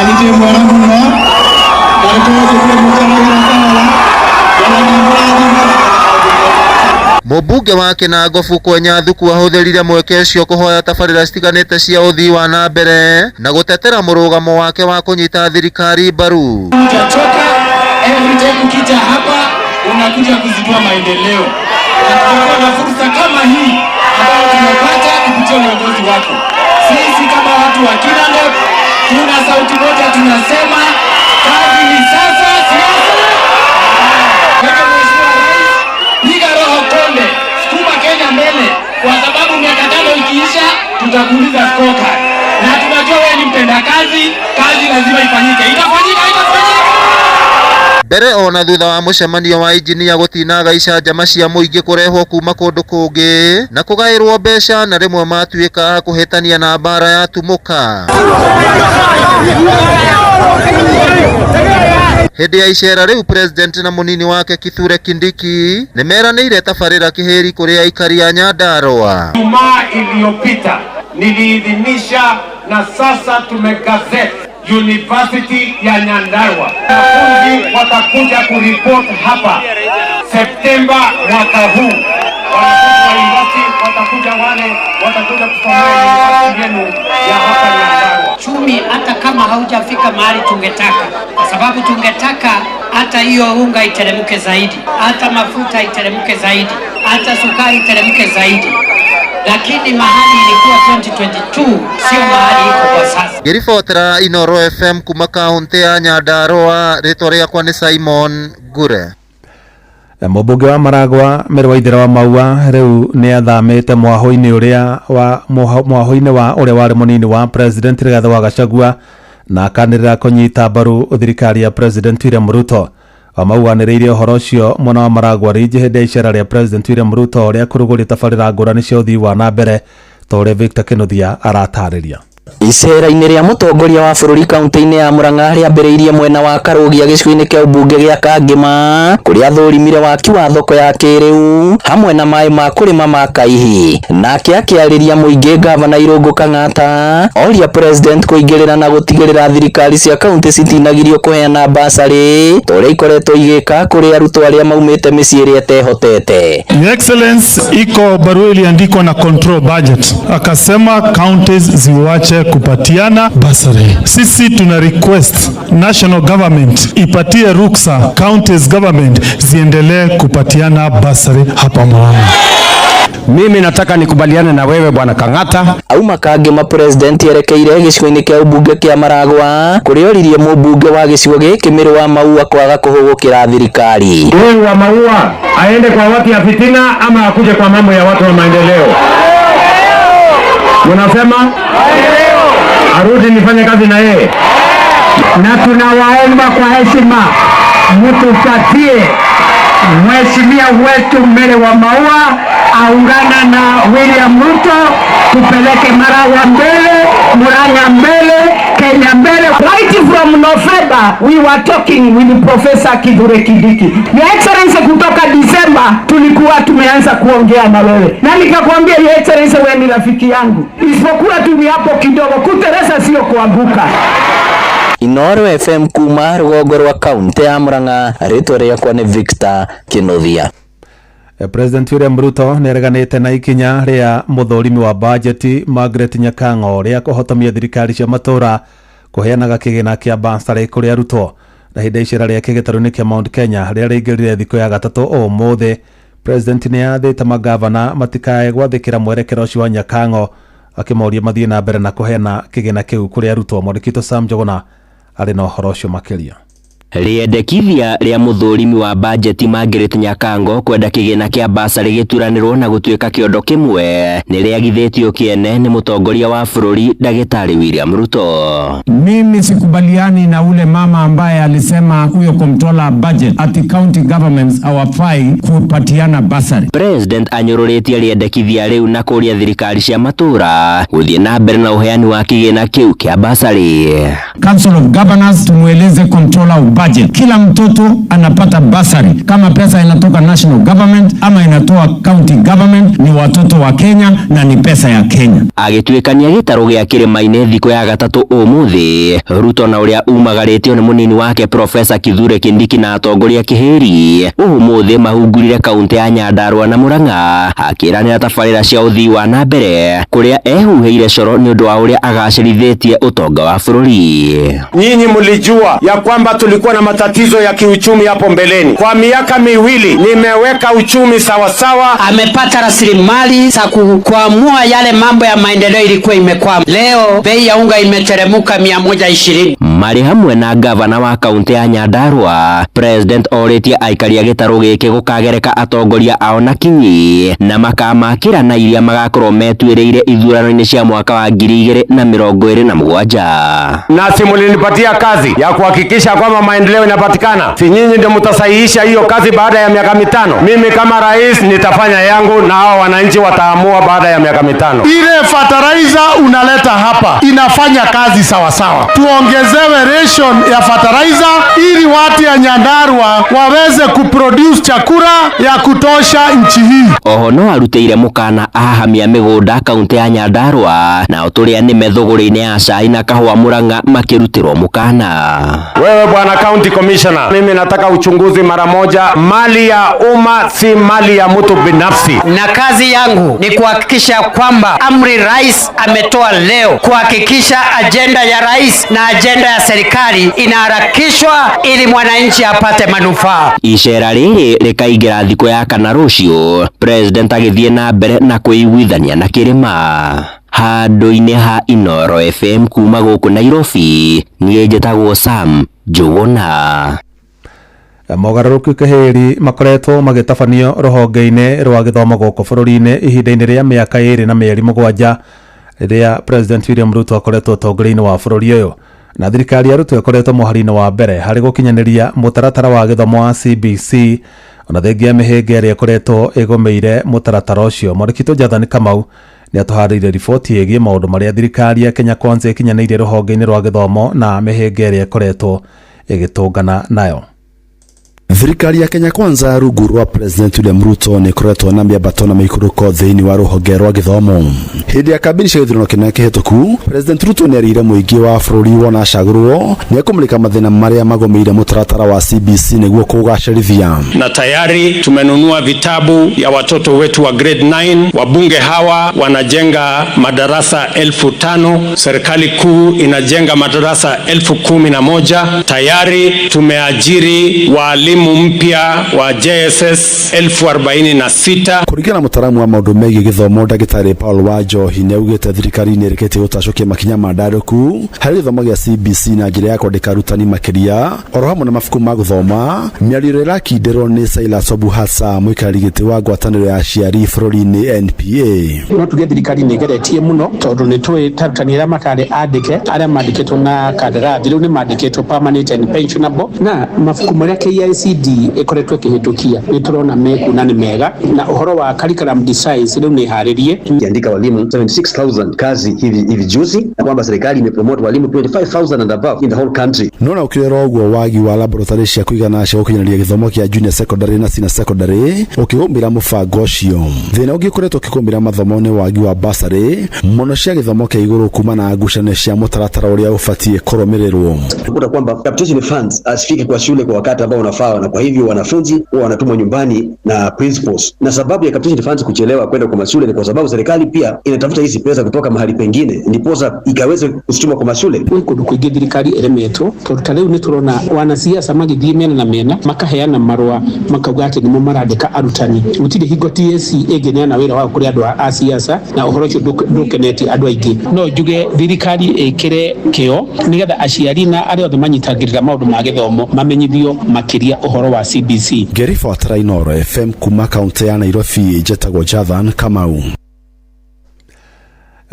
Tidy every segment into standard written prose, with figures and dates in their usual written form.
Na nĩ mwega mũno na rĩkorwo njĩkire mũkenagĩra kahora na nĩ mũrathime. Mũmbunge wa Kinango Kwenya Thuku ahũthĩrire mweke ũcio kũhoya tabarĩra citiganĩte cia ũthii wa na mbere na gũtetera mũrũgamo wake wa kũnyita thirikari mbaru. Hujachoka, every time ukija hapa unakuja kuzindua maendeleo, na tutakuwa na fursa kama hii ambayo tumepata kupitia uongozi wako. Sisi kama watu wa Kinangop tuna sauti moja, tunasema kazi ni sasa, siasa. Kwa hivyo Mheshimiwa Rais, piga roho konde, sukuma Kenya mbele, kwa sababu miaka 5 ikiisha tutakuuliza scorecard, na tunajua wewe ni mtendakazi, kazi lazima ifanyike. Itafanyika, itafanyika. Mbere ona thutha wa mũcemanio wa injinia gũtinaga icanjama cia mũingĩ kũrehwo kuma kũndũ kũngĩ na kũgaĩrwo mbeca na rĩmwe matuĩka a kũhĩtania na mbara ya tumũka. Hĩndĩ ya icera rĩu President na mũnini wake Kithure Kindiki nĩmeranĩire tabarĩra kĩhĩri kũrĩ aikari a Nyandarua. Ijumaa iliyopita niliidhinisha na sasa tumegazette University ya Nyandarua. Wanafunzi watakuja kuripoti hapa Septemba mwaka huu. Wanafunzi wa university watakuja, wale watakuja kusomea university yenu ya hapa Nyandarua. Uchumi hata kama haujafika mahali tungetaka, kwa sababu tungetaka hata hiyo unga iteremke zaidi, hata mafuta iteremke zaidi, hata sukari iteremke zaidi, lakini mahali ilikuwa 2022 sio mahali iko kwa sasa. Ngĩribotera Inoro FM kuma kaunti ya Nyandarua, rĩtwa rĩakwa nĩ Simon Ngure. Mũmbunge wa Maragwa Mary Waithera wa Maua rĩu nĩ athamĩte mwahũ-inĩ ũrĩa wa mwahũ-inĩ wa ũrĩa warĩ mũnini wa President Rigathĩ wa Gachagua na akanĩrĩra kũnyita mbaru thirikari ya President William Ruto. Wamaua anĩrĩire ũhoro ũcio mwena wa Maragwa Ridge hĩndĩ ya icera rĩa President William Ruto rĩa kũrugũria tabarĩra ngũrani cia ũthii wa na mbere ta ũrĩa Victor Kinuthia aratarĩria. Icera-inĩ rĩa mũtongoria wa bũrũri kaunti-inĩ ya Murang'a rĩambĩrĩirie mwena wa Karũgia gĩcigo-inĩ kĩa ũmbunge gĩa Kangĩma kũrĩa athũrimire waki wa thoko ya kĩrĩu hamwe na maĩ ma kũrĩma ma Kaihi. Nake akĩarĩria mũingĩ ngavana Irũngũ Kang'ata oria president kũingĩrĩra na gũtigĩrĩra thirikari cia kaunti citinagirio kũheana basarĩ ta ũrĩa ikoretwo igĩka kũrĩ arutwo arĩa maumĩte mĩciĩ ĩrĩa ĩtehotete. Your Excellency, iko barua iliandikwa na control budget, akasema counties ziwache kupatiana bursary. Sisi tuna request national government ipatie ruksa counties government ziendelee kupatiana bursary hapa Murang'a. Mimi nataka nikubaliane na wewe Bwana Kang'ata. Auma Kangĩma president erekeire gĩcigo-inĩ kĩa ũmbunge kĩa Maragwa kũrĩa oririe mũmbunge wa gĩcigo gĩkĩ Mĩrĩ wa Maua kwaga kũhũgũkĩra thirikari. Huyu wa Maua aende kwa watu ya fitina ama akuje kwa mambo ya watu wa maendeleo? Munasema arudi nifanye kazi na yeye. Na tunawaomba kwa heshima mtupatie mheshimiwa wetu Mary wa Maua aungana na William Ruto tupeleke Maragwa mbele, Murang'a mbele, Kenya mbele. Right from November we were talking with Professor Kithure Kindiki. Your Excellency, kutoka December tulikuwa tumeanza kuongea na wewe na nikakwambia, Your Excellency, wewe ni rafiki yangu, isipokuwa tu ni hapo kidogo, kuteleza sio kuanguka. Inoro FM kuma rũgongo rwa kaunti ya Murang'a, rĩtwa rĩakwa nĩ Victor Kinuthia. President William Ruto nĩ areganĩte na ikinya rĩa mũthũrimi wa bajeti Margaret Nyakang'o rĩa kũhotomia thirikari cia matũra kũheanaga kĩgĩna kĩa basarĩ kũrĩ arutwo. Na hĩndĩ ya icera rĩake gĩtarũ-inĩ kĩa Mount Kenya rĩrĩa rĩingĩrire thikũ ya gatatũ ũmũthĩ, President nĩ athĩte magavana matikae gwathĩkĩra mwerekera ũcio wa Nyakang'o, akĩmoria mathiĩ na mbere na kũheana kĩgĩna kĩu kũrĩ arutwo. Mwandĩki witũ Sam Njuguna arĩ na ũhoro ũcio makĩria. Rĩendekithia rĩa mũthũrimi wa bajeti Margaret Nyakango kwenda kĩgĩna kĩa basarĩ gĩturanĩrwo na gũtuĩka kĩondo kĩmwe nĩ rĩagithĩtio kĩene nĩ mũtongoria wa bũrũri ndagĩtarĩ William Ruto. Mimi sikubaliani na ule mama ambaye alisema huyo controller budget ati county governments hawafai kupatiana bursary. President anyũrũrĩtie rĩendekithia rĩu na kũria thirikari cia matũra gũthiĩ na mbere na ũheani wa kĩgĩna kĩu kĩa basarĩ. Council of Governors tumweleze controller of budget budget, kila mtoto anapata bursary. Kama pesa inatoka national government ama inatoa county government, ni watoto wa Kenya na ni pesa ya Kenya. Agĩtuĩkania gĩtarũ gĩa kĩrĩma-inĩ thikũ ya gatatũ ũmũthĩ, Ruto na ũrĩa umagarĩtio nĩ mũnini wake Profesa Kithure Kindiki na atongoria kĩhĩri ũmũthĩ mahungurire kaunti ya Nyandarua na Murang'a, akĩranĩra tabarĩra cia ũthii wa na mbere kũrĩa ehuhĩire coro nĩ ũndũ wa ũrĩa agacĩrithĩtie ũtonga wa bũrũri. Nyinyi mlijua ya kwamba tulikuwa na matatizo ya kiuchumi hapo mbeleni. Kwa miaka miwili nimeweka uchumi sawasawa. Amepata rasilimali za kuamua yale mambo ya maendeleo ilikuwa imekwama. Leo bei ya unga imeteremuka 120. Marĩ hamwe na gavana wa kaunti ya Nyandarua, President orĩtie aikari a gĩtarũ gĩkĩ gũkagereka atongoria ao na kinyi na makamakĩra na iria magakorwo metuĩrĩire ithurano-inĩ cia mwaka wa 2027. Na si mlinipatia kazi ya kuhakikisha kwamba maendeleo inapatikana? Si nyinyi ndio mtasahihisha hiyo kazi baada ya miaka 5? Mimi kama rais nitafanya yangu na hao wananchi wataamua baada ya miaka 5. Ile fertilizer unaleta hapa inafanya kazi sawasawa. Tuongezewe ration ya fertilizer ili watu ya Nyandarua waweze kuproduce chakula ya kutosha nchi hii. Oho no arutĩire mũkana ahahamia mĩgũnda kaunti ya Nyandarua nao tũrĩa nĩme thũgũrĩ-inĩ ya cai na kahũa Murang'a makĩrutĩrwo mũkana. Wewe bwana county commissioner, mimi nataka uchunguzi mara moja. Mali ya umma si mali ya mtu binafsi. Na kazi yangu ni kuhakikisha kwamba amri rais ametoa leo, kuhakikisha ajenda ya rais na ajenda ya serikali inaharakishwa ili mwananchi apate manufaa. Icera rĩrĩ rĩkaingĩra thikũ ya kana rũciũ, President agĩthiĩ na mbere na kwĩiguithania na kĩrĩma. Handũ-inĩ ha Inooro FM kuma gũkũ Nairobi, niĩ njĩtagwo Sam Njũgũna. Mogarũrũku kĩhĩri makoretwo magĩtabanio rũhonge-inĩ rwa gĩthomo gũkũ bũrũri-inĩ ihinda-inĩ rĩa mĩaka 2 na mĩeri 7 rĩrĩa President William Ruto akoretwo ũtongoria-inĩ wa bũrũri ũyũ, na thirikari ya Ruto ĩkoretwo mũhari-inĩ wa mbere harĩ gũkinyanĩria mũtaratara wa gĩthomo wa CBC ona thengia mĩhĩnga ĩrĩa ĩkoretwo ĩgũmĩire mũtaratara ũcio. Mwandĩki Jathani Kamau nĩ atũharĩirie riboti ĩgiĩ maũndũ marĩa thirikari ya Kenya Kwanza ĩkinyanĩirie rũhonge-inĩ rwa gĩthomo na mĩhĩnga ĩrĩa ĩkoretwo ĩgĩtũngana nayo. Thirikari ya Kenya Kwanza rungu rwa President William Ruto nĩ ĩkoretwo na mĩambato na mĩikũrũko thĩinĩ wa rũhonge rwa gĩthomo. Hĩndĩ ya kambĩini cia gĩthurano kĩnene kĩhĩtũku, President Ruto nĩ erĩire mũingĩ wa bũrũri wona acagũrwo nĩ ekũmũrĩka mathĩna marĩa magũmĩire mũtaratara wa CBC nĩguo kũũgacĩrithia. Na tayari tumenunua vitabu ya watoto wetu wa grade 9. Wabunge hawa wanajenga madarasa 5,000. Serikali kuu inajenga madarasa 11,000. Tayari tumeajiri walimu mpya wa JSS 46,000. Kũringana na mũtaaramu wa maũndũ megiĩ gĩthomo ndagĩtarĩ Paul Wanjohi nĩ augĩte thirikari nĩ ĩrĩkĩtie gũtacũkia makinya mandarũku harĩ gĩthomo gĩa CBC na njĩra ya kwandĩka arutani makĩria oro hamwe na mabuku ma gũthoma. Mĩario ĩrĩa ĩrakindĩrwo nĩ Silas Obuhasa, mũikarĩri gĩtĩ wa ngwatanĩro ya aciari bũrũri-inĩ NPA. No tuge thirikari nĩ ĩgeretie mũno tondũ nĩ tũĩ arutani arĩa matarĩ andĩke arĩa mandĩkĩtwo na kandarathi rĩu nĩ mandĩkĩtwo permanent and pensionable, na mabuku marĩa KICD ĩkoretwo ĩkĩhĩtũkia nĩ tũrona meku na nĩ mega, na ũhoro wa curriculum designs rĩu nĩ harĩrie. Kiandika walimu 76,000 kazi hivi juzi, na kwamba serikali imepromote walimu 25,000 and above in the whole country. No na ũkĩrora ũguo wagi wa laboratory cia kũigana cia gũkinyanĩria gĩthomo kĩa junior secondary na senior secondary ũkĩgũmĩra mũbango ũcio. Thĩna ũngĩ ũkoretwo ũkĩgũmĩra mathomo nĩ wagi wa bursary mũno cia gĩthomo kĩa igũrũ kuma na ngucanio cia mũtaratara ũrĩa ũbatiĩ kũrũmĩrĩrwo. Tukuta kwamba capitation funds asifiki kwa shule kwa wakati ambao unafaa, na kwa hivyo wanafunzi huwa wanatumwa nyumbani na principals. Na sababu ya capitation funds kuchelewa kwenda kwa mashule ni kwa sababu serikali pia inatafuta hizi pesa kutoka mahali pengine ndiposa ikaweze kuzituma kwa mashule. Gwĩ kũndũ kũingĩ thirikari ĩremetwo tondũ ta rĩu nĩ tũrona wanasiasa magĩthiĩ mĩena na mĩena makaheana marũa makauga atĩ nĩmo marandĩka arutani. Gũtirĩ hingo TSC ĩngĩneana wĩra wao kũrĩ andũ a siasa, na ũhoro ũcio ndũkenetie andũ aingĩ. No njuge thirikari ĩkĩre kĩo nĩgetha aciari na arĩa othe manyitagĩrĩra maũndũ ma gĩthomo mamenyithio makĩria ũhoro wa CBC. Ngĩribotera Inooro FM kuma kaunti ya Nairobi, njĩtagwo Jathan Kamau.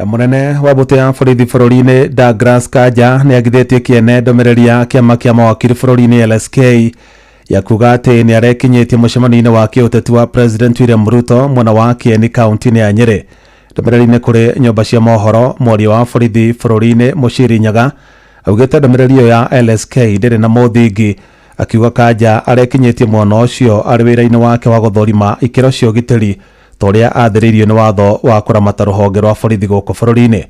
Mũnene wa mbũtũ ya borithi bũrũri-inĩ Douglas Kanja nĩ agithĩtie kĩene ndũmĩrĩri ya kĩama kĩa mawakiri bũrũri-inĩ LSK ya kuga atĩ nĩ arekinyĩtie mũcemanio-inĩ wa kĩũteti wa President William Ruto mwena wa Kieni kaunti-inĩ ya Nyĩrĩ. Ndũmĩrĩri-inĩ kũrĩ nyũmba cia mohoro, mwaria wa borithi bũrũri-inĩ Mũciri Nyaga augĩte ndũmĩrĩri ĩyo ya LSK ndĩrĩ na mũthingi Akiuga Kanja arekinyĩtie mwena ũcio arĩ wĩra-inĩ wake wa gũthũrima ikĩro cia ũgitĩri ta ũrĩa athĩrĩirio nĩ watho wa kũramata rũhonge rwa borithi gũkũ bũrũri-inĩ.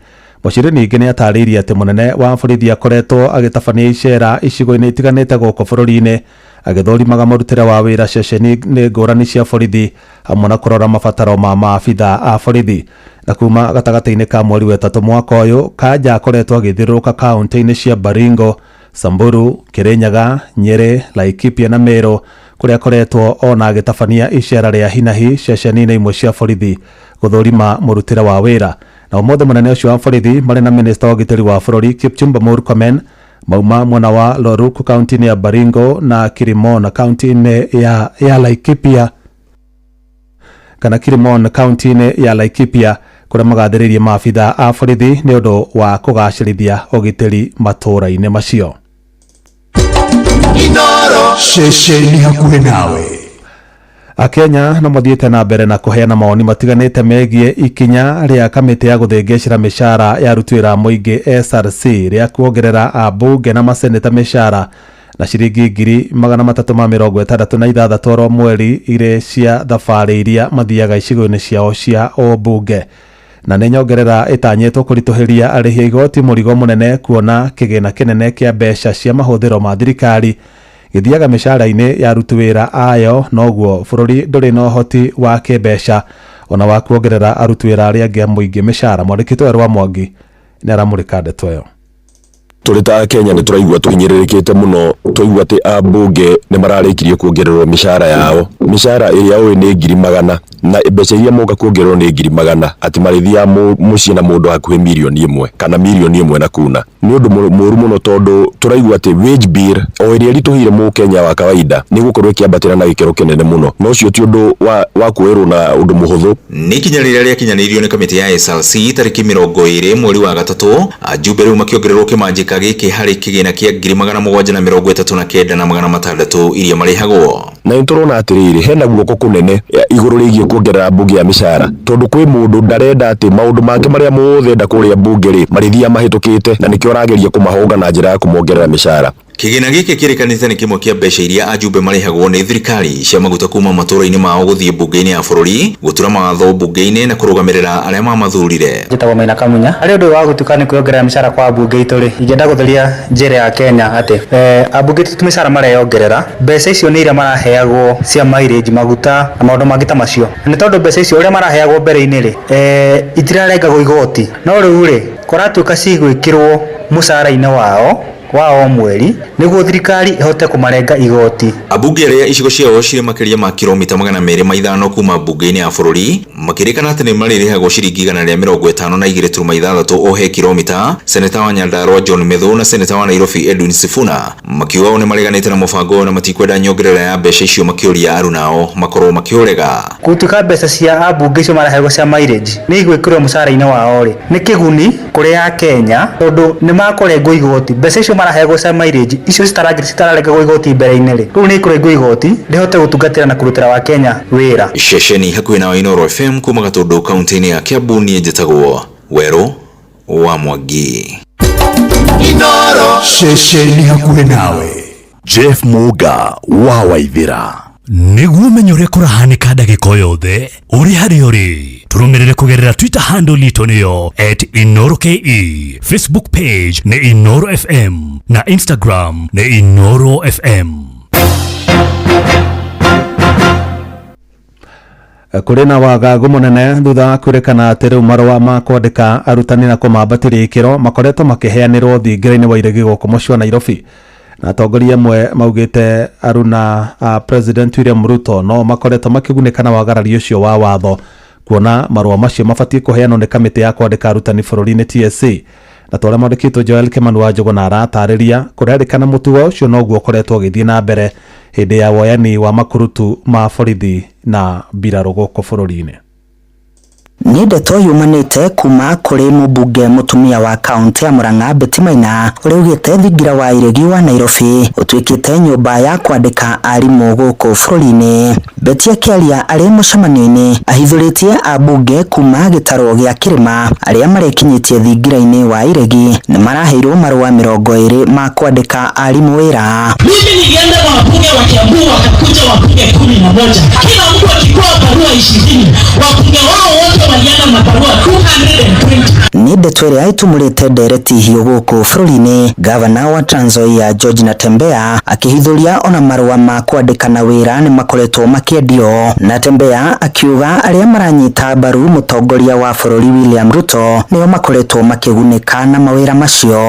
Muchiri ningĩ nĩ atarĩirie atĩ mũnene wa borithi akoretwo agĩtabania icera icigo-inĩ itiganĩte gũkũ bũrũri-inĩ agĩthũrimaga mũrutĩre wa wĩra ceceni-inĩ ngũrani cia borithi hamwe na kũrora mabataro ma maabitha a borithi. Na kuma gatagatĩ-inĩ ka mweri wa ĩtatũ mwaka ũyũ, Kanja akoretwo agĩthiũrũrũka kaunti-inĩ cia Baringo, Samburu, Kirinyaga, Nyeri, Laikipia na Meru kũrĩa akoretwo ona agĩtabania icera rĩa hinahi ceceni-inĩ imwe cia borithi gũthũrima mũrutĩre wa wĩra. Na ũmũthĩ mũnene ũcio wa borithi marĩ na minista wa ũgitĩri wa bũrũri Kipchumba Murkomen mauma mwena wa Loruk kaunti-inĩ ya Baringo na Kirimon kaunti-inĩ ya Laikipia kana Kirimon kaunti-inĩ ya Laikipia kũrĩa magathĩrĩirie maabitha a borithi nĩ ũndũ wa kũgacĩrithia ũgitĩri matũũra-inĩ macio. Ceceni hakuhĩ nawe. Akenya no mathiĩte na mbere na kũheana mawoni matiganĩte megiĩ ikinya rĩa kamĩtĩ ya gũthĩngĩcĩra mĩcara ya aruti wĩra a mũingĩ SRC rĩa kuongerera ambunge na maseneta mĩcara na ciringi 366,000 oro mweri irĩ cia thabarĩ iria mathiaga icigo-inĩ ciao cia ũmbunge. Na nĩ nyongerera ĩtanyĩtwo kũritũhĩria arĩhi a igoti mũrigo mũnene kuona kĩgĩna kĩnene kĩa mbeca cia mahũthĩro ma thirikari gĩthiaga mĩcara-inĩ ya aruti wĩra ayo, noguo bũrũri ndũrĩ na ũhoti wa kĩmbeca ona wa kuongerera aruti wĩra arĩa angĩ a mũingĩ mĩcara. Mwandĩki Werũ wa Mwangi nĩ aramũrĩka ndeto ĩyo. Tũrĩ ta Akenya nĩ tũraigua tũhinyĩrĩrĩkĩte mũno twaigua atĩ ambunge nĩ mararĩkirie kuongererwo mĩcara yao. Mĩcara ĩrĩa ũĩ nĩ 100,000 na mbeca iria moka kuongererwo nĩ 100,000 atĩ marĩthiaga mũciĩ na mũndũ hakuhĩ 1,000,000 kana 1,100,000 na kuna. Nĩ ũndũ mũru mũno tondũ tũraigua atĩ wage bill o ĩrĩa ĩritũhĩire mũkenya wa kawaida nĩ gũkorwo ĩkĩambatĩra na gĩkĩro kĩnene mũno, na ũcio ti ũndũ wa kuoerwo na ũndũ mũhũthũ. Nĩ ikinya rĩrĩa rĩakinyanĩirio nĩ kamĩtĩ ya SRC tarĩki 20 mweri wa gatatũ, ajumbe rĩu makĩongererwo kĩmanjĩka gĩkĩ harĩ kĩgĩna kĩa 739,600 iria marĩhagwo. Na nĩ tũrona atĩrĩrĩ, hena guoko kũnene igũrũ rĩgiĩ kuongerera mbunge ya mĩcara tondũ kwĩ mũndũ ndarenda atĩ maũndũ make marĩa mothe enda kũrĩa mbunge rĩ marĩthiaga mahĩtũkĩte, na nĩkĩo arageria kũmahonga na njĩra ya kũmongerera mĩcara. Kĩgĩna gĩkĩ kĩrĩkanĩte nĩ kĩmwe kĩa mbeca iria ajumbe marĩhagwo nĩ thirikari cia maguta kuma matũũra-inĩ mao gũthiĩ mbunge-inĩ ya bũrũri, gũtura mawatho mbunge-inĩ na kũrũgamĩrĩra arĩa mamathurire. Njĩtagwo Maina Kamunya. Harĩ ũndũ wa gũtuĩka nĩ kwĩongerera mĩcara kwa ambunge itũ rĩ, ingĩenda gũtheria njĩra ya Kenya atĩ ambunge itũ ti mĩcara mareyongerera, mbeca icio nĩ iria maraheagwo cia mileage, maguta na maũndũ mangĩ ta macio. Nĩ tondũ mbeca icio ũrĩa maraheagwo mbere-inĩ rĩ, itirarengagwo igoti, no rĩu rĩ kũratuĩka cigwĩkĩrwo mũcara-inĩ wao wa o mweri nĩguo thirikari ĩhote kũmarenga igoti. Ambunge arĩa icigo ciao cirĩ makĩria ma kilomita 205 kuma mbunge-inĩ ya bũrũri makĩrĩkana atĩ nĩ marĩrĩhagwo ciringi 152.6 o he kilomita. Seneta wa Nyandarua John Methu na seneta wa Nairobi Edwin Sifuna makiuga o nĩ mareganĩte na mũbango ũyũ na matikwenda nyongerera ya mbeca icio, makĩũria arunao makorwo makĩũrega. Gũtuĩka mbeca cia ambunge icio maraheagwo cia mileage nĩ igwĩkĩrwo mũcara-inĩ wao rĩ, nĩ kĩguni kũrĩ a Kenya tondũ nĩ makũrengwo igoti. Mbeca icio maraheagwo cia mileage icio citararengagwo igoti mbere-inĩ rĩ, rĩu nĩ ikũrengwo igoti rĩhote gũtungatĩra na kũrutĩra wa Kenya wĩra. Ceceni hakuhĩ na Inooro FM kuma Gatũndũ kaunti-inĩ ya Kiambu, niĩ njĩtagwo Werũ wa Mwangi. Inooro. Ceceni hakuhĩ nawe. Jeff Muga wa Waithĩra. Nĩguo ũmenye ũrĩa kũrahanĩka ndagĩka o yothe ũrĩ harĩa ũrĩ, tũrũmĩrĩre kũgerera Twitter handle itũ nĩyo @InooroKE, Facebook page nĩ Inooro FM na Instagram nĩ Inooro FM. Kũrĩ na wagagu mũnene thutha wa kwĩrĩkana atĩ rĩu marũa ma kwandĩka arutani na kũmambatĩria ikĩro makoretwo makĩheanĩrwo thingira-inĩ wa iregi gũkũ mũciĩ wa Nairobi. Na atongoria amwe maugĩte aruna President William Ruto no makoretwo makĩgunĩka na wagarari ũcio wa watho, kuona marũa macio mabatiĩ kũheanwo nĩ kamĩtĩ ya kwandĩka arutani bũrũri-inĩ TSC. Na ta ũrĩa mwandĩkĩtwo Joel Kimani wa Njũgũna aratarĩria, kũrerĩkana mũtugo ũcio noguo ũkoretwo ũgĩthiĩ na mbere hĩndĩ ya woyani wa makurutu ma borithi na mbirarũ gũkũ bũrũri-inĩ. Nĩ ndeto yumanĩte kuma kũrĩ mũmbunge mũtumia wa kaunti ya Murang'a Betty Maina ũrĩa ugĩte thingira wa iregi wa Nairobi ũtuĩkĩte nyũmba ya kwandĩka arimũ gũkũ bũrũri-inĩ. Betty akĩaria arĩ mũcemanio-inĩ ahithũrĩtie ambunge kuma gĩtarũ gĩa kĩrĩma arĩa marekinyĩtie thingira-inĩ wa iregi nĩ maraheirwo marũa 20 ma kwandĩka arimũ wĩra. Mimi nilienda kwa wabunge wa Kiambu, wakakuja wabunge 11, kila mtu akipewa barua 20. Wabunge wao wote walienda na barua 220. Nĩ ndeto ĩrĩa ĩtumũrĩte ndereti hiũ gũkũ bũrũri-inĩ. Gavana wa Trans Nzoia George Natembeya akĩhithũria ona marũa ma kwandĩkana wĩra nĩ makoretwo makĩendio. Natembeya akiuga arĩa maranyita mbaru mũtongoria wa bũrũri William Ruto nĩo makoretwo makĩgunĩka na mawĩra macio.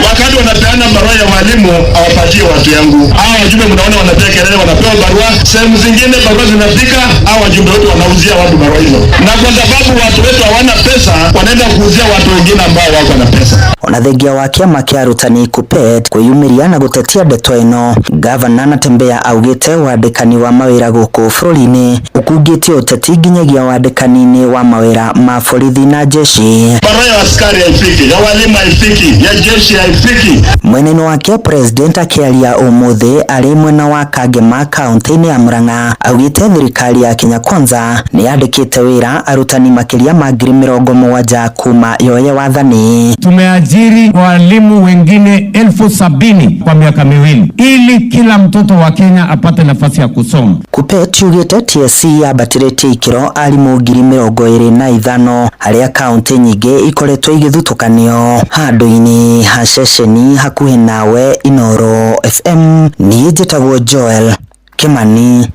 Wakati wanapeana barua ya walimu hawapatie watu yangu. Hawa wajumbe mnaona wanapiga kelele, wanapewa barua. Sehemu zingine barua zinafika, hawa wajumbe wetu wanauzia watu barua hizo, na kwa sababu watu wetu hawana pesa, wanaenda kuuzia watu wengine ambao wako na pesa. Ona thengia wa kĩama kĩa arutani KUPPET kwĩyumĩria na gũtetia ndeto ĩno, Gavana Natembeya augĩte wandĩkani wa mawĩra gũkũ bũrũri-inĩ ũkungĩtie ũteti nginyagia wandĩkani-inĩ wa mawĩra ma borithi na jeshi. Barua ya askari haifiki, ya walimu haifiki, ya jeshi haifiki. Mwena-inĩ wake President akĩaria ũmũthĩ arĩ mwena wa Kangema kaunti-inĩ ya Murang'a augĩte thirikari ya Kenya Kwanza nĩ yandĩkĩte wĩra arutani makĩria ma 70,000 kuma yoye wathani. Tumeajiri walimu wengine 70,000 kwa miaka miwili ili kila mtoto wa Kenya apate nafasi ya kusoma. KUPPET yugĩte TSC yambatĩrĩtie ikĩro arimũ 25,000 harĩa kaunti nyingĩ ikoretwo igĩthutũkanio. Handũ-inĩ ha ceceni hakuhĩ nawe Inooro FM, niĩ njĩtagwo Joel Kimani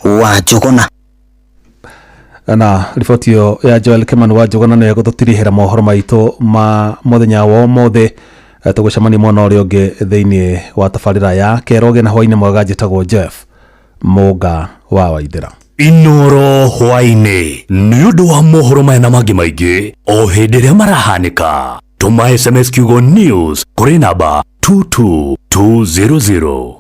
wa Njũgũna. Na riboti ĩyo ya Joel Kimani wa Njũgũna nĩyo ĩgũtũtirihĩra mohoro maitũ ma mũthenya wa ũmũthĩ. Tũgũcemania mwena ũrĩa ũngĩ thĩinĩ wa tabarĩra ya Keroge na hwainĩ mwega. Njĩtagwo Jeff Mũnga wa Waithĩra. Inooro hwainĩ nĩ ũndũ wa mohoro maya na mangĩ maingĩ o hĩndĩ ĩrĩa marahanĩka. Tũma SMS kiugo news kũrĩ namba 22200.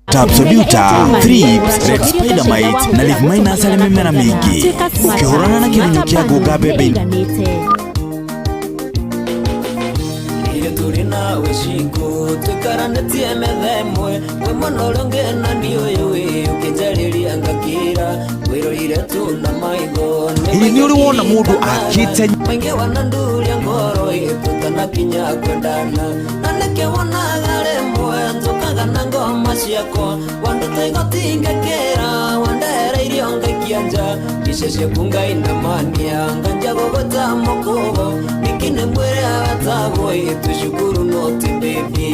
Absoluta, Thrips, Red Spider Mite na Leaf Miners harĩ mĩmera mĩingĩ. Ũkĩhũrana na kĩgunyũ kĩa ngũnga mbembe-inĩ. Irio tũrĩ nawe ciku tũikaranĩtie metha ĩmwe wĩ mwena ũrĩa ũngĩ na niĩ ũyũ wĩ ũkĩnjarĩria ngakira wĩrorire tu na maitho. Ĩ nĩ ũrĩ wona mũndũ akĩte maingĩ wananduria ngoro tũtanakinya kwendana na nĩkĩo wonaga rĩmwe njũkaga na ngoma ciakwa wandute igoti ngakĩra wandehereirio ngaikia nja icio ciaku ngainamania nganja gũgũta mũkũbo nikine mwĩrĩ agatagwo tũcukuru no ti baby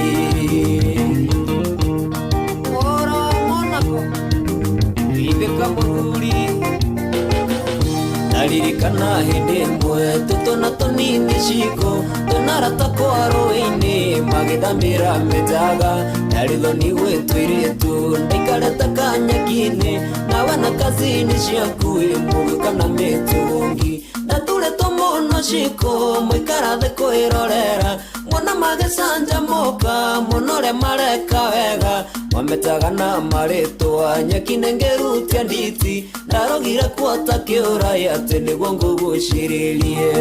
oro monako ithĩka mũthuri naririkana hĩndĩ ĩmwe tũtũna tũnini ciko tũnarata kwa rũĩ-inĩ magĩthambĩra mĩtaga ndarĩthoni gwĩtũirĩtu ndaikarĩte kanyeki-inĩ nawe na kazini ciaku mũgĩũka na mĩtũngi ndaturĩtwo mũno ciko mũikara thĩ kwĩrorera mwana magĩcanjamũka mũno ũrĩa mareka wega wametaga na marĩtwa nyeki nĩngĩrutia nditi ndarogire kuota kĩũrai atĩ nĩguo ngũgucĩrĩrie.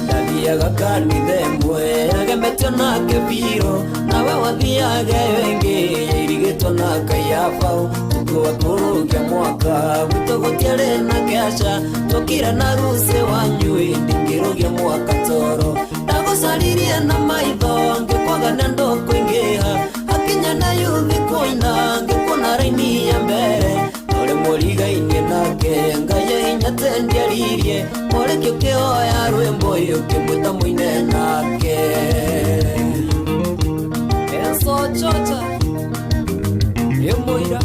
Ndathiaga kanitha ĩmwe Yagemetio nake biro nawe wathiaga ĩyo ĩngĩ yairigĩtwo na kaiabaũ tukua kũrũgia mwaka gwitũ gũtiarĩ na kĩaca tũkire na rucĩ wanyu ndingĩrũgia mwaka toro ndagũcaririe na maitho ngĩkwaga na ndũkũingĩha hakinya na yuthi kũina ngĩkuona raini ya mbere tũrĩ mũrigaine nake ngai hinya tendiaririe mũrĩki ũkĩhoya rwĩmbo ũkĩmwĩta mũine nake Enso chocha nĩ mũira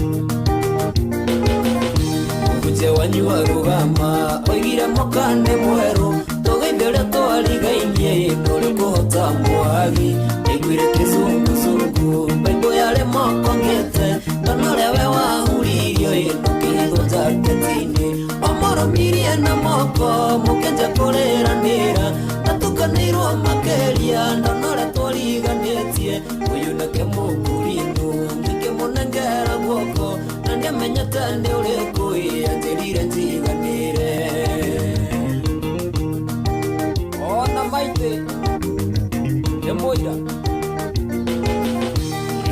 mũhunjia wanyu wa rũgama oigire mwaka nĩ mwerũ tũgeithie ũrĩa twarigainie ndũrĩ kũhota mwagi ndaiguire kĩzunguzungu baibũ yarĩ moko ngĩte ndona ũrĩa we wahuririo ndũkĩhithwo jaketi-inĩ wamũrũmirie na moko mũkĩnja kũrĩranĩra ndatukanĩirwo makĩria ndona ũrĩa twariganĩtie ũyũ nake mũkũrinũ ngĩkĩmũnengera guoko na ndiamenyete nĩ ũrĩkũ anjĩrire njiganĩre ona maitĩ nĩ mũira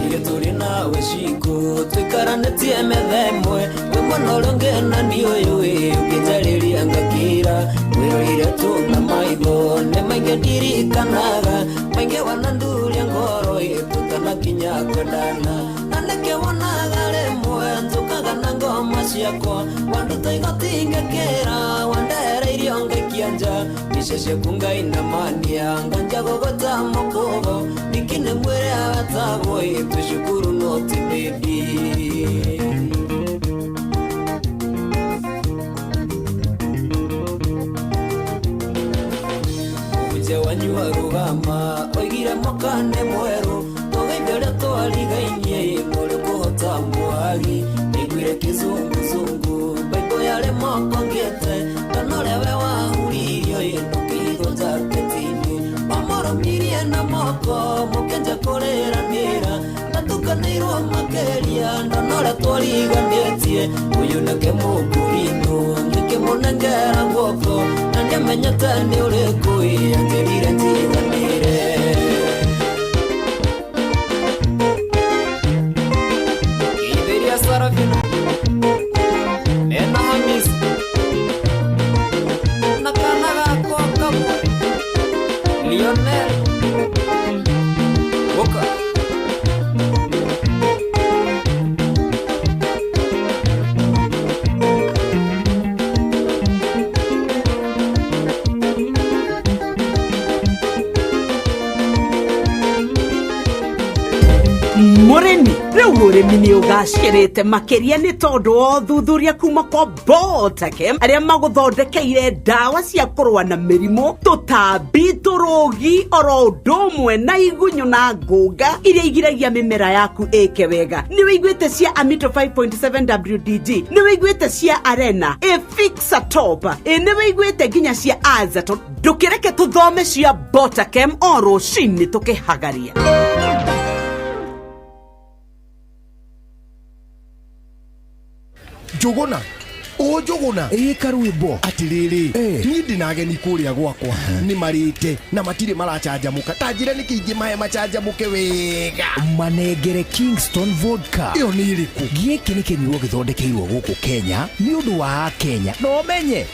Ithe tũrĩ nawe cikũ tũikaranĩtie metha ĩmwe wĩ mwena ũrĩa ũngĩ na niĩ ũyũ ĩ ũkĩnjarĩria ngakira wĩroire tu na maitho nĩ maingĩ ndirikanaga maingĩ wananduria ngoro ĩ tũtanakinya kwendana na nĩkĩo wonaga rĩmwe njũkaga na ngoma ciakwa wanduta igoti ngĩkĩra wandehereirio ngaikia nja mbica ciaku ngainamania nganja gũgũta mũkũgo nikine mwĩre awatagwo ĩ tũcukuru no ti bĩbi mũhunjia wanyu wa rũgama oigire mwaka nĩ mwerũ tũgeithie ũrĩa twarigainie ndũrĩ kũhota mwagi ndaiguire kĩzunguzungu baibũ yarĩ moko ngĩte ndona ũrĩa we wahuririo ndũkĩhithwo jaketi-inĩ wamũrũmirie na moko mũkĩnja kũrĩranĩra ndatukanĩirwo makĩria ndona ũrĩa twariganĩtie ũyũ nake mũkũrinũ ngĩkĩmũnengera guoko na ndiamenyete nĩ ũrĩkũ anjĩrire njiganĩre Gĩithĩria Sarafina mena Hamisi na kana gakwa kamwe Lionel Boka Mũrĩmi rĩu ũrĩmi nĩ ũgacĩrĩte makĩria nĩ tondũ wa ũthuthuria kuma kwa Botakem arĩa magũthondekeire ndawa cia kũrũa na mĩrimũ tũtambi tũrũgi oro ũndũ ũmwe na igunyũ na ngũnga iria igiragia mĩmera yaku ĩke wega nĩ wĩiguĩte cia Amito 5.7 WDG nĩ wĩiguĩte cia Arena Ĩfixa Top ĩ nĩ wĩiguĩte nginya cia Azaton ndũkĩreke tũthome cia Botakem o rũcinĩ tũkĩhagaria Njũgũna ũ Njũgũna ĩ karwĩmbo atĩrĩrĩ niĩ ndĩna ageni kũrĩa gwakwa nĩ marĩte na matirĩ maracanjamũka ta njĩra nĩkĩ ingĩmahe macanjamũke wega manengere Kingston Vodka ĩyo nĩ ĩrĩkũ gĩkĩ nĩ kĩnyuo gĩthondekeirwo gũkũ Kenya nĩ ũndũ wa Akenya na ũmenye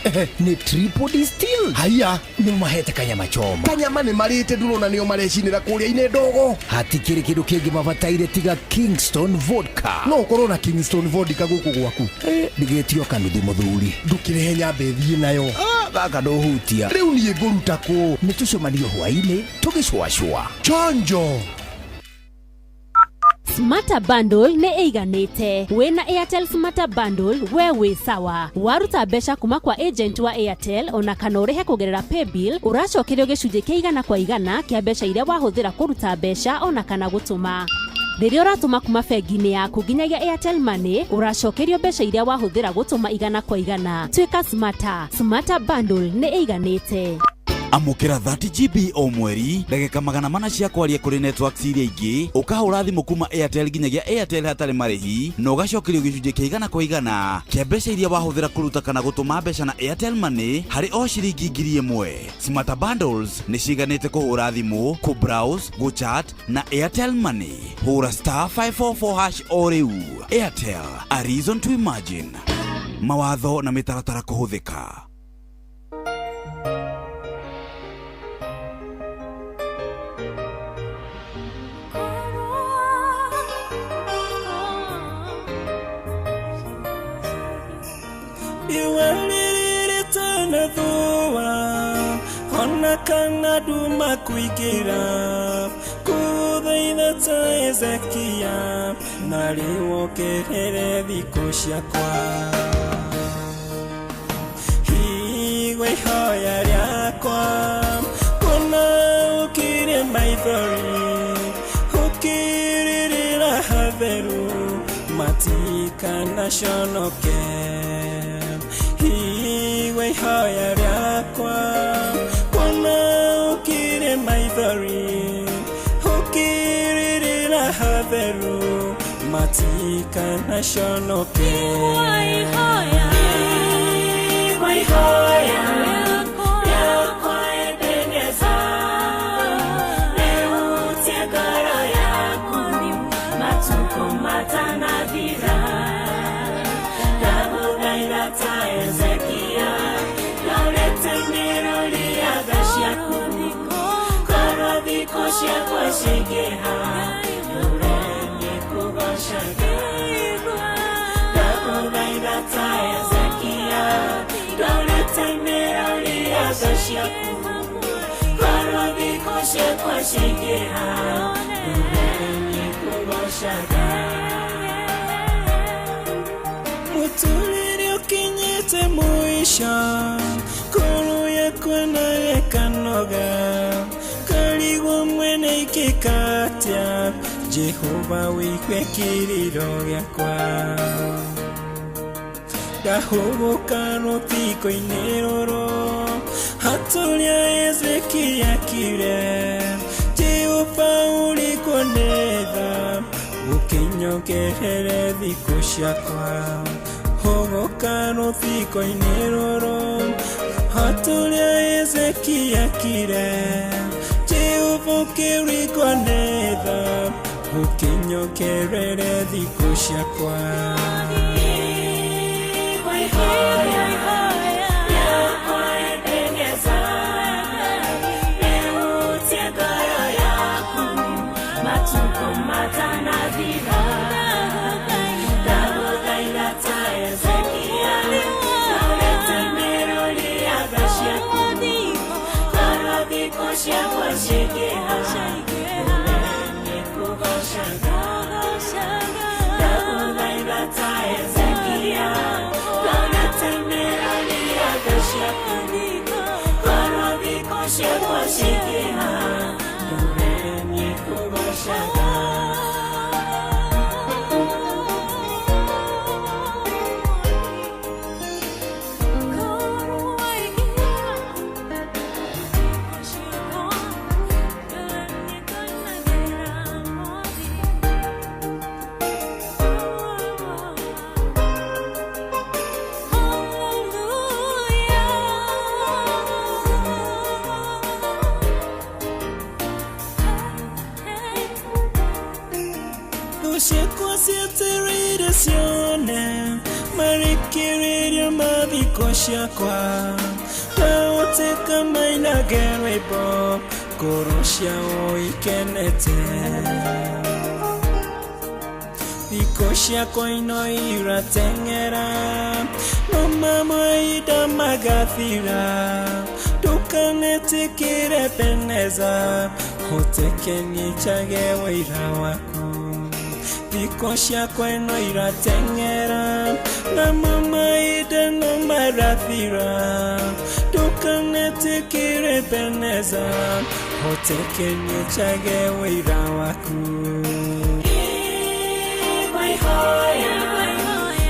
nĩ triple distilled haiya nĩ mahete kanyama choma kanyama nĩ marĩte ndũrona nĩo marecinĩra kũrĩa-inĩ ndogo hatikĩrĩ kĩndũ kĩngĩ mabataire tiga Kingston Vodka no ũkorwo na Kingston Vodka gũkũ gwaku ndĩgetio kanuthu mũthuri ndũkĩrehe nyambe thiĩ nayo gaka ndũhutia rĩu niĩ ngũruta kũ nĩ tũcemanio hwaĩ-inĩ tũgĩcũacũa chonjo Smarter Bundle nĩ ĩiganĩte wĩna Airtel Smarter Bundle we wĩ sawa waruta mbeca kuma kwa agent wa Airtel ona kana ũrĩhe kũgerera paybill ũracokerio gĩcunjĩ kĩa igana kwa igana kĩa mbeca iria wahũthĩra kũruta mbeca ona kana gũtũma rĩrĩa ũratũma kuma bengi-inĩ yaku nginyagia Airtel Money ũracokerio mbeca iria wahũthĩra gũtũma igana kwa igana tuĩka smarter Smarter Bundle nĩ ĩiganĩte. Amũkĩra 30 GB o mweri, ndagĩka 400 cia kwaria kũrĩ networks iria ingĩ, ũkahũra thimũ kuma Airtel nginyagia Airtel hatarĩ marĩhi, na ũgacokerio gĩcunjĩ kĩa 100% kĩa mbeca iria wahũthĩra kũruta kana gũtũma mbeca na Airtel Money harĩ o ciringi 1000. Smarter Bundles nĩ ciganĩte kũhũra thimũ, kũ-browse, gũ-chat na Airtel Money. Hũra star 544 hash o rĩu. Airtel, a reason to imagine. Mawatho na mĩtaratara kũhũthĩka. Iwerĩrĩte na thũa ona kana nduma kũingĩra kũthaitha ta Ezekia na rĩu wongerere thikũ ciakwa. Igua ihoya rĩakwa kuona ũkĩrĩ maithori ũkĩrĩrĩra hatheru matikanaconoke. Igua ihoya rĩakwa kuona ũkĩrĩ maithori ũkĩrĩrĩra hatheru matikanaconoke. Igua ihoya rĩakwa Ebeneza, rĩhutie ngoro yaku matukũ matanathira. Ndagũthaitha ta Ezekia, ndorete mĩrũri ya tha ciaku, korwo thikũ ciakwa ciaingĩha ndũre nĩkũgoocaga. Ndagũthaitha ta Ezekia, ndorete mĩrũri ya tha ciaku, korwo thikũ ciakwa ciaingĩha ndũre nĩkũgoocaga. Mũtũrĩre ũkinyĩte mũico, ngoro yakwa nayo ĩkanoga, ngarigwo mwene ingĩka atĩa, Jehova wĩigue kĩrĩro gĩakwa. Ndahũgũka rũthingo-inĩ rũrũ hatũrĩa Ezekia akire, Jehova ũrĩ kuonetha ũkĩnyongerere thikũ ciakwa. Hũgũka rũthingo-inĩ rũrũ hatũrĩa Ezekia akire, Jehova ũkĩrigwo nĩ tha ũkĩnyongerere thikũ ciakwa. Igua ihoya rĩakwa Ebeneza, rĩhutie ngoro yaku matukũ matanathira. Ndagũthaitha ta Ezekia, ndorete mĩrũri ya tha ciaku, korwo thikũ ciakwa ciaingĩha ndũre nĩkũgoocaga. Ndagũthaitha ta Ezekia, ndorete mĩrũri ya tha ciaku, korwo thikũ ciakwa ciaingĩha ndũre nĩkũgoocaga. Ciakwa cietereire cione marĩkĩrĩrio ma thikũ ciakwa, ndahoteka mainage rwĩmbo ngoro ciao ikenete. Thikũ ciakwa ino irateng'era no mahinda magathira, ndũkanetĩkĩre Ebeneza hoteke nĩnjage wĩra waku. Thikũ ciakwa ino irateng'era namo mahinda no marathira, ndũkanetĩkĩre Ebeneza hoteke nĩnjage wĩra waku. Igua ihoya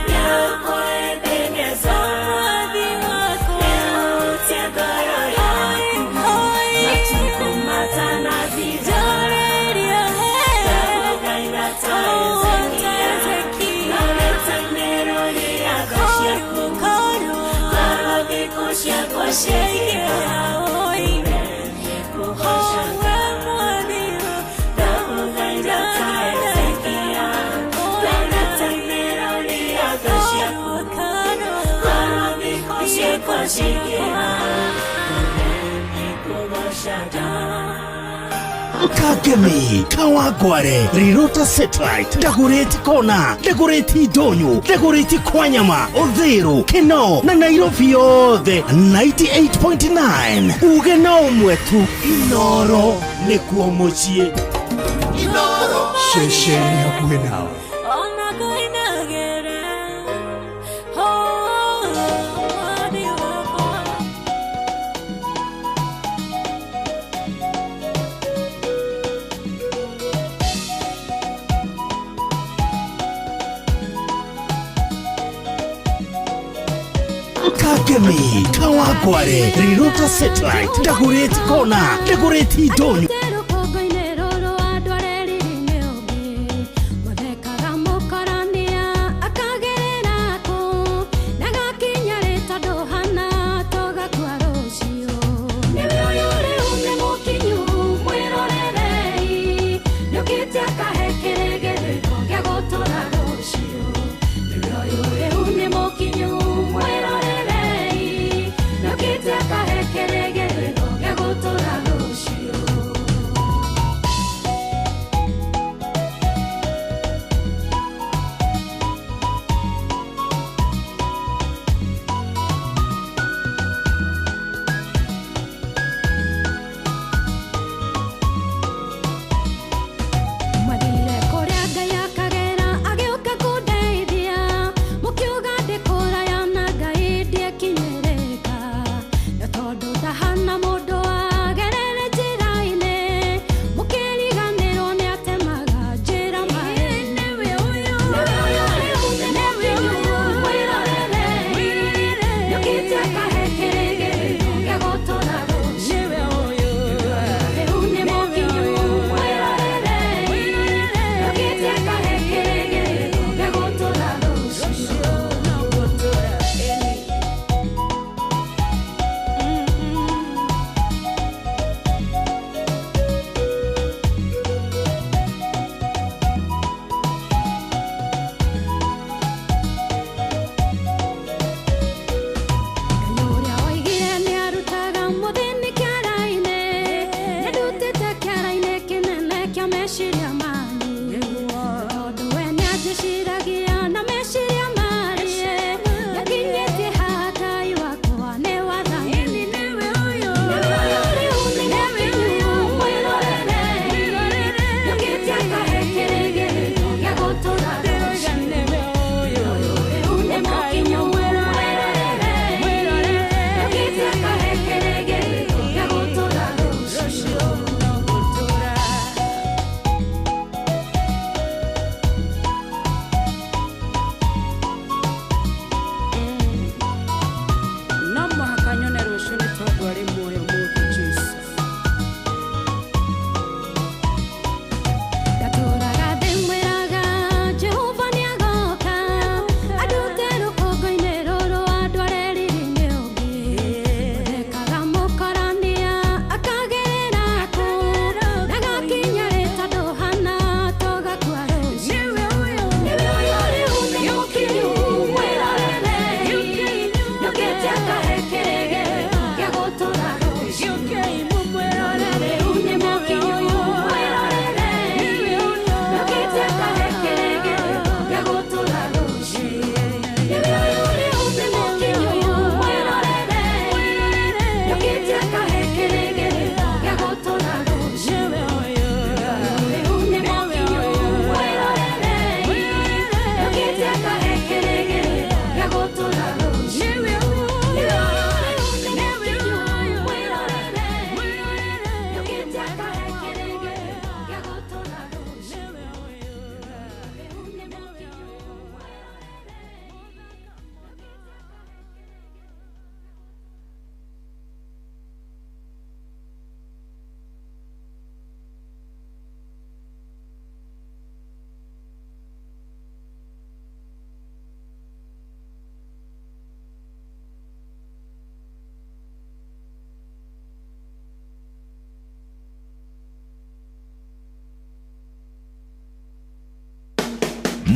rĩakwa Ebeneza, rĩhutie ngoro yaku ciakwa ciaingĩha we mwathio ndagũthaitha ũkandeithia ndanatanĩra ũrĩa tha ciaku korwo thikũ ciakwa ciaingĩha nĩngũgocaga. Kagemi, Kawangware, Rirota Satellite, Dagoretti Kona, Dagoretti Ndonyo, Dagoretti Kwanyama, Uthiru, Kinoo na Nairobi yothe 98.9. Uge na ũmwe tu, Inoro nĩkuo mũciĩ. Ceceni hakuhĩ nawe. Ona kũinagĩra mwathi wakwa. Kagemi, Kawangware, Rirota Satellite, Dagoretti Kona, Dagoretti Ndonyo. Rũkũngũ-inĩ rũrũ andũ areriri-inĩ ũngĩ mũthekaga mũkorania akagerera kũ na gakinya rĩ tondũ hana tũgakua rũciũ. Nĩwe ũyũ rĩu nĩ mũkinyu mwĩrorerei nĩũkĩte akahe kĩrĩgĩrĩro gĩa gũtũra rũciũ. Nĩwe ũyũ rĩu nĩ mũkinyu mwĩrorerei nĩũkĩte akahe kĩrĩgĩrĩro gĩa gũtũra rũciũ. Mathire kũrĩa Ngai akagera agĩũka kũndeithia mũkiuga ndĩ kũraya na Ngai ndiekinyĩrĩka na tondũ ndahana mũndũ wa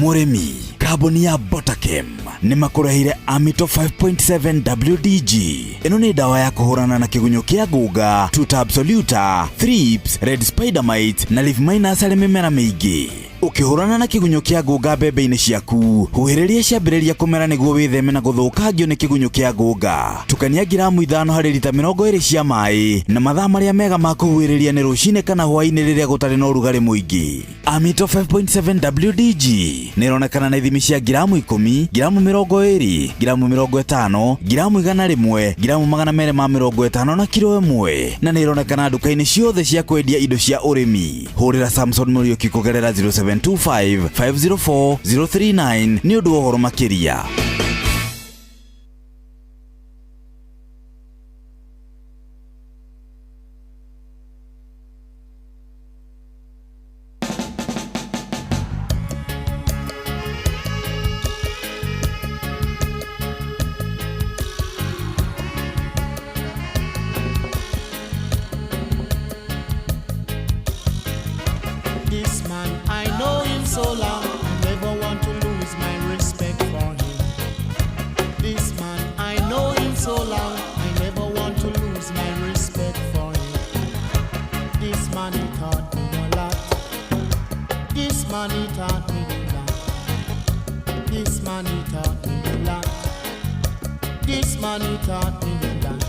Mũrĩmi, kambuni ya Botakem nĩ makũreheire Amito 5.7 WDG. Ĩno nĩ ndawa ya kũhũrana na kĩgunyũ kĩa ngũnga, Tuta absoluta, thrips, red spider mite na leaf miners harĩ mĩmera mĩingĩ. Ũkĩhũrana na kĩgunyũ kĩa ngũnga mbembe-inĩ ciaku, huhĩrĩria ciambĩrĩria kũmera nĩguo wĩtheme na gũthũkangio nĩ kĩgunyũ kĩa ngũnga. Tukania ngiramu 5 harĩ rita 20 cia maĩ na mathaa marĩa mega ma kũhuhĩrĩria nĩ rũcinĩ kana hwaĩ-inĩ rĩrĩa gũtarĩ na ũrugarĩ mũingĩ. Amito 5.7 WDG nĩ ĩronekana na ithimi cia ngiramu 10, ngiramu 20, ngiramu 50, ngiramu 100, ngiramu 250 na kiro 1, na nĩ ĩronekana nduka-inĩ ciothe cia kwendia indo cia ũrĩmi. Hũrĩra Samson Mũriũki kũgerera 0725 504 039 nĩ ũndũ wa ũhoro makĩria. This man, I know him so long, I never want to lose my respect for him. This man, I know him so long, I never want to lose my respect for him. This man, he taught me a lot. This man, he taught me a lot. This man, he taught me a lot. This man, he taught me a lot.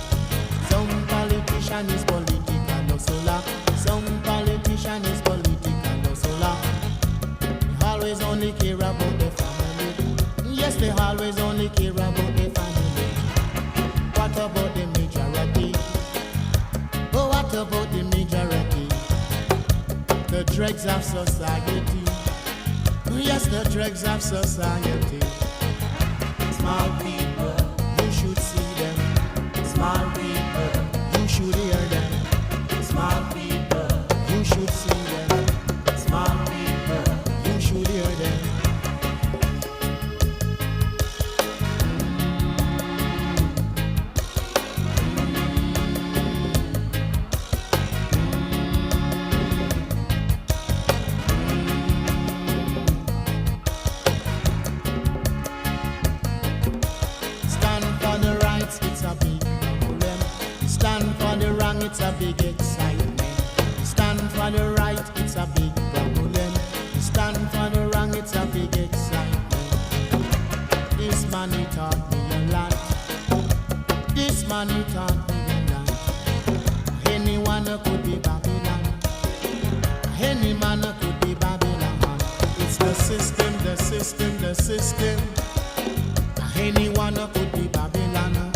Some politician is political, no solar. Some politician is political, no solar. They always only care about their family. Yes, they always only care about their family. What about the majority? Oh, what about the majority? The dregs of society. Yes, the dregs of society. Small people, you should see them. Small people, you should hear them. Small people, you should see them. Small people, you should hear them. Stand for the rights, it's a big problem. Stand for the wrong, it's a big excitement. Stand for the right, it's a big problem. Stand for the wrong, it's a big excitement. This man he taught me a lot. This man he taught me a lot. Anyone could be Babylon. Any man could be Babylon. It's the system, the system, the system. Anyone could be Babylon.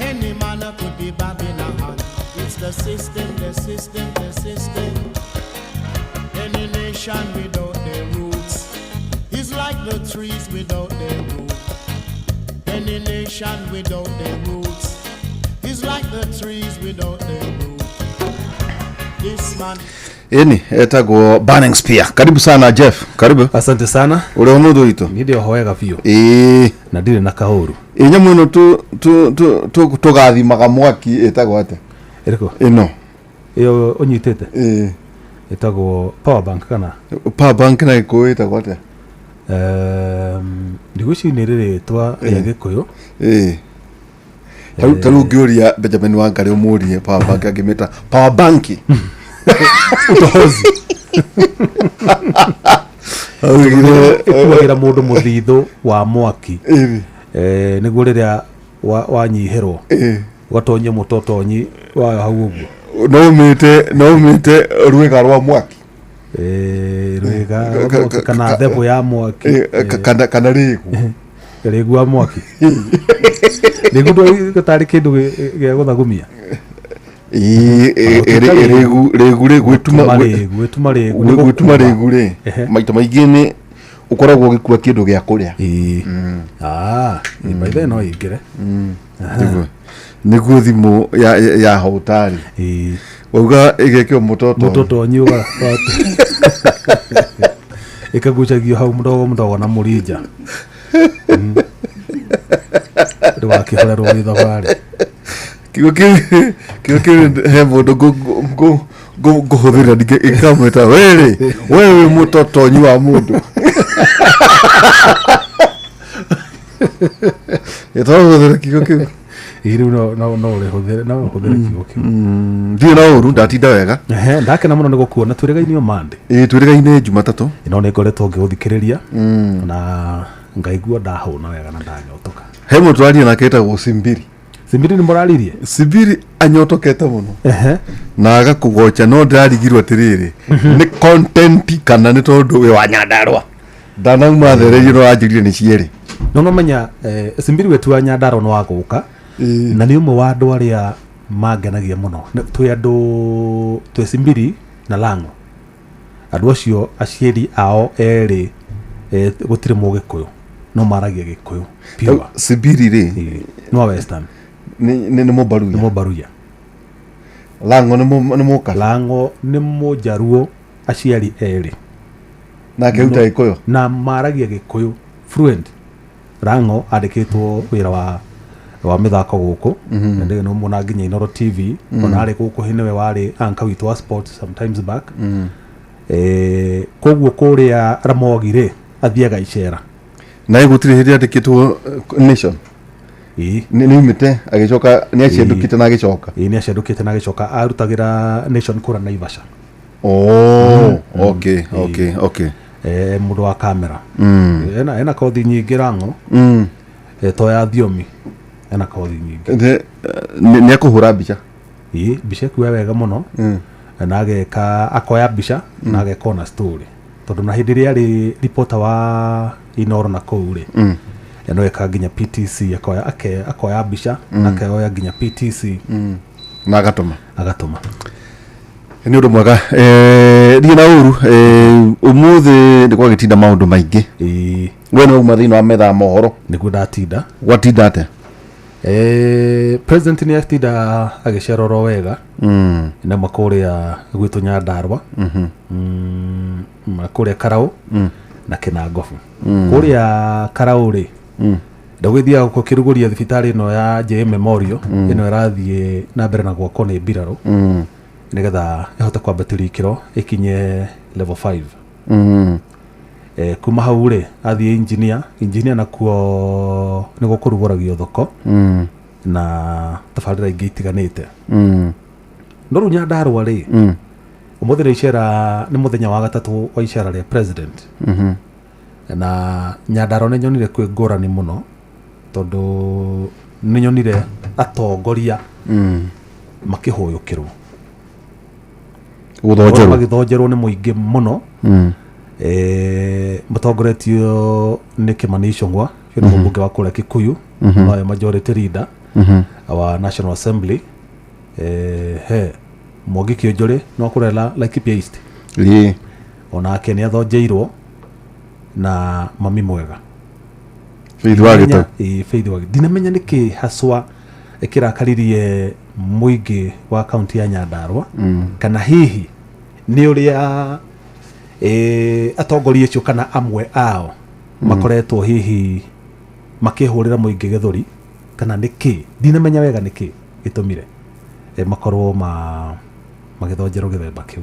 Any man could be Babylon. It's the system, the system, the system. Any nation without their roots is like the trees without their root. Any nation without their roots is like the trees without their root. This man. Ĩni etagwo Burning Spear. Karibu sana Jeff, karibu. Asante sana. Ũrĩa mũndũ witũ? Niĩ ndĩ oho wega biũ. Ĩĩ. Na ndirĩ na kaũru. Ĩ nyamũ ĩno tũgathimaga mwaki ĩtagwo atĩa? Ĩrĩkũ? Ĩno. Ĩyo ũnyitĩte? Ĩĩ. Ĩtagwo power bank kana? Power bank na Gĩkũyũ ĩtagwo atĩa? Ndigwĩciria nĩ ĩrĩ rĩtwa rĩa Gĩkũyũ. Ĩĩ. Ta rĩu ũngĩũria Benjamin Wangari ũmũrie power bank angĩmĩta power bank. Utohozi. Ĩkuagĩra mũndũ mũthithũ wa mwaki. Nĩguo rĩrĩa wanyihĩrwo ũgatonyia mũtotonyi wayo hau ũguo. No ũmĩte rwĩga rwa mwaki. Rwĩga rwa mwaki kana thebũ ya mwaki. Kana rĩgu. Rĩgu wa mwaki. Rĩgu ndũ tarĩ kĩndũ gĩa gũthagumia. Rĩgu rĩ gwĩtuma rĩgu rĩ maita maingĩ nĩ ũkoragwo ũgĩkua kĩndũ gĩa kũrĩa. By then no ĩingĩre. Nĩguo thimũ ya hotari wauga ĩgekĩrwo mũtotonyi ĩkagucagio hau mũdogo mũdogo na mũrinja ndũgakĩhorerwo wĩ thabarĩ. Kiugo kĩu he mũndũ Ngũhũthĩra ingĩkamwĩta werĩ we wĩ mũtotonyi wa mũndũ. Ĩtũhũthĩra kiugo kĩu. Ĩ, rĩu no ũrĩhũthĩre, no ũhũthĩre kiugo kĩu. Ndirĩ na ũru, ndatinda wega. Ehe, ndakena mũno nĩ gũkuona. Twĩrĩgaine Monday. Ĩ, twĩrĩgaine Jumatatũ. No nĩ ngoretwo ngĩgũthikĩrĩria na ngaigua ndahũna wega na ndanyotoka. He mũndũ tũraria nake etagwo Simbiri. Simbiri nĩ mũraririe? Simbiri anyotokete mũno Ehe. Na agakũgoca, no ndĩrarigirwo atĩrĩrĩ, nĩ content kana nĩ tondũ wĩ wa Nyandarũa? Ndanauma thereirio no anjĩrire nĩ cierĩ. No nomenya Simbiri wetu wa Nyandarũa nĩ wa gũka na nĩ ũmwe wa andũ arĩa mangenagia mũno. Twĩ andũ twĩ Simbiri na Lang'o, andũ acio aciari ao erĩ gũtirĩ mũgĩkũyũ no maragia Gĩkũyũ pure. Simbiri rĩ nĩ wa Western. Nĩ Mũbaruya. Nĩ Mũbaruya. Lang'o nĩ mũka. Lang'o nĩ Mũjaruo aciari erĩ. Nake aruta Gĩkũyũ. Na maragia Gĩkũyũ fluent. Lang'o andĩkĩtwo wĩra wa mĩthako gũkũ. Na ndĩgĩ no muona nginya Inoro TV. Ona arĩ gũkũ nĩwe warĩ anchor witũ wa sports sometimes back. Koguo kũrĩa Ramogi rĩ athiaga icera. Na gũtirĩ hĩndĩ andĩkĩtwo Nation. Ĩĩ. Nĩ umĩte agĩcoka, nĩ acendũkĩte na agĩcoka. Ĩĩ, nĩ acendũkĩte na agĩcoka, arutagĩra Nation kũrĩa Naivasha. Oh, okay, okay. Mũndũ wa kamera. Ena kothi nyingĩ Lang'o. To ya thiomi, ena kothi nyingĩ. Nĩ akũhũra mbica. Ĩĩ, mbica ĩkuoya wega mũno. Na ageka akoya mbica na ageka ona story, tondũ na hĩndĩ ĩrĩa arĩ reporter wa Inoro na kũu rĩ, no eka nginya PTC, akoya akoya mbica na akeoya nginya PTC. Na agatũma. Agatũma. Nĩ ũndũ mwega. Thiĩ na ũru, ũmũthĩ nĩ gwagĩtinda maũndũ maingĩ. Ĩĩ. We nĩ wauma thĩinĩ wa metha ya mohoro. Nĩguo ndatinda. Gwatinda atĩa? President nĩ atinda agĩcera oro wega. Na makũrĩa gwitũ Nyandarũa. Kũrĩa Karaũ na Kĩnangobu. Kũrĩa Karaũ rĩ, ndagwĩthiaga gũkĩrugũria thibitarĩ ĩno ya JM Memorial. Ĩno ĩrathiĩ na mbere na gwakwo nĩ mbirarũ nĩgetha ĩhote kwambatĩrio ikĩro ĩkinye level 5. Kuma hau rĩ, athiĩ engineer nakuo nĩguo kũrugũragio thoko na tabarĩra ingĩ itiganĩte. No rĩu Nyandarũa rĩ, ũmũthĩ nĩ icera, nĩ mũthenya wa gatatũ wa icera rĩa president. Na Nyandarũa nĩ nyonire kwĩ ngũrani mũno, tondũ nĩ nyonire atongoria makĩhũyũkĩrwo. Gũthonjerwo. Magĩthonjerwo nĩ mũingĩ mũno. Matongoretio nĩ Kĩmani Ichung'wa, ũcio nĩ mũmbunge wa kũrĩa Kikuyu, nowe majority leader wa National Assembly. He Mwangi Kĩonjũrĩ no kũrĩa Laikipia East. Ĩĩ. Onake nĩ athonjeirwo na mami mwega. Faith wa Gĩtau. Ĩĩ, Faith wa Gĩtau. Ndinamenya nĩkĩ haswa kĩrakaririe mũingĩ wa kaunti ya Nyandarũa, kana hihi nĩ ũrĩa atongoria acio kana amwe ao makoretwo hihi makĩhũrĩra mũingĩ gĩthũri, kana nĩkĩ, ndinamenya wega nĩkĩ gĩtũmire makorwo magĩthonjerwo gĩthemba kĩu.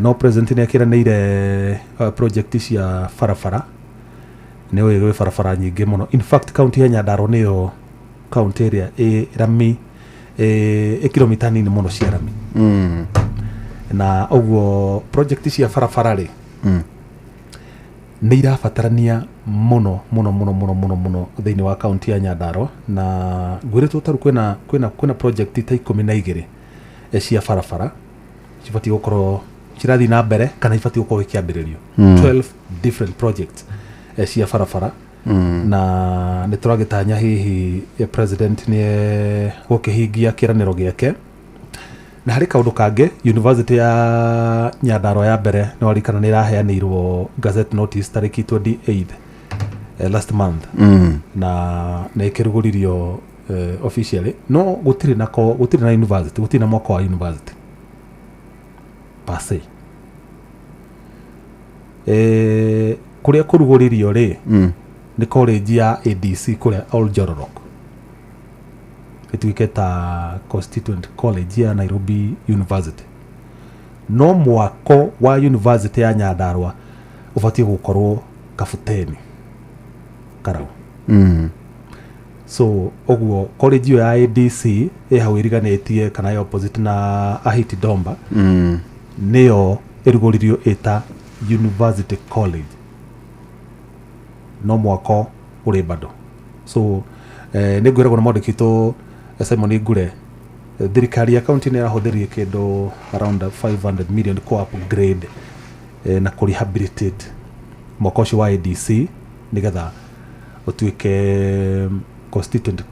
No president nĩ akĩranĩire project cia barabara, nĩ ũĩ gwĩ barabara nyingĩ mũno. In fact kaunti ya Nyandarũa nĩyo kaunti ĩrĩa ĩ rami, ĩ kilomita nini mũno cia rami. Na ũguo project cia barabara rĩ, nĩ irabatarania mũno mũno mũno mũno mũno mũno thĩinĩ wa kaunti ya Nyandarũa, na ngwĩrĩtwo tarĩu kwĩna project ta 12 cia barabara cibatiĩ gũkorwo cirathiĩ na mbere kana ibatiĩ gũkorwo ikĩambĩrĩrio. 12 different projects cia barabara. Na nĩ tũragĩtanya hihi president nĩ gũkĩhingia kĩranĩro gĩake. Na harĩ kaũndũ kangĩ, university ya Nyandarũa ya mbere nĩ warikana nĩ ĩraheanĩirwo gazette notice tarĩki 28 last month. Na nĩ ĩkĩrugũririo officially, no gũtirĩ na gũtirĩ na university, gũtirĩ na mwaka wa university per se. Kũrĩa kũrugũririo rĩ, nĩ college ya ADC kũrĩa Oljororok. Ĩtuĩke ta constituent college ya Nairobi University, no mwako wa university ya Nyandarua ũbatiĩ gũkorwo Kabuteni Karau. So ũguo college ĩyo ya ADC ĩ hau ĩriganĩtie kana ĩ opposite na Ahiti Domba, nĩyo ĩrugũririo ĩta University College, no mwako ũrĩ bado. So nĩ ngwĩragwo na mwandĩki witũ Simon Ngure, thirikari ya county nĩ ĩrahũthĩrire kĩndũ around 500 million kũ upgrade na kũ rehabilitate mwako ũcio wa ADC nĩgetha ũtuĩke constituent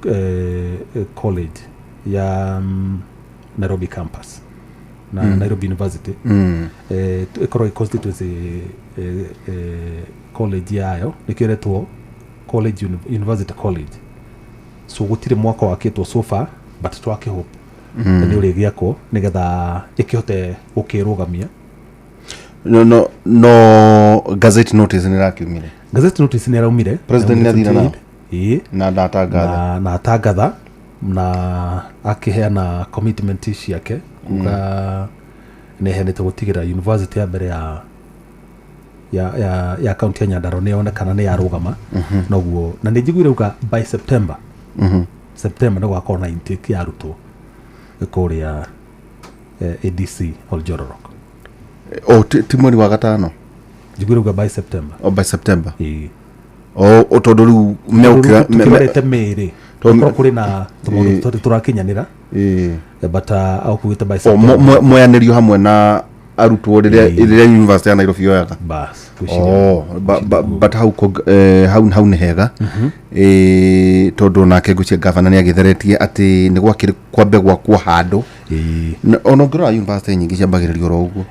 college ya Nairobi campus na Nairobi University. Ĩkorwo ĩ constituency college yayo, nĩkĩo ĩretwo college university college. So gũtirĩ mwaka wakĩtwo so far, but twakĩhope nĩ ũrĩgĩakwo nĩgetha ĩkĩhote gũkĩrũgamia. No gazette notice nĩ ĩrakiumire? Gazette notice nĩ ĩraumire. President nĩ athire nayo? Ĩĩ. Na ndatangatha? Na atangatha na akĩheana commitment ciake kuga nĩ eheanĩte gũtigĩra university ya mbere ya county ya Nyandarua nĩ yonekana nĩ yarũgama. Noguo na nĩ njiguire uga by September, September nĩ gwakorwo na intake ya arutwo kũrĩa ADC Oljororok. Oh, ti mweri wa gatano? Njiguire uga by September. Oh, by September. Ĩĩ. O tondũ rĩu meũkĩra Tukĩrorete mĩrĩ korwo kũrĩ na tũmaũndũ tũtarĩ tũrakinyanĩra. But aukugĩte by O, September. moyanĩrio hamwe na arutwo rĩrĩa university ya Nairobi yoyaga. Bas. Oh, but hau hau nĩ hega. Tondũ nake ngwĩciria gavana nĩ agĩtheretie atĩ nĩ gwakĩrĩ kwambe gwakwo handũ. Ona ũngĩrora university nyingĩ ciambagĩrĩria oro ũguo.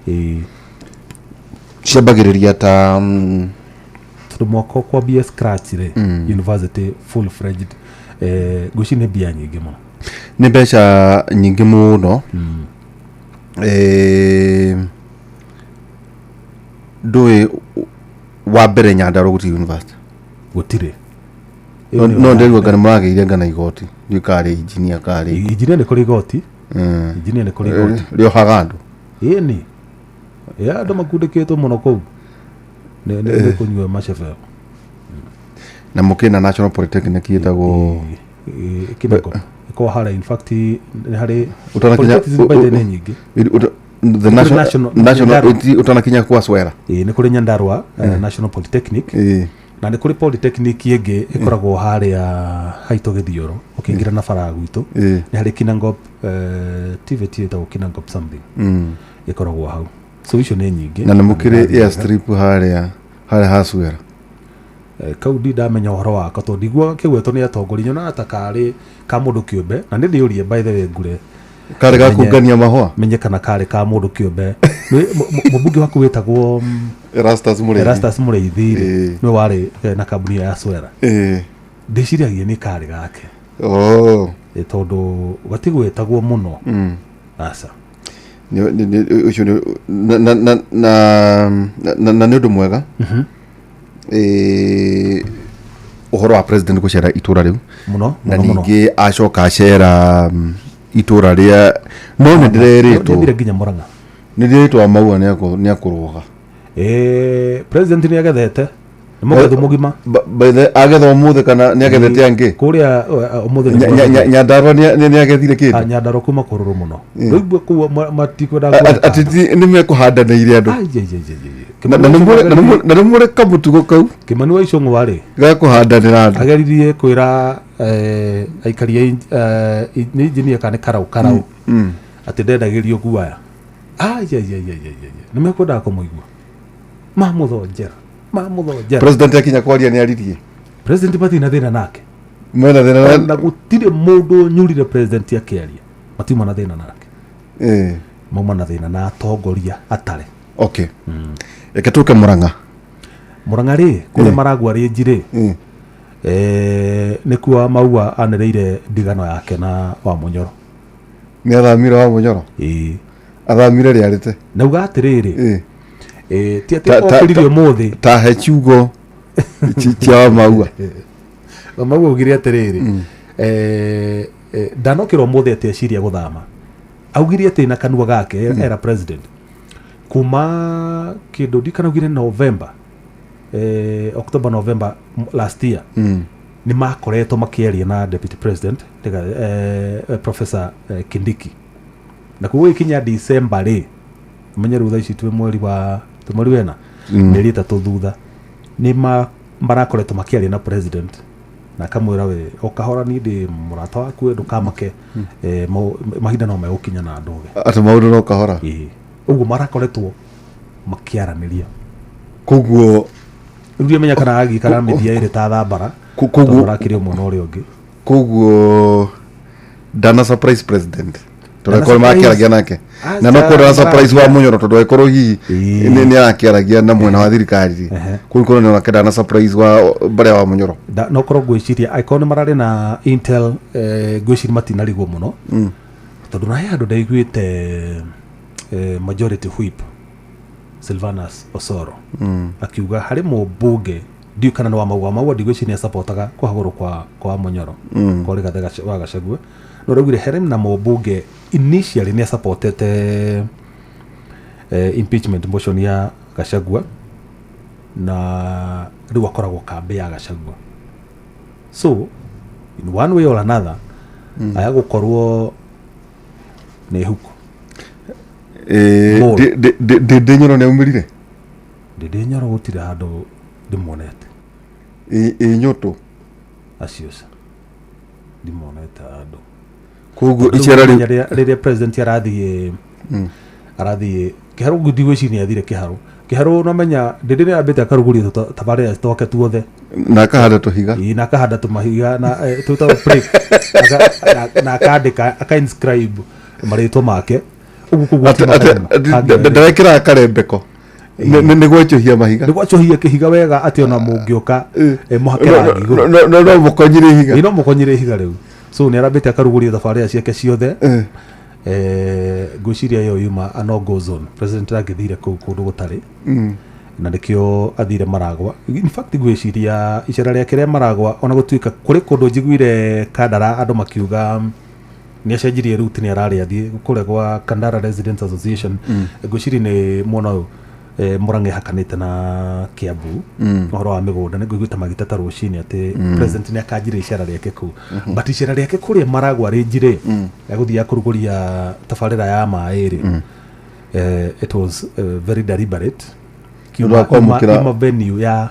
Ciambagĩrĩria ta Tondũ mwaka kwambia scratch rĩ, university full fledged, ngwĩciria nĩ mbia nyingĩ mũno. Nĩ mbeca nyingĩ mũno. Ndũĩ wa mbere Nyandarua gũtirĩ university? Gũtirĩ. No ndĩrigua ngana mũragĩire ngana igoti, ndiũĩ karĩ engineer karĩ Engineer nĩ kũrĩ igoti. Engineer nĩ kũrĩ igoti. Rĩohaga andũ. Ĩni ĩ andũ makundĩkĩtwo mũno kũu nĩ kũnyua macebeo. Na mũkĩna National Polytechnic ĩtagwo Kinangop ĩkoragwo harĩa, in fact nĩ harĩ Ũtanakinya polytechnics by the way nĩ nyingĩ. The Nĩ kũrĩ national Nyandarua. Ũtanakinya kwa Swera. Ĩĩ, nĩ kũrĩ Nyandarua National Polytechnic, na nĩ kũrĩ polytechnic ĩngĩ ĩkoragwo harĩa haitũ Gĩthioro ũkĩingĩra na bara gwitũ. Nĩ harĩ Kinangop, TVET ĩtagwo Kinangop something, ĩkoragwo hau. So icio nĩ nyingĩ. Na nĩ mũkĩrĩ airstrip harĩa ha Swera? Kau ndi ndamenya ũhoro wako tondũ ndiguaga kĩgwetwo nĩ atongoria, nyonaga ta karĩ ka mũndũ kĩũmbe, na nĩ ndĩũrie by the way Ngure. Karĩ ga kũngania mahũa? Menye kana karĩ ka mũndũ kĩũmbe. Mũmbunge waku wĩtagwo Erastus Mũrĩithi. Erastus Mũrĩithi rĩ, nĩwe warĩ na kambuni ĩyo ya Swera. Ndĩciragia nĩ karĩ gake. Tondũ gatigwetagwo mũno. Aca. Ũcio na nĩ ũndũ mwega. Ũhoro wa president gũcera itũra rĩu Mũno, na mũno, mũno. ningĩ acoka acera itũra rĩa no nĩ ndĩrerĩtwo Nĩathire nginya Murang'a. Nĩ ndĩrĩtwo wa Maua nĩ akũrũga. President nĩ agethete, nĩ mũgetho mũgima. By the agetha ũmũthĩ kana nĩ agethete angĩ? Kũrĩa ũmũthĩ nĩ kũrĩa. Nyandarua nĩ agethire kĩndũ? Ah, Nyandarua kuma kũrũrũ mũno. Rĩu kũu matikwenda gwĩka. Atĩ nĩ mekũhandanĩire andũ. Ai, ai, ai, ai, ai. Na nĩ mũrĩ kamũtugo kau Kĩmani wa Icũng'wa rĩ, ga kũhandanĩra andũ. Ageririe kwĩra aikari a nĩ engineer kana nĩ karau karau atĩ ndendagĩrio guaya. Ai, ai, ai, ai, ai, ai, ai. Nĩ mekwendaga kũmũigua mamũthonjera mamũthonjera. President akinya kwaria nĩ aririe? President matirĩ na thĩna nake. Mena thĩna na gũtirĩ mũndũ ũnyurire president akĩaria, matiuma na thĩna nake. Mauma na thĩna na atongoria atarĩ. Okay, reke tũke Murang'a. Murang'a rĩ, kũrĩa maragua rĩnji rĩ, nĩkuo wa Maua anĩrĩire ndigano yake na wa Mũnyoro. Nĩ athamire wa Mũnyoro? Ĩĩ. Athamire rĩarĩte? Nauga atĩrĩrĩ, ti atĩ okĩrire ũmũthĩ. Ta he ciugo cia wa Maua. Wa Maua augire atĩrĩrĩ, Ndanokĩra ũmũthĩ atĩ eciria gũthama augire atĩ na kanua gake era president kuma kĩndũ ndikana augire November, October, November last year nĩ makoretwo makĩaria na deputy president Professor Kindiki, na koguo ikinya December rĩ, menye rĩu thaa ici twĩ mweri wa twĩ mweri wena, mĩeri 3 thutha nĩ marakoretwo makĩaria na president na akamwĩra, we o kahora, niĩ ndĩ mũrata waku, ndũkamake, mahinda no megũkinya na ndũge. Atĩ maũndũ no kahora. Ĩĩ, ũguo marakoretwo makĩaranĩria. Koguo rĩu ndiamenya kana agĩikara mĩthia ĩrĩ ta thambara, koguo tondũ arakĩrĩ ũmwe na ũrĩa ũngĩ. Koguo ndana surprise president tondũ Ndana akorwo surprise. makĩaragia nake na no Aca, korwo na surprise wa maragia. Munyoro tondũ angĩkorwo hihi nĩ arakĩaragia na mwena wa thirikari rĩ, kũu korwo nĩ onake ndana surprise wa mbere wa Munyoro. No korwo ngwĩciria angĩkorwo nĩ mararĩ na intel, ngwĩciria matinarigwo mũno, tondũ na he handũ ndaiguĩte majority whip Silvanus Osoro akiuga harĩ mũmbunge, ndiũĩ kana nĩ wa Maua, Maua ndigwĩciria nĩ acapotaga kũhagũrwo kwa Munyoro, kwa Rigathĩ wa Gachagua, no raugire harĩ na mũmbunge initially nĩ acapotete impeachment motion ya Gachagua na rĩu akoragwo kambĩ ya Gachagua. So in one way or another, aya gũkorwo nĩ huko. More. Ndĩ Nyoro nĩ aumĩrire. Ndĩndĩ Nyoro gũtirĩ handũ ndĩmuonete. Ĩ Nyũtũ? Acio ca ndimonete handũ. Koguo Tondũ icera rĩu rĩrĩa president arathiĩ arathiĩ kĩharũ, ndigwĩciria nĩ athire kĩharũ. Kĩharũ nomenya ndĩndĩ nĩ ambĩte akarugũria tabarĩra twake tuothe. Na akahanda tũhiga. Ĩĩ, na akahanda tũmahiga na twĩtagwo prick. Na akandĩka, aka inscribe marĩtwa make ũguo koguo Ndarekĩraga karembeko nĩ gwacũhia mahiga. Nĩ gwacũhia kĩhiga wega atĩ ona mũngĩũka mũhake rangi igũrũ. No mũkonyire ihiga. Ĩĩ, no mũkonyire ihiga rĩu. So nĩ arambĩte akarugũria thabarĩra ciake ciothe. Ngwĩciria ĩyo yuma a no go zone, president angĩthire kũu kũndũ gũtarĩ, na nĩkĩo athire Maragwa. In fact ngwĩciria icera rĩake rĩa Maragwa, ona gũtuĩka kũrĩ kũndũ njiguire Kandara andũ makiuga nĩ acenjirie route, nĩ ararĩ athiĩ kũrĩa gwa Kandara Residents Association, ngwĩciria nĩ mwena ũyũ Murang'a ĩhakanĩte na Kiambu, ũhoro wa mĩgũnda, nĩ ngũiguĩte magĩteta rũcinĩ atĩ president nĩ akanjire icera rĩake kũu. But icera rĩake kũrĩa Maragwa rĩnji rĩ, ya gũthiĩ kũrugũria tabarĩra ya maĩ rĩ, it was very deliberate. Nĩ ũndũ wa kwamũkĩra- Yuma venue ya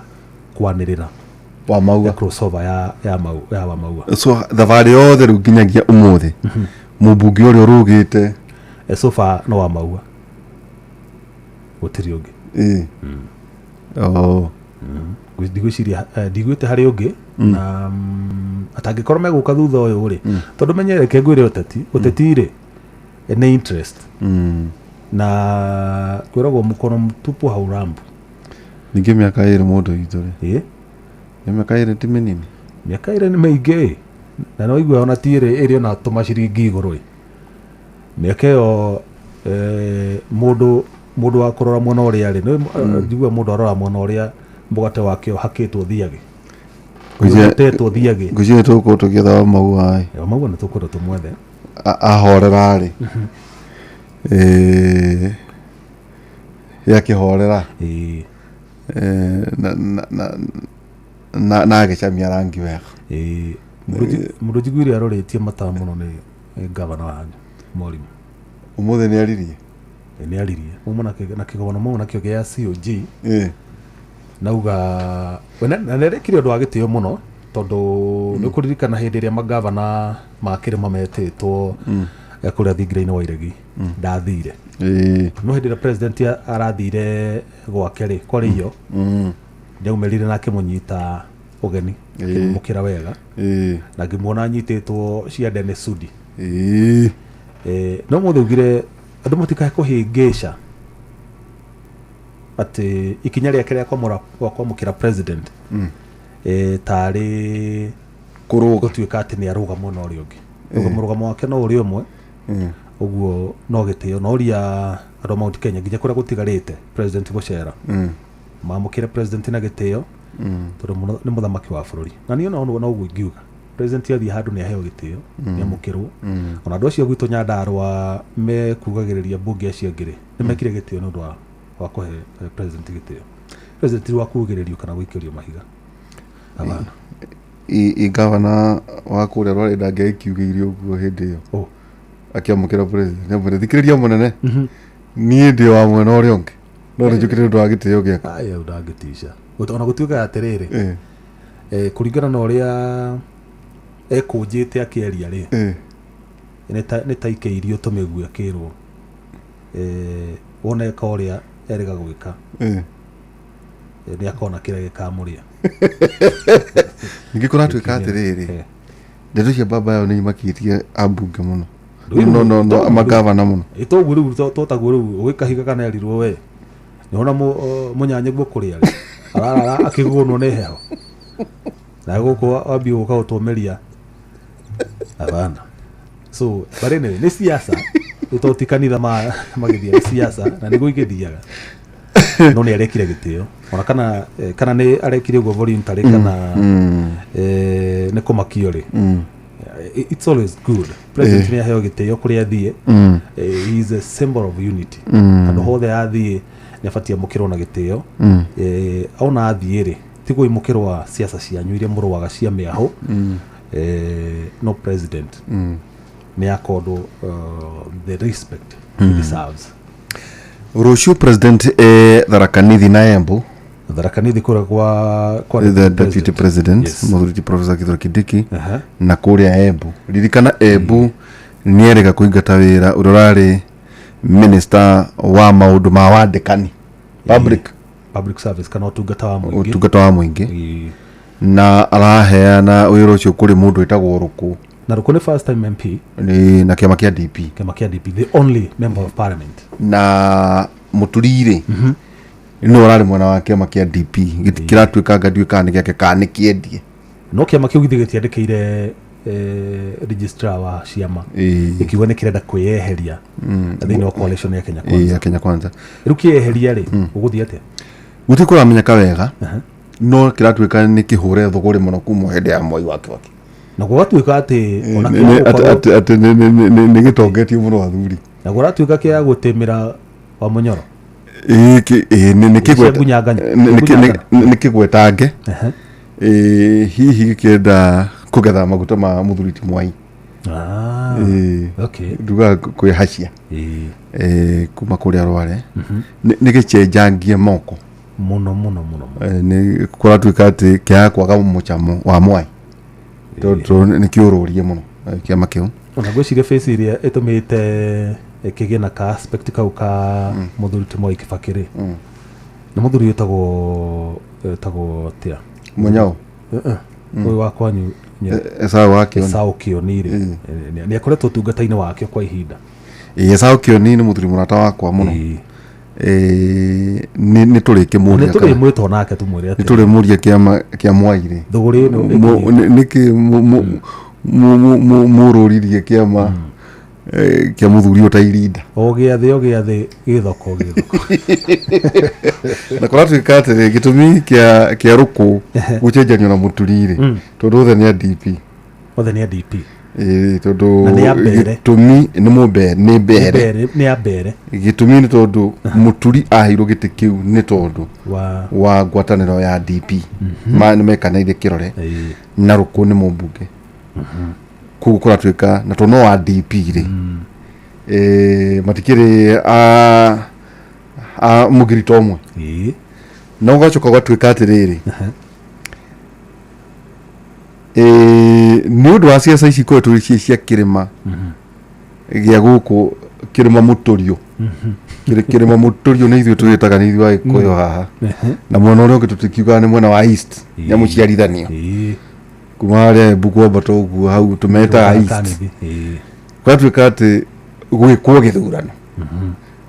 kwanĩrĩra wa Maua ya crossover ya mau ya wa Maua. So thabarĩ yothe rĩu nginyagia ũmũthĩ mũmbunge ũrĩa ũrũgĩte So far no wa Maua, gũtirĩ ũngĩ. Ĩ. Oh. Ndigwĩciria ndigwĩte harĩ ũngĩ, na atangĩkorwo megũka thutha ũyũ rĩ, tondũ menye, reke ngwĩre, ũteti rĩ, nĩ interest, na kwĩragwo mũkono mtupu haurambu. Ningĩ mĩaka 2 mũndũ witũ rĩ, ĩ nĩ mĩaka 2 ti mĩnini. Mĩaka 2 nĩ mĩingĩ, na no igua ona ti ĩrĩ ĩrĩ ona tũmaciringi igũrũ ĩ. Mĩaka ĩyo, mũndũ wa kũrora mwena ũrĩa rĩ, nĩ njigua mũndũ arora mwena ũrĩa mũgate wake ũhakĩtwo thiagĩ, ũtetwo thiagĩ. Ngwĩciria tũgũkorwo tũgĩetha wa Maua ĩ. Wa Maua nĩ tũkwenda tũmwethe. Ahorera rĩ, yakĩhorera na agĩcamia rangi wega. Ĩĩ, mũndũ njiguire arorĩtie mataa mũno nĩ gavana wanyu Mwarimũ. Ũmũthĩ nĩ aririe. Ĩ, nĩ aririe mauma na kĩgomano mauma nakĩo gĩa COG, nauga we na nĩ arekire ũndũ wa gĩtĩo mũno, tondũ nĩ ũkũririkana hĩndĩ ĩrĩa magavana ma kĩrĩma metĩtwo kũrĩa thingira-inĩ wa Iregi, ndathire. No hĩndĩ ĩrĩa president arathire gwake rĩ, kwarĩ iyo nĩaumĩrire na akĩmũnyita ũgeni, akĩmũkĩra wega, na ngĩmuona anyitĩtwo ciande nĩ Sudi. No mũthĩ augire andũ matikae kũhĩngĩca atĩ ikinya rĩake rĩa kwamũkĩra president tarĩ gũtuĩka atĩ nĩ arũga mwena ũrĩa ũngĩ. Mũrũgamo wake no ũrĩ ũmwe. Ũguo no gĩtĩo noria andũ a Mount Kenya nginya kũrĩa gũtigarĩte president gũcera, mamũkĩre president na gĩtĩo, tondũ nĩ mũthamaki wa bũrũri, na niĩ no noguo ingiuga. President athiĩ handũ nĩ aheo gĩtĩo, Mm. nĩ amũkĩrwo. Ona andũ acio gwitũ Nyandarũa mekugagĩrĩria mbunge acio angĩ rĩ, nĩ mekire gĩtĩo nĩ ũndũ wa kũhe president gĩtĩo. President ti wa kugĩrĩrio kana gũikĩrio mahiga. Hapana. I gavana wa kũrĩa rwarĩ ndangĩagĩkiugĩire ũguo hĩndĩ ĩyo akĩamũkĩra president nĩamwĩra thikĩrĩria mũnene, niĩ ndĩ wa mwena ũrĩa ũngĩ no nĩ njũkĩte nĩ ũndũ wa gĩtĩo gĩaku. Aya ndangĩtica. Ona gũtuĩka atĩrĩrĩ, Eh. kũringana na ũrĩa ekũnjĩte akĩaria rĩ, Eh. nĩ ta ikĩirio tũmĩgue akĩrwo, wona eka ũrĩa erĩga gwĩka, Eh. nĩ akona kĩrĩa gĩkamũrĩa. Ningĩ kũratuĩka atĩrĩrĩ, ndeto cia baba yao nĩ imakĩtie ambunge mũno, Rĩu- no magavana mũno. Ĩ toguo rĩu totaguo rĩu ũgĩkahiga kana erirwo we nĩwona mũnyanyaguo kũrĩa rĩ ararara akĩgũnwo nĩ heho na gũkũ wambie gũka gũtũmĩria abana. So but anyway, nĩ siasa ĩto ti kanitha magĩthiĩ, nĩ siasa na nĩguo igĩthiaga, no nĩ arekire gĩtĩo ona kana nĩ arekire ũguo voluntary kana nĩ kũmakio rĩ. It's always good president nĩ aheo gĩtĩo kũrĩa athiĩ. He is a symbol of unity. Handũ hothe athiĩ nĩ abatiĩ amũkĩrwo na gĩtĩo. Ona athiĩ rĩ, ti kũimũkĩrwa siasa cianyu iria mũrũaga cia mĩahũ. No president nĩ akondwo the respect he deserves. Rũciũ president Tharaka Nithi na Embu. Tharaka Nithi kũrĩa kwa the deputy president. Yes. Mũthuri ti Professor Kithure Kindiki. Aha. Na kũrĩa Embu, ririkana Embu nĩ erĩga kũingata wĩra ũrĩa ũrarĩ minister wa maũndũ ma wandĩkani, public public service kana ũtungata wa mũingĩ. Ũtungata wa mũingĩ, na araheana wĩra ũcio kũrĩ mũndũ wĩtagwo Rũkũ. Na Rũkũ nĩ first time MP. Nĩ na kĩama kĩa DP. Kĩama kĩa DP, the only member of parliament. Na mũturi rĩ, nĩ ũrarĩ mwena wa kĩama kĩa DP. Kĩratuĩka anga ndiũĩ kana nĩ gĩake kana nĩ kĩendie. No kĩama kĩu githĩ gĩtiandĩkĩire registrar wa ciama ĩkiuga nĩ kĩrenda kwĩyeheria thĩinĩ wa coalition ya Kenya Kwanza? Ya Kenya Kwanza. Rĩu kĩyeheria rĩ, ũgũthiĩ atĩa? Gũtirĩ kũramenyeka wega, no kĩratuĩka nĩ kĩhũre thũgũrĩ mũno kuma hĩndĩ ya Mwai wa Kibaki. Na gũgatuĩka atĩ ona Nĩ- kĩa gũkorwo- atĩ nĩ gĩtongetie mũno athuri. Na kũratuĩka kĩa gũtĩmĩra wa Mũnyoro. Ĩĩ, nĩ Cia ngunyanganya. nĩ kĩgwetange. Ĩĩ, hihi gĩkĩenda kũgetha maguta ma mũthuri ti Mwai. Ah, Ĩĩ. okay. Ndugaga kwĩhacia. Ĩĩ. Ĩĩ, kuma kũrĩa rware nĩ gĩcenjangie moko mũno mũno mũno. Nĩ kũratuĩka atĩ kĩaga kwaga mũcamo wa Mwai tondũ nĩ kĩũrũrie mũno, kĩama kĩu. Ona ngwĩciria face ĩrĩa ĩtũmĩte kĩgĩe na ka aspect kau ka mũthuri ti Mwai Kibaki rĩ, nĩ mũthuri wĩtagwo atĩa? Mũnyao. Ũyũ wa kwanyu. Esau wa Kĩoni. Esau Kĩoni rĩ, nĩ akoretwo ũtungata-inĩ wake kwa ihinda. Ĩĩ, Esau Kĩoni nĩ mũthuri mũrata wakwa mũno. Ĩĩ, nĩ tũrĩkĩmũria. Nĩ tũrĩmwĩta onake tũmwĩre nĩ atĩ tũrĩmũria kĩama kĩa Mwai rĩ, thũgũrĩ ĩno nĩkĩ mũrũririe kĩama kĩa mũthuri ũyũ ta irinda. O gĩathĩ o gĩathĩ, gĩthoko gĩthoko. Na kũratuĩka atĩrĩ, gĩtũmi kĩa Rũkũ gũcenjanio na mũturi rĩ, tondũ othe nĩ a DP. Othe nĩ a DP. Ĩĩ, tondũ Na nĩ a mbere. gĩtũmi nĩ mũmbe nĩ mbere. Nĩ a mbere. Gĩtũmi nĩ tondũ mũturi aheirwo gĩtĩ kĩu nĩ tondũ wa wa ngwatanĩro ya DP. Ma nĩ mekanĩire kĩrore na Rũkũ nĩ mũmbunge, koguo kũratuĩka na tondũ no wa DP rĩ, matikĩrĩ a mũgirito ũmwe. Na ũgacoka ũgatuĩka atĩrĩrĩ, nĩ ũndũ wa ciaca ici ikoretwo ci cia kĩrĩma gĩa gũkũ, kĩrĩma mũtũrio. Kĩrĩma mũtũrio nĩ ithuĩ tũgĩtaga nĩ ithuĩ Agĩkũyũ haha, na mwena ũrĩa ũngĩ tũtikiugaga nĩ mwena wa east, nĩ mũciarithanio kuma harĩa Embu kwambata ũguo, hau tũmetaga east. Kanithi. Ĩĩ. Kũratuĩka atĩ gwĩkwo gĩthurano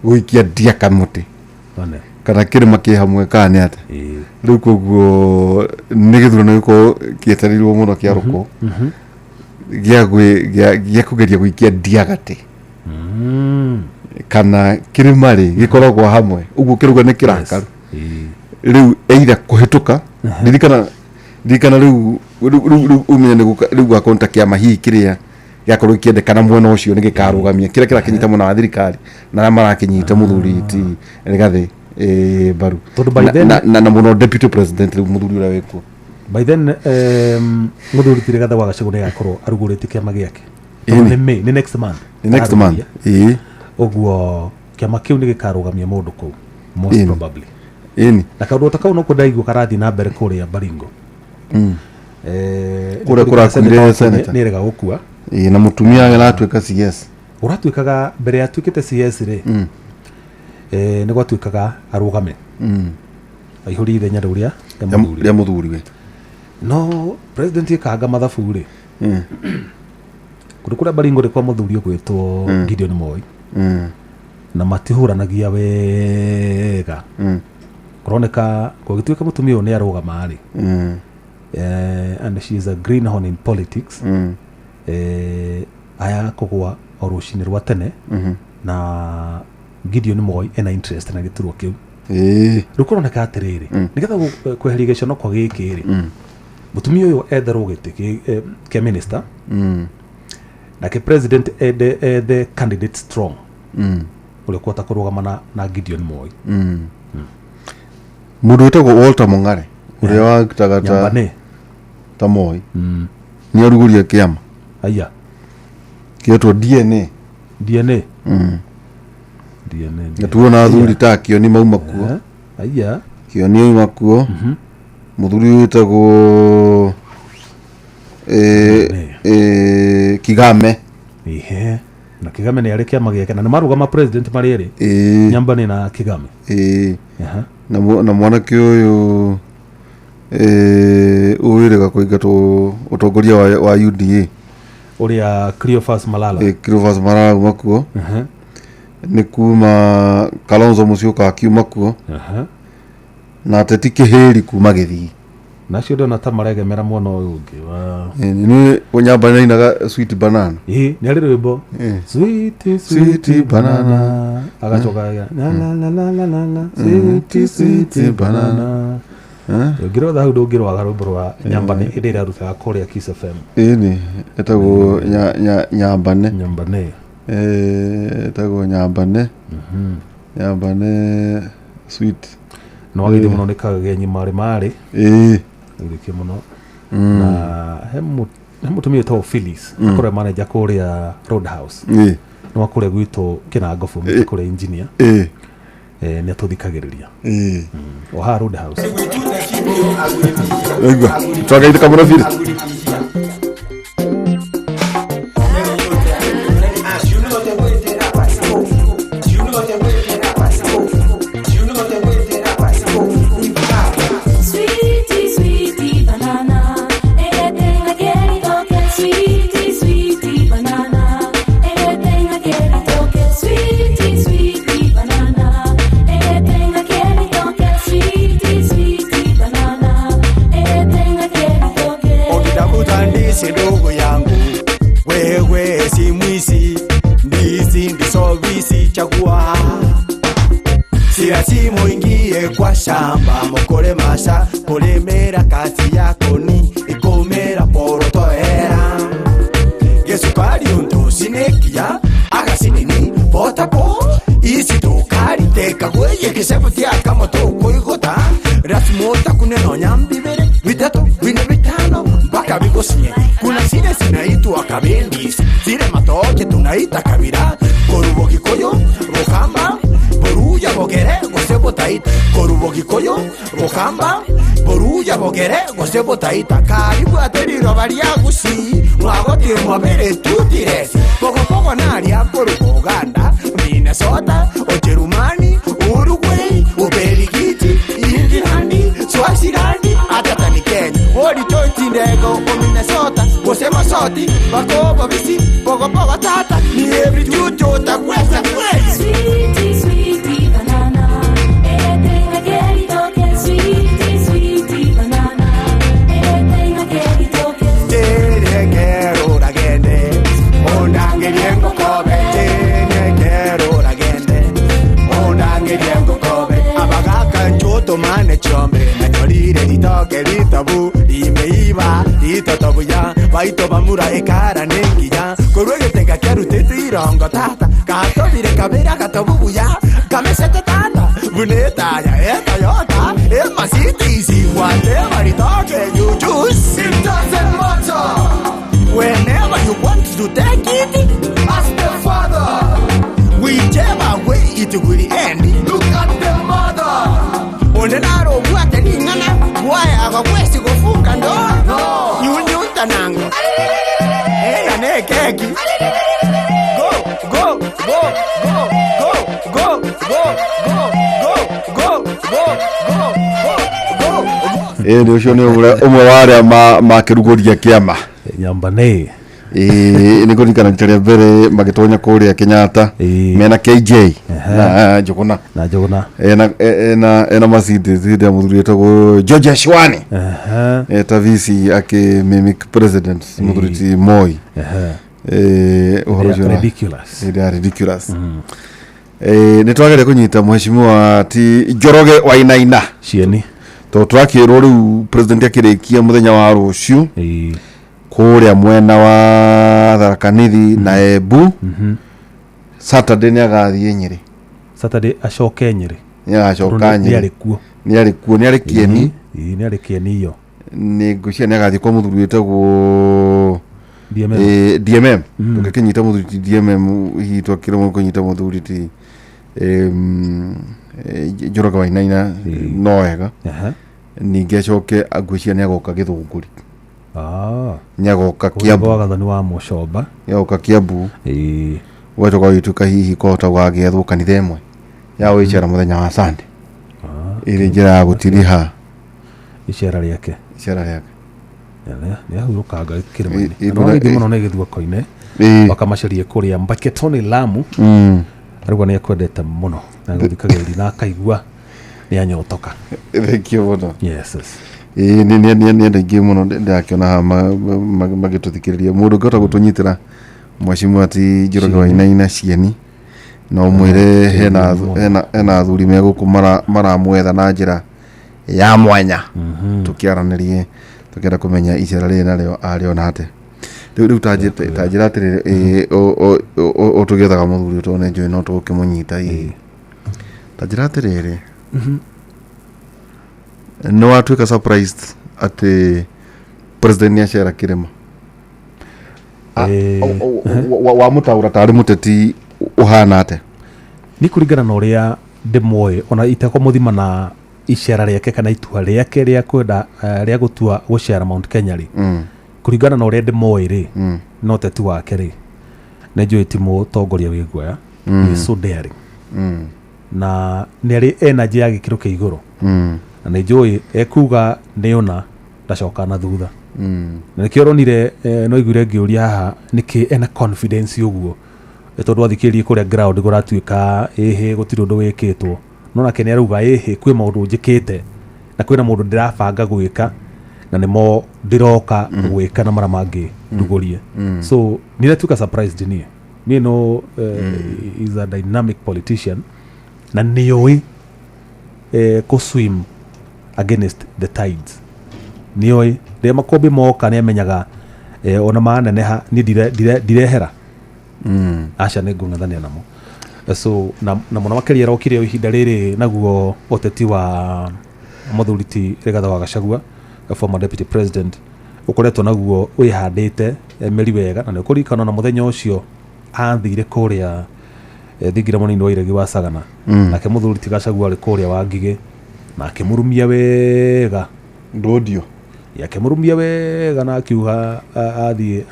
gũikia ndia kamũtĩ One. kana kĩrĩma kĩ hamwe kana nĩ atĩa. Rĩu koguo nĩ gĩthurano gĩkorwo kĩetereirwo mũno kĩa Rũkũ gĩa kũgeria gũikia ndia gatĩ kana kĩrĩma rĩ gĩkoragwo hamwe ũguo kĩrauga nĩ kĩrakaru. Rĩu either kũhĩtũka, ririkana Ndikana rĩu ũmenye rĩu gwakorwo ta kĩama hihi kĩrĩa gĩakorwo gĩkĩendekana mwena ũcio nĩ gĩkarũgamia kĩrĩa kĩrakĩnyita mwena wa thirikari na arĩa marakĩnyita mũthuri ti Rigathĩ mbaru. Tondũ by then na mũno deputy president rĩu mũthuri ũrĩa wĩkuo. By then mũthuri ti Rigathĩ wa Gachagua nĩ agakorwo arugũrĩtie kĩama gĩake. Nĩ May, nĩ next month. Nĩ next month. Ĩĩ. Ũguo kĩama kĩu nĩ gĩkarũgamia mũndũ kũu most probably. Ĩni. Na kaũndũ ta kau no kũndaigua karathiĩ na mbere kũrĩa Baringo. Kũrĩa kũrakuire senator. Nĩ erega gũkua. Ĩĩ, na mũtumia aratuĩka CS. Ũratuĩkaga mbere atuĩkĩte CS rĩ. Nĩ gwatuĩkaga arũgame. Aihũrie ithenya rĩu rĩa rĩa mũthuriwe. No president ĩkanga mathabu rĩ. Kũndũ kũrĩa Baringo rĩ kwa mũthuri ũgwĩtwo Gideon Moi. Na matihũranagia wega. Kũroneka gũgĩtuĩka mũtumia ũyũ nĩ arũgama rĩ. And she is a greenhorn in politics. Aya kũgũa o rũcinĩ rwa tene. Na Gideon Moi ena interest na gĩturwa kĩu. Rĩu kũroneka atĩrĩrĩ, nĩgetha kweheria gĩconoko gĩkĩ rĩ, mũtumia ũyũ etherwo gĩtĩ kĩa minister. Nake president ethe candidate strong. Ũrĩa ũkũhota kũrũgama na Gideon Moi. Mũndũ wĩtagwo Walter Mong'are ũrĩa warutaga ta Moi nĩ arugũria kĩama. Aya. Kĩetwo DNA. DNA. DNA. Na tuona athuri ta Kĩoni mauma kuo. Aya. Kĩoni auma kuo. Mũthuri wĩtagwo Kigame. Ihe. Na Kigame nĩ arĩ kĩama gĩake na nĩ marũgama president marĩ erĩ. Nyambane na Kigame. Na mwanake ũyũ ũwĩrĩga kũingatwo ũtongoria wa UDA. Ũrĩa Cleophas Malala. Cleophas Malala auma kuo. Nĩ kuma Kalonzo Musyoka akiuma kuo. Na Ateti Kĩhĩri kuma Gĩthii. Nacio ndona ta maregemera mwena ũyũ ũngĩ wa Nĩ Nyambane ainaga sweet banana. Ĩĩ, nĩ arĩ rwĩmbo. Sweet sweet banana. Agacoka la la la la la la sweet sweet banana. Ũngĩrora hau ndũngĩrwaga rwĩmbo rwa Nyambane ĩrĩa ĩrarutaga kũrĩa Kiss FM. Ĩni, ĩtagwo Nyambane. Nyambane. Ĩtagwo Nyambane. Nyambane sweet. No wagĩrĩire mũno nĩ Kagenyi marĩ marĩ. Ĩĩ. Ũgĩkie mũno. Na he mũtumia wĩtagwo Phyllis, akorwo manager kũrĩa Roadhouse. Ĩĩ. Nĩ wa kũrĩa gwitũ Kĩnangobu, mũtĩ kũrĩa engineer. Ĩĩ. Nĩ atũthikagĩrĩria. Ĩĩ. O haha Roadhouse. Ĩgua. Twagaithĩka mũno Phyllis. Ndugu yangu wewe si mwisi ndizi ndisobisi chagua si lazima uingie kwa shamba mokore masha kulimira kazi yako ni ikumira porotoera gesukari untu sinekia agasinini potapo isi tukari teka gweye kisebutia kamoto kuigota rasmota kuneno nyambibere bitatu bine bitano mpaka bigusinye. Kuna zile zinaitwa kabendis, zile matoke tunaita kabira, korubo Gikuyu, Bukamba, Boruya Bogere, gose botaita, korubo Gikuyu, Bukamba, Boruya Bogere, gose botaita, karibu ateriro baria gusi, mwagoti mwabere tutires, poco poco naria korubo Uganda, Minnesota, Ujerumani, Uruguay, Ubelgiji, Ingilandi, Swaziland, hata ni Kenya. Woli choitindego o Minnesota, gose masoti, bakobo bisi, poco poco tata, ni every chucho ta cuesta pues. Sweetie, sweetie banana, anything I get it okay. Sweetie, sweetie banana, anything I get it okay. Tiene quiero la gente, una que bien kobe. Tiene quiero la gente, una que bien kobe. Abagaka nchoto mane chombe, na chorire litoke litabu, ime Baito bamura ekara nengiya Korwe getenga kiarutete irongo tata Katobire kabera katobubuya Kamesete tata Buneta ya eta yota Emasiti si whatever it talk you choose. It doesn't matter. Whenever you want to take it, ask the father. Whichever way it will end, look at the mother. Onenaro bwate ningana, why akakwesi kufunga ndoa? No. Nyunyuta nango. Ena ne keki. Go, go, go, go, go, go, go, go, go, go, go, go, go, go. Ĩ nĩ ũcio nĩ ũmwe wa arĩa makĩrugũria kĩama nyamba nĩ ĩ nĩ kũririkana rita rĩa mbere magĩtonya kũrĩa Kenyatta mena KJ na Njũgũna ena Mercedes hĩndĩ ya mũthuri wĩtagwo George Ashwani eta VC akĩ mimic president mũthuri ti Moi. Ũhoro ũcio ridiculous. They are ridiculous. Nĩ twageria kũnyita mheshimiwa ti Njoroge Wainaina Cieni tondũ tũrakĩrwo rĩu president akĩrĩkia mũthenya wa rũciũ kũrĩa mwena wa Tharaka Nithi na Embu. Saturday nĩ agathiĩ Nyĩrĩ. Saturday acoke Nyĩrĩ. Nĩ agacoka Nyĩrĩ. Nĩ arĩ kuo. Nĩ arĩ kuo, nĩ arĩ Kieni. Nĩ arĩ Kieni iyo. Nĩ ngwĩciria nĩ agathiĩ kwa mũthuri wĩtagwo DMM. DMM. Tũngĩkĩnyita mũthuri ti DMM hihi twakĩremwo kũnyita mũthuri ti Njoroge Wainaina no wega. Ningĩ acoke ngwĩciria nĩ agoka Gĩthũngũri. Nĩ agoka Kiambu. Wa Gathoni wa Mũcomba. Nĩ agoka Kiambu. Ũgacoka ũgĩtuĩka hihi kwahota gũgagĩethwo kanitha ĩmwe ya gũgĩcera mũthenya wa Sunday. Ĩrĩ njĩra ya gũtiriha icera rĩake. Icera rĩake. Nĩ ahurũkanga kĩrĩma-inĩ. Andũ aingĩ mũno nĩ gĩthuako-inĩ. Wakamacarie kũrĩa Mbaketoni Lamu. Arauga nĩ akwendete mũno na gũthikagĩrĩria na akaigua nĩ anyotoka. Thank you mũno. Yes, yes. Ĩĩ nĩ andũ aingĩ mũno ndĩrakĩona haha magĩtũthikĩrĩria. Mũndũ ũngĩhota gũtũnyitĩra mheshimiwa ti Njoroge Wainaina Cieni no mwĩre hena athuri me gũkũ maramwetha na njĩra ya mwanya. Tũkĩaranĩrie tũkĩenda kũmenya icera rĩrĩ narĩo arĩona atĩa. Rĩu ta njĩra atĩrĩrĩ, ũtũgĩethaga mũthuri tondũ nĩ njũĩ no tũgũkĩmũnyita hihi. Ta njĩra atĩrĩrĩ, nĩ watuĩka surprised atĩ president nĩ acera kĩrĩma? Wamũtaũra tarĩ mũteti ũhana atĩa? Nĩ kũringana na ũrĩa ndĩmoĩ ona itekũmũthima na icera rĩake kana itua rĩake rĩa kwenda rĩa gũtua gũcera Mount Kenya rĩ, kũringana na ũrĩa ndĩmoĩ rĩ, na ũteti wake rĩ, nĩ njũĩ ti mũtongoria wĩ guoya, nĩ so daring. Na nĩ arĩ energy ya gĩkĩro kĩa igũrũ. Na nĩ njũĩ ekuga nĩ ũna ndacoka na thutha. Na nĩkĩo ũronire no iguire ngĩũria haha nĩkĩ ena confidence ũguo, tondũ athikĩrĩrie kũrĩa ground kũratuĩka ĩhĩ gũtirĩ ũndũ wĩkĩtwo, no nake nĩ arauga ĩhĩ kwĩ maũndũ njĩkĩte na kwĩna maũndũ ndĩrabanga gwĩka na nĩmo ndĩroka gwĩka na marĩa mangĩ ndugũrie. So nĩndatuĩka surprised niĩ. Niĩ no is a dynamic politician na nĩoĩ kũ swim against the tides. Nĩoĩ rĩrĩa makũmbĩ moka nĩamenyaga ona maneneha niĩ ndirehera. Aca nĩ ngũng'ethanĩra namo. So na mũno makĩria arokire ihinda rĩrĩ naguo ũteti wa mũthuri ti Rigathĩ wa Gachagua, former deputy president, ũkoretwo naguo wĩhandĩte mĩri wega, na nĩ ũkũririkana na mũthenya ũcio athire kũrĩa thingira mũnini wa Iregi wa Sagana. Nake mũthuri ti Gachagua arĩ kũrĩa wa Ngigĩ na akĩmũrumia wega Ndodio. Akĩmũrumia wega na akiuga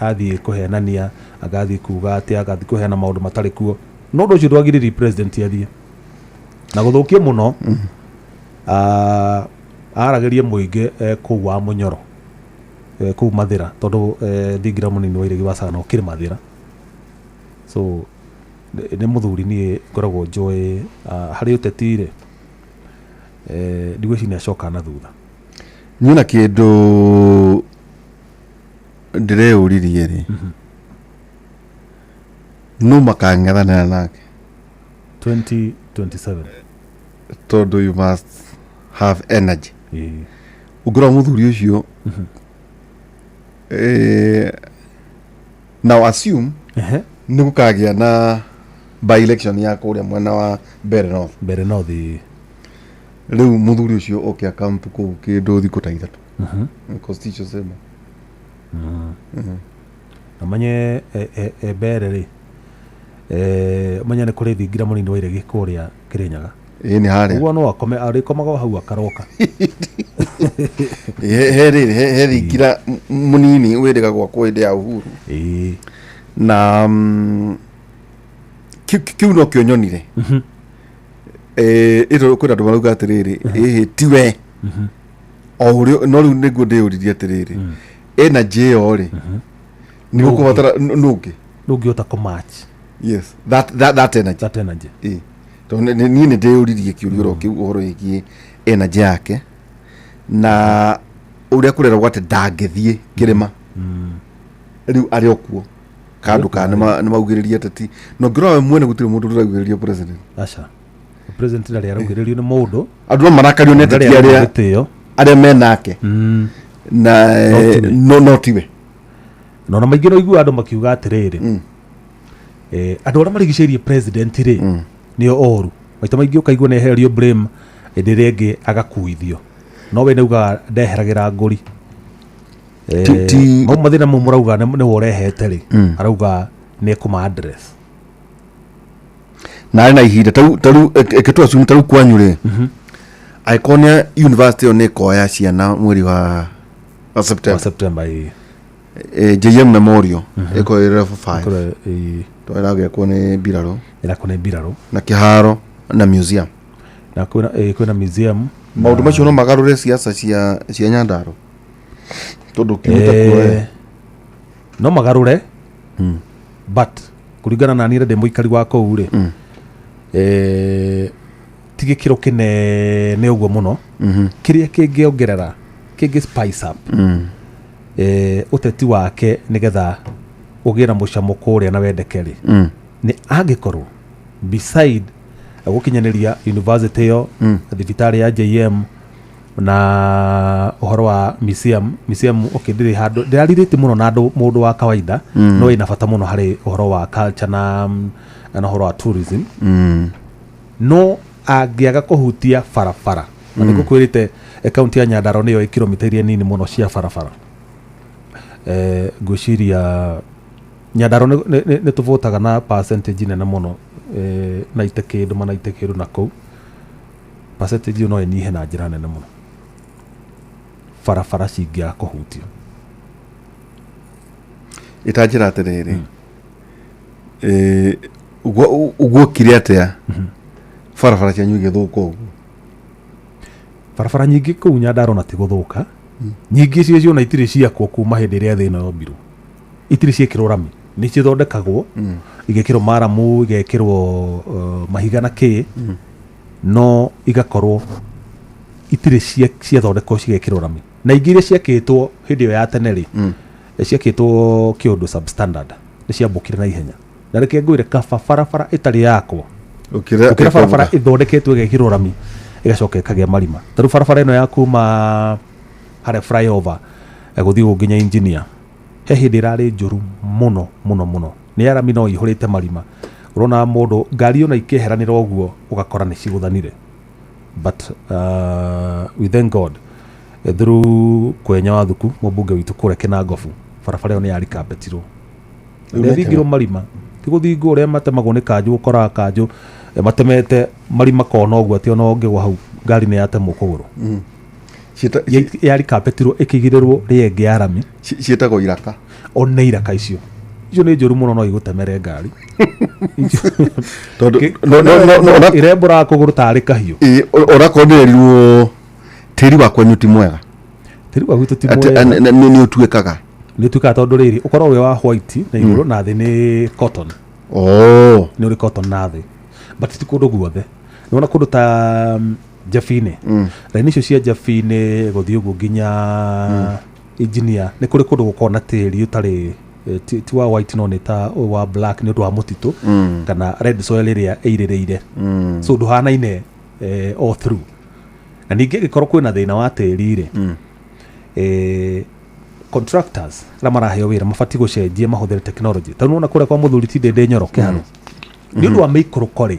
athiĩ kũhenania, agathiĩ kuga atĩ agathiĩ kũheana maũndũ matarĩ kuo. No ũndũ ũcio ndwagĩrĩire president athiĩ na gũthũkia mũno. Aragĩrie mũingĩ kũu wa Mũnyoro, kũu Mathĩra, tondũ thingira mũnini wa Iregi wa Sagana ũkĩrĩ Mathĩra. So nĩ mũthuri niĩ ngoragwo njũĩ harĩ ũteti rĩ, ndigwĩciria nĩ acoka na thutha. Niĩ na kĩndũ ndĩreyũririe rĩ, no makang'ethanĩra nake 2027 tondũ you must have energy. Ũngĩrora mũthuri ũcio Now assume nĩ gũkagĩa na by election ya kũrĩa mwena wa Mbeere North. Mbeere North. Rĩu mũthuri ũcio oke akampu kũu kĩndũ thikũ ta 3. Constitution ĩmwe. Na manye Mbeere rĩ, manye nĩ kũrĩ thingira mũnini wa iregi kũrĩa Kĩrĩnyaga. Ĩĩ nĩ harĩa. Ũguo no akome arĩkomaga o hau akaroka. He rĩrĩ he thingira mũnini wĩrĩga gwakwo hĩndĩ ya Uhuru. Ĩĩ. Na kĩu no kĩo nyonire. Ĩto kwĩna andũ marauga atĩrĩrĩ, ĩhĩ tiwe. O ũrĩa no rĩu nĩguo ndĩyũririe atĩrĩrĩ, energy ĩyo rĩ, nĩ gũkũbatara nũngĩ. Ndũngĩhota kũ-match. Yes, that energy. That energy. Ĩĩ. Tondũ niĩ nĩ ndĩyũririe kĩũria oro kĩu ũhoro wĩgiĩ energy yake na ũrĩa kũreragwo atĩ ndangĩthiĩ kĩrĩma. Rĩu arĩ o kuo kandũ ka nĩ maugĩrĩrie ateti na ũngĩrora we mwene gũtirĩ mũndũ ũraugĩrĩria president. Aca. President ndarĩ araugĩrĩrio nĩ mũndũ. Andũ no marakario nĩ ateti Ndarĩ arĩa gĩtĩo. arĩa me nake na No tiwe. no tiwe. Na ona maingĩ no iguaga andũ makiuga atĩrĩrĩ, andũ arĩa marigicĩirie president rĩ nĩo oru. Maita maingĩ ũkaigua nĩ ehererio blame hĩndĩ ĩrĩa ĩngĩ agakuithio. No we nĩaugaga ndeheragĩra ngũri. Mau mathĩna mau mũrauga nĩwe ũrehete rĩ, arauga nĩ ekũma address. Na arĩ na ihinda tarĩu ĩkĩtũ assume tarĩu kwanyu rĩ, angĩkorwo nĩ university ĩyo nĩ ĩkoya ciana mweri wa September. Wa September, ĩĩ. JM Memorial ĩkorwo ĩ level 5. Ĩkorwo ĩ Tondũ ĩragĩakwo nĩ mbirarũ. Ĩrakwo nĩ mbirarũ. Na kĩharo na museum. Na kwĩna museum. Maũndũ macio no magarũre siasa cia Nyandarua. Tondũ ũkiumĩte kuo, No magarũre. But kũringana na niĩ ndĩ mũikari wa kũu rĩ, ti gĩkĩro kĩnene ũguo mũno. Kĩrĩa kĩngĩongerera, kĩngĩ spice up, ũteti wake nĩgetha ũgĩe na mũcamo kũrĩa na wendeke rĩ, nĩ angĩkorwo beside gũkinyanĩria university ĩyo, thibitarĩ ya JM na ũhoro wa museum, museum okay, ndĩrĩ handũ ndĩrarirĩte mũno na andũ mũndũ wa kawaida, no ĩna bata mũno harĩ ũhoro wa culture na ũhoro wa tourism. No angĩaga kũhutia barabara, na nĩngũkwĩrĩte kaunti ya Nyandarua nĩyo ĩ kilomita iria nini mũno cia barabara. Ngwĩciria Nyandarua nĩ tũvotaga na percentage nene mũno, naite kĩndũ manaite kĩndũ na kũu percentage ĩyo no ĩnyihe na njĩra nene mũno barabara cingĩaga kũhutio. Ĩtanjĩra atĩrĩrĩ, guokire atĩa barabara cianyu igĩthũka ũguo? Barabara nyingĩ kũu Nyandarua na ti gũthũka, nyingĩ cio ciona itirĩ ciakwo kuma hĩndĩ ĩrĩa thĩ ĩno yombirwo, itirĩ ciĩkĩrwo rami, nĩ cithondekagwo igekĩrwo maramu, igekĩrwo mahiga na kĩ, no igakorwo itirĩ ciathondekwo cigekĩrwo rami. Na ingĩ iria ciakĩtwo hĩndĩ ĩyo ya tene rĩ, ciakĩtwo kĩũndũ substandard, nĩ ciambũkire na ihenya. Na reke ngwĩre kaba barabara ĩtarĩ yakwo Ũkĩra gũkĩra barabara ĩkwamũka. ĩthondeketwo ĩgekĩrwo rami ĩgacoka ĩkagĩa marima. Ta rĩu barabara ĩno ya kuma harĩa flyover gũthiĩ ũguo nginya engineer, he hĩndĩ ĩrarĩ njũru mũno mũno mũno, nĩ ya rami no ĩihũrĩte marima. Ũrona mũndũ ngari ona ikĩeheranĩra ũguo ũgakora nĩ cigũthanire. But we thank God through Kwenya wa Thuku mũmbunge witũ kũrĩa Kĩnangobu, barabara ĩyo nĩ yarikabetirwo. Rĩu Ndĩathingirwo marima, ti gũthingwo ũrĩa matemagwo nĩ kanjũ, ũkoraga kanjũ matemete marima kona ũguo atĩ ona ũngĩgwa hau ngari nĩ yatemwo kũgũrũ. Yarikabetirwo ĩkĩigĩrĩrwo rĩengĩ ya rami. Ciĩtagwo iraka. Ona iraka icio. Icio nĩ njũru mũno no igũtemere ngari. Tondũ no Irembũraga kũgũrũ tarĩ kahiũ. Ĩ, onakorwo nĩrerirwo tĩri wa kwanyu ti mwega. Tĩri wa gwitũ ti Atĩ, mwega. nĩ ũtuĩkaga. Nĩ ũtuĩkaga tondũ rĩrĩ ũkoragwo wĩ wa white na igũrũ na thĩ nĩ cotton. Nĩ ũrĩ cotton na thĩ. But ti kũndũ guothe. Nĩwona kũndũ ta Jabini. Raini icio cia Jabini gũthiĩ ũguo nginya engineer, nĩ kũrĩ kũndũ gũkoragwo na tĩri ũtarĩ ti wa white no nĩ ta wa black nĩ ũndũ wa mũtitũ kana red soil ĩrĩa ĩirĩrĩire. So ndũhanaine all through. Na ningĩ angĩkorwo kwĩna thĩna wa tĩri rĩ, Contractors arĩa maraheo wĩra mabatiĩ gũcenjia mahũthĩre technology. Tondũ nĩwona kũrĩa kwa mũthuri ti Ndĩndĩ Nyoro kĩharo, nĩ ũndũ wa mĩikũrũko rĩ,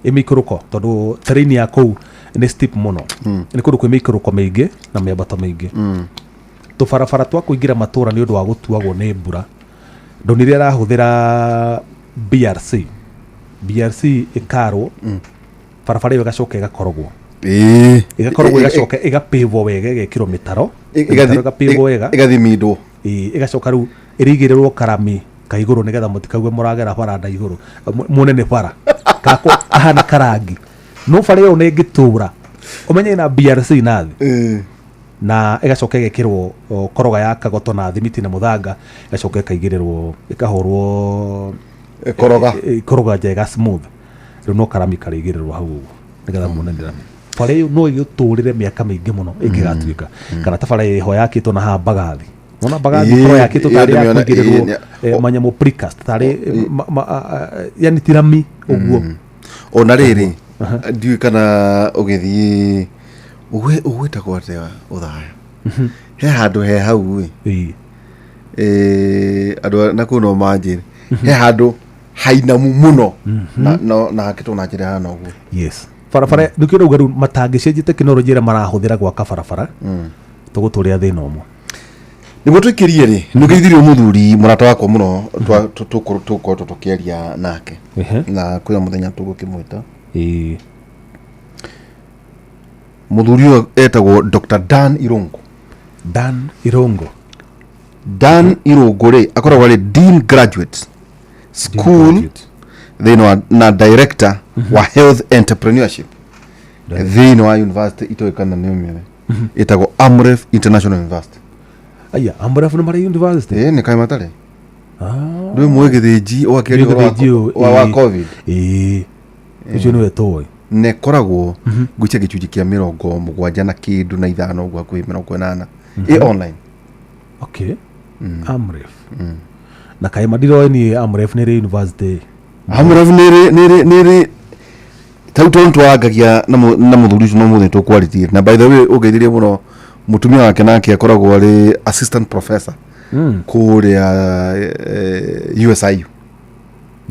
ĩmĩikũrũko, tondũ terrain ya kũu nĩ steep mũno, nĩ kũndũ kwĩ mĩikũrũko mĩingĩ na mĩambato mĩingĩ. Tũbarabara twa kũingĩra matũra nĩ ũndũ wa gũtuagwo nĩ mbura, ndonire arahũthĩra BRC. BRC ĩkarwo barabara ĩyo, ĩgacoka ĩgakorogwo, ĩgakorogwo, ĩgacoka ĩgapĩvwo wega, ĩgekĩrwo mĩtaro, mĩtaro ĩgapĩvwo wega. Ĩgathimindwo. Ĩĩ, ĩgacoka rĩu ĩrĩigĩrĩrwo karami ka igũrũ nĩgetha mũtikauge mũragera baranda igũrũ. Muone nĩ bara kako ahana karangi, no bara ĩyo nĩ ĩngĩtũra ũmenye ĩna BRC na thĩ, na ĩgacoka ĩgekĩrwo koroga ya kagoto na thimiti na mũthanga, ĩgacoka ĩkaigĩrĩrwo, ĩkahũrwo Koroga. Koroga njega smooth. Rĩu no karami karĩigĩrĩrwo hau ũguo nĩgetha muone nĩ rami. Bara ĩyo no ĩgĩtũrĩre mĩaka mĩingĩ mũno ĩngĩgatuĩka, kana ta bara ĩho yakĩtwo na haha Mbagathi. Wona Mbagathi ĩkorwo yakĩtwo tarĩ ya ndĩmĩona, kũigĩrĩrwo manyamũ precast, tarĩ yani ti rami ũguo. Ona rĩrĩ, ndiũĩ kana ũgĩthiĩ ũgwĩtagwo atĩa, ũthaya he handũ he hau ĩ. Andũ na kũu no manjĩre he handũ hainamu mũno na hakĩtwo na njĩra hana ũguo. Yes, barabara nĩkĩo rauga rĩu matangĩcenjia tekinoronjĩ ĩrĩa marahũthĩra gwaka barabara, tũgũtũrĩa thĩna ũmwe. Nĩguo tũikĩrie rĩ, nĩ ũgeithirio mũthuri mũrata wakwa mũno tũkoretwo tũkĩaria nake na kwĩna mũthenya tũgũkĩmwĩta. Mũthuri ũyũ etagwo Dr. Dan Irungu. Dan Irungu. Dan Irungu rĩ, akoragwo arĩ Dean Graduate School thĩinĩ wa na director wa health entrepreneurship thĩinĩ wa university itoĩ kana nĩ ũmĩũĩ, ĩtagwo Amref International University. Aya, Amref nĩ marĩ university? Ĩĩ, nĩ kaĩ matarĩ? Ndũĩ mũĩ Gĩthĩnji ũgakĩaria ũhoro Gĩthĩnji ũyũ, wa ĩĩ. COVID. Ĩĩ, ũcio nĩwe tũĩ. Na ĩkoragwo ngwĩcia gĩcunjĩ kĩa 75 na kĩndũ na ithano ũguo, hakuhĩ 80 ĩ online. Okay, Amref, na kaĩ mandiroĩ niĩ Amref nĩ ĩrĩ university? Amref nĩrĩ tau tondũ twarangagia na mũthuri ũcio no mũthĩ tũkwarĩtie. Na by the way, ũngeithirie mũno mũtumia wake, nake akoragwo arĩ assistant professor kũrĩa USIU.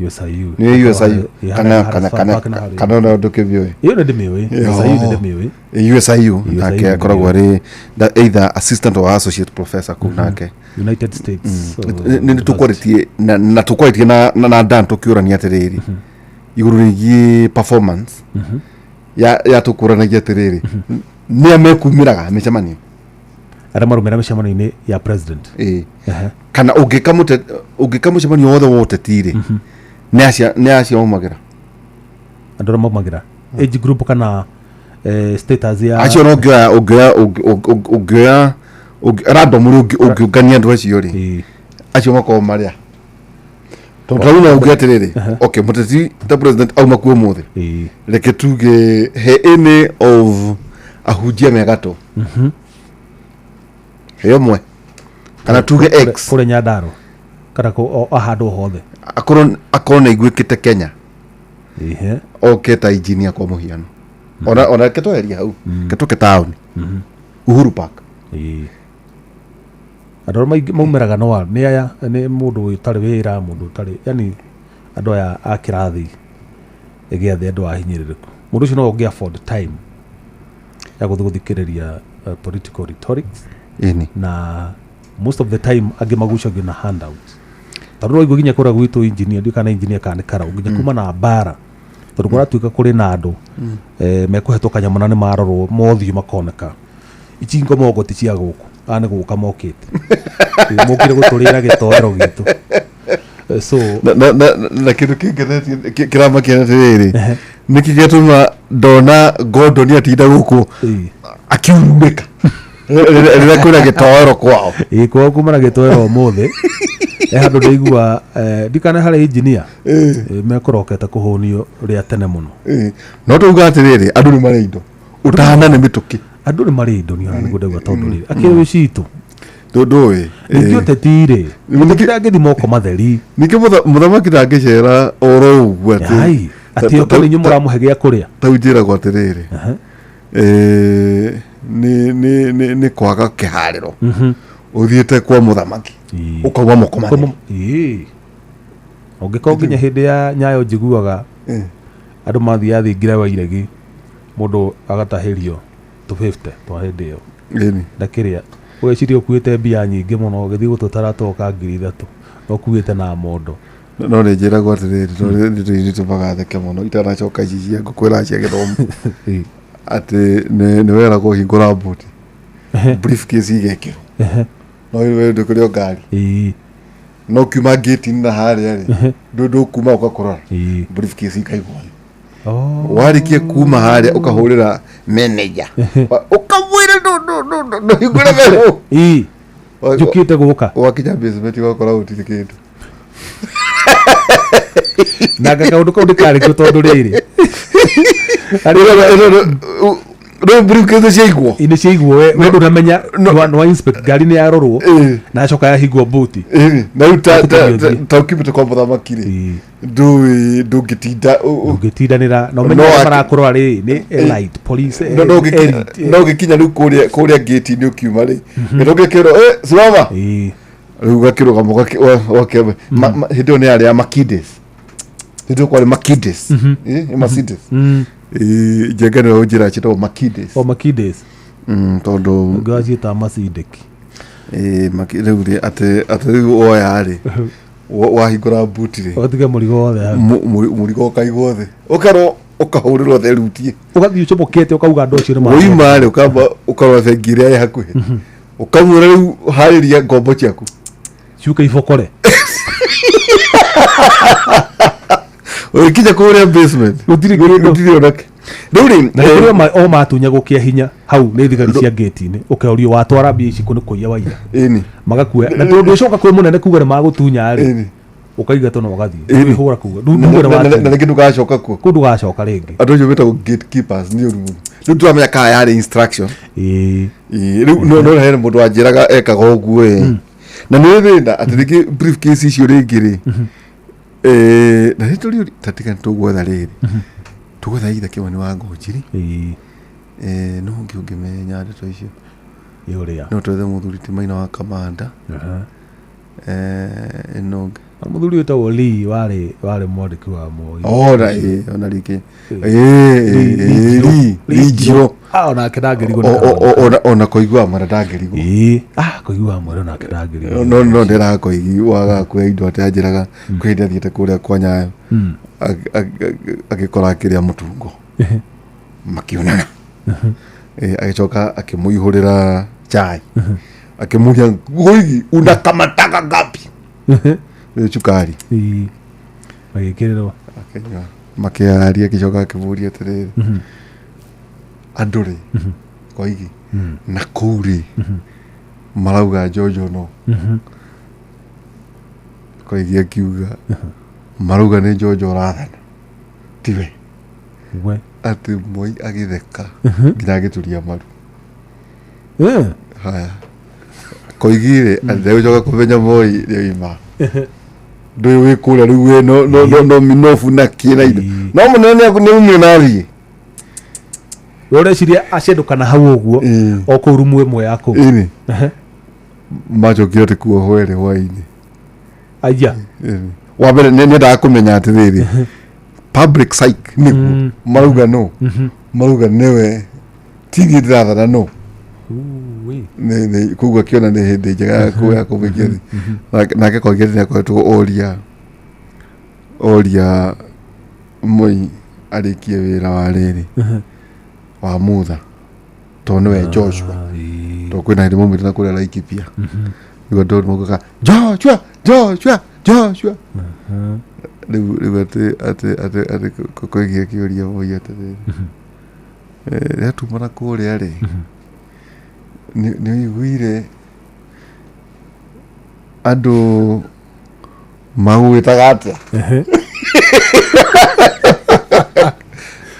USIU. Nĩ USIU Ĩĩ, kana harĩa- kana harĩa kana Park na harĩa. kana ona ndũkĩmĩũĩ? Ĩyo nĩ ndĩmĩũĩ, USIU nĩ ndĩmĩũĩ. USIU nake USIU. akoragwo arĩ either assistant or associate professor kũu nake. United States Nĩ tũkwarĩtie na tũkwarĩtie na Dan tũkĩũrania atĩrĩrĩ igũrũ rĩgiĩ performance ya tũkũranagia atĩrĩrĩ, nĩ a mekumĩraga mĩcemanio. Arĩa marumĩra mĩcemanio-inĩ ya president. Ĩĩ. Kana ũngĩka mũcemanio wothe wa ũteti rĩ, nĩ acia maumagĩra? Andũ arĩa maumagĩra, age group kana status ya? Acio no ũngĩoya random rĩ, ũngĩũngania andũ acio rĩ, acio makoragwo marĩa tondũ tarĩu no uge atĩrĩrĩ, okay, mũteti ta president auma kuo ũmũthĩ, reke tuge he any of ahunjia megatũ, he ũmwe kana tuge X. Kũrĩa Nyandarua kana o handũ o hothe? Akorwo nĩ aiguĩkĩte Kenya, Ihe. Oke ta engineer kwa mũhiano, ona reke tweherie hau, reke tũke taũni Uhuru Park. Ĩĩ. Andũ arĩa maumĩraga no nĩ aya, nĩ mũndũ ũtarĩ wĩra, mũndũ ũtarĩ, yani andũ aya a kĩrathi gĩa thĩ, andũ ahinyĩrĩrĩku. Mũndũ ũcio no ũngĩ afford time ya gũthiĩ gũthikĩrĩria political rhetorics. Na most of the time angĩ magucagio na handouts, tondũ no igue nginya kũrĩa gwitũ engineer, ndiũĩ kana engineer kana nĩ karau, nginya kuma na mbara, tondũ kũratuĩka kũrĩ na andũ mekũhetwo kanyamũ na nĩ marorwo mothiũ makoneka ici ngomongo ti cia gũkũ, aya nĩ gũka mokĩte. Ĩ, mokire gũtũrĩra gĩtoero gitũ. So Na kĩndũ kĩngenetie kĩramakia atĩrĩrĩ, nĩkĩ gĩatũma ndona Gordon atinda gũkũ akiumĩka rĩrĩa kwĩna gĩtoero kwao? Ĩ, kwao kuma na gĩtoero ũmũthĩ. He handũ ndaigua, ndikana harĩ engineer mekũrokete kũhũnio rĩa tene mũno. Ĩ, no tauga atĩrĩrĩ, andũ nĩ marĩ indo, ũtana nĩ mĩtũkĩ. Andũ nĩ marĩ indo, nĩ nĩguo ndaigua, tondũ rĩrĩ akĩrĩ citũ ndũĩ. Ningĩ ũteti rĩ, mũteti ndangĩthi moko matheri. Ningĩ mũthamaki ndangĩcera oro ũguo atĩ Ai, atĩ okorwo inyuĩ mũramũhe gĩa kũrĩa. Tau njĩragwo atĩrĩrĩ, nĩ kwaga kĩharĩro. Ũthiĩte kwa mũthamaki ũkauma moko matheri. Ĩĩ. Ũngĩkorwo nginya hĩndĩ ya Nyayo njiguaga andũ mathiaga thingira wa iregi mũndũ agatahĩrio 250 twa hĩndĩ ĩyo. Ĩni. Ndakĩrĩa ũgeciria ũkuĩte mbia nyingĩ mũno, ũgĩthiĩ gũtũtara toka 3,000 no ũkuĩte na mondo. No nĩ njĩragwo atĩrĩrĩ, no nĩ tũmaga theke mũno itanacoka ici cia ngũkwĩra cia gĩthomo, atĩ nĩ weragwo hingũra mbuti, briefcase igekĩrwo, no we ndũkĩrĩ o ngari, no kiuma ngĩti-inĩ na harĩa rĩ, ndũkuma ũgakũrora briefcase ikaigwo thĩ. Warĩkia kuma harĩa ũkahũrĩra manager, ũkamwĩra ndũhingũre werũ. Njũkĩte gũka. Wakinya basement ũgakora gũtirĩ kĩndũ. Na kaũndũ kau ndĩkarĩkio tondũ rĩrĩ rĩu briefcase ciaigwo. Nĩ ciaigwo, we ndũnamenya nĩ wa inspect ngari nĩ yarorwo na yacoka yahingwo buti. Na rĩu ta ũkiumĩte kwa mũthamaki rĩ, ndũĩ ndũngĩtinda ndũngĩtindanĩra na ũmenye arĩa marakũrora rĩ nĩ elite police. No ũgĩkinya rĩu kũrĩa ngĩti-inĩ ũkiuma rĩ, gĩtũ gĩkĩrwo simama, rĩu ũgakĩrũgama ũgakĩamba. Hĩndĩ ĩyo nĩ yarĩ ya Mercedes, hĩndĩ ĩyo kwarĩ Mercedes, Mercedes. Njenga nĩwe ũnjĩra ciĩtagwo Mercedes. O Mercedes. Tondũ ũngĩ waciĩtaga Mercedes. Rĩu rĩ atĩ rĩu woya rĩ, wahingũra buti rĩ, ũgatiga mũrigo wothe hau. Mũrigo ũkaigwo thĩ, ũkerwo ũkahũrĩrwo therutie, ũgathiĩ ũcomokete ũkauga andũ acio nĩ woima rĩ, ũkamba ũkarora bengi ĩrĩa ĩ hakuhĩ, ũkamwĩra rĩu harĩria ngombo ciaku ciũke ibokore. Ũgĩkinya kũrĩa basement gũtirĩ kĩndũ, gũtirĩ onake rĩu rĩ. Na kũrĩ o matunyagwo kĩa hinya hau nĩ thigari cia ngĩti-inĩ, ũkeũrio watwara mbia ici kũ nĩ kũiya waiya. Magakuoya na tondũ ũcoka kwĩ mũnene kuga nĩ magũtunya rĩ, ũkaigatwo na ũgathiĩ wĩhũra kuga nduge nĩ Na watunya. rĩngĩ ndũgacoka kuo. Kũu ndũgacoka rĩngĩ. Andũ acio metagwo gatekeepers nĩ ũru mũno. Rĩu tũramenya kana yarĩ instruction. Rĩu no hena mũndũ wanjĩraga ekaga ũguo ĩ, na nĩ thĩna atĩ rĩngĩ briefcase icio rĩngĩ rĩ, na nĩ tũrĩ ta tiga tũgwetha rĩrĩ, tũgwetha ithe Kĩmani wa Ngũnjiri, no ũngĩ ũngĩmenya ndeto icio. Ũrĩa no twethe mũthuri ti Maina wa Kamanda, ĩno ũngĩ. Mũthuri wĩtagwo Lee warĩ mwandĩki wa Moi. Ona ĩ ona rĩngĩ ĩ Lee Njirũ. Onake ndangĩrigwo nĩ Ona kũigua mwena ndangĩrigwo. Kũigua mwena onake ndangĩrigwo. No ndĩraga koigi wagaga kuoya indo atĩ anjĩraga kwĩ hĩndĩ athiĩte kũrĩa kwa Nyayo, agĩkora akĩrĩa mũtungo makĩonana, agĩcoka akĩmũihũrĩra chai, akĩmũria, "Koigi, unakamataga ngapi?" Rĩu cukari. Magĩkĩrĩrwo. Akĩnyua, makĩaria, agĩcoka akĩmũria atĩrĩrĩ, "Andũ rĩ, Koigi, na kũu rĩ marauga Njonjo no?" Koigi akiuga, "Marauga nĩ Njonjo ũrathana, tiwe." We. Atĩ Moi agĩtheka nginya agĩturia maru. Haya, Koigi rĩ ndegũcoka kũmenya Moi rĩoima ndũyũ wĩ kũrĩa rĩu wĩ no minofu na kĩ na indo, no mũnene nĩ aumire na athiĩ. We ũreciria acendũkana hau ũguo o kũu rumu ĩmwe ya kũu? Ĩni. Macokire atĩ kuohwo erĩ hwainĩ. Aya. Ĩni. Wa mbere nĩ nyendaga kũmenya atĩrĩrĩ, public psych nĩguo marauga no marauga nĩwe, ti niĩ ndĩrathana, no koguo akĩona nĩ hĩndĩ njega ya kũmũikia thĩ. Nake Koigi nĩ akoretwo oria Moi arĩkie wĩra wa rĩrĩ wa Mutha, tondũ nĩwe Joshua, tondũ kwĩna hĩndĩ maumĩte na kũrĩa Laikipia nĩguo andũ maugaga Joshua, Joshua, Joshua. Rĩu atĩ Koigi akĩũria Moi atĩrĩrĩ, "Rĩrĩa tuma na kũrĩa rĩ, nĩ ũiguire andũ magwĩtaga atĩa?"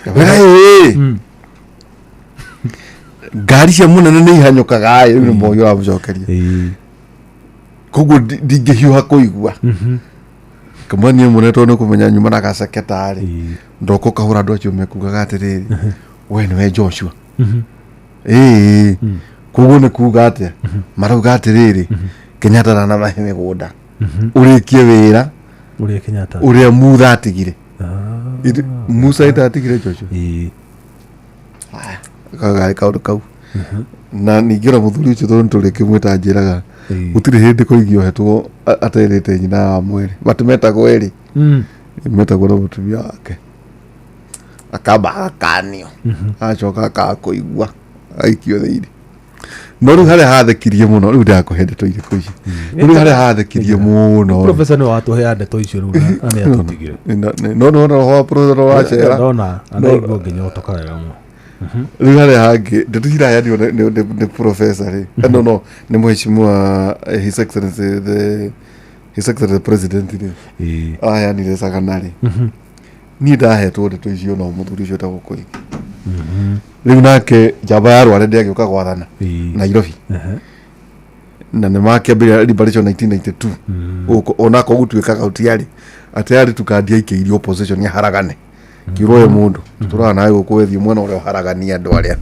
Kamwĩra, "Ĩĩ, ngari cia mũnene nĩ ihanyũkaga ĩ." Rĩu nĩ Moi ũramũcokeria, koguo ndingĩhiũha kũigua kamwe niĩ mũnene, tondũ nĩ kũmenya nyuma na gaceke tarĩ ndoka ũkahũra andũ acio mekugaga atĩrĩrĩ, "We nĩwe Joshua?" Ĩĩ. Koguo nĩ kuga atĩa? Marauga atĩrĩrĩ, Kenyatta ndanamahe mĩgũnda, ũrĩkie wĩra ũrĩa Kenyatta ũrĩa Mutha atigire. Musa ĩta atigire Joshua. Kagarĩ kaũndũ kau. Na ningĩ ona mũthuri ũcio tondũ nĩtũrĩkĩmwĩta njĩraga gũtirĩ hĩndĩ Koigi ohetwo aterĩte nyina wa mwĩrĩ, but metagwo erĩ. Metagwo na mũtumia wake, akamba agakanio, agacoka akaga kũigua, aikio thĩinĩ. No rĩu harĩa hathekirie mũno, rĩu ndakũhe ndeto irĩkũ ici, no rĩu harĩa hathekirie mũno rĩ, Professor nĩ watũhea ndeto icio rĩu na nĩ atũtigire. No nĩwona roho wa professor wacera. Ndona andaigua ngĩnyotoka wega mũno. Rĩu harĩa hangĩ ndeto ciraheanirwo nĩ professor rĩ, no no nĩ mheshimiwa, his excellency the his excellency the president rĩ, araheanire cagana rĩ, niĩ ndahetwo ndeto icio no mũthuri ũcio etagwo Koigi. Rĩu nake njamba ya Rware ndĩagĩũka gwathana Nairobi na nĩ makĩambĩrĩria liberation 1992 gũkũ, onako gũtuĩkaga gũtiarĩ atĩ arĩ tu kandi aikĩirio opposition aharagane, kiũrwo ũyũ mũndũ tũraga nawe gũkũ wethiĩ mwena ũrĩa ũharagania andũ arĩa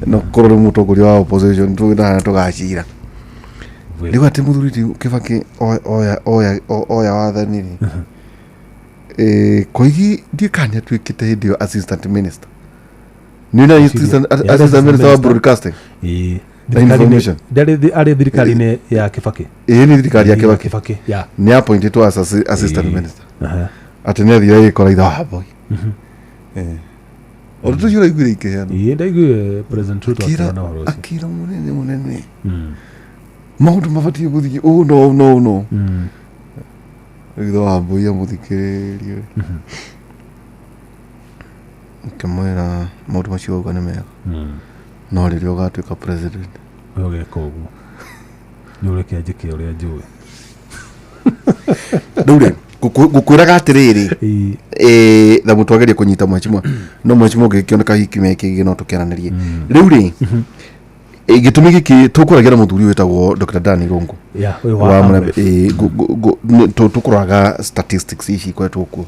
no korwo nĩ mũtongoria wa opposition tũgĩtahana tũgacira. Rĩu atĩ mũthuri ti Kĩbakĩ oya wathani rĩ, Koigi ndiĩ kana nĩ atuĩkĩte hĩndĩ ĩyo assistant minister, nĩ na assistant Yarĩ assistant minister wa minister. broadcasting na Thirikari-inĩ- information. Ndarĩ arĩ thirikari-inĩ ya Kĩbakĩ. Ĩĩ, nĩ thirikari ya Ĩĩ, Kĩbakĩ. Kĩbakĩ, ya. Nĩ appointed as assistant minister. Atĩ nĩ athire agĩkora ithe wa boy. Ũndũ ũcio ũraiguire ikĩheanwo. Ĩĩ, ndaiguire President Ruto Akĩra akĩheana ũhoro ũcio. Akĩra mũnene mũnene maũndũ mabatiĩ gũthiĩ ũũ no no no ithe wa mbũi amũthikĩrĩrie, akĩmwĩra maũndũ macio wauga nĩ mega, no rĩrĩa ũgatuĩka president We ũgeka ũguo nĩ ũreke njĩke ũrĩa njũĩ. Rĩu rĩ, ngũkwĩraga atĩrĩrĩ, thamu twageria kũnyita mheshimiwa, no mheshimiwa ũngĩkĩoneka hihi kiumia kĩngĩ no tũkĩaranĩrie. Rĩu rĩ, gĩtũmi gĩkĩ tũkũragia na mũthuri wĩtagwo Dr. Dan Irũngũ Ya, ũyũ wa wa Amref. Tũkũroraga statistics ici ikoretwo kuo.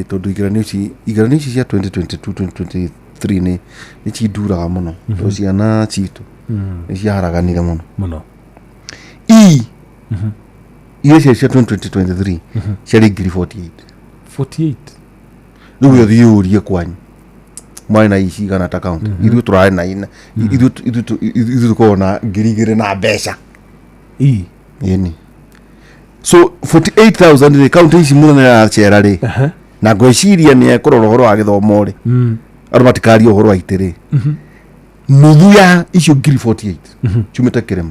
Tondũ igeranio ici cia 2022 2023 nĩ cinduraga mũno tondũ ciana citũ nĩ ciaharaganire mũno. Mũno. I iria ciarĩ cia 2023 ciarĩ ngiri 48. 48. Rĩu ũthiĩ ũrie kwanyu mwarĩ na ici igana ta kaunti, ithuĩ tũrarĩ na ina ithuĩ tũkoragwo na 2000 na mbeca. Ĩni, so 48,000 rĩ, kaunti ici mũno nĩ aracera rĩ, na ngwĩciria nĩ ekũrora ũhoro wa gĩthomo rĩ, andũ matikaria ũhoro wa itĩ rĩ, nuthu ya icio ngiri 48 ciumĩte kĩrĩma.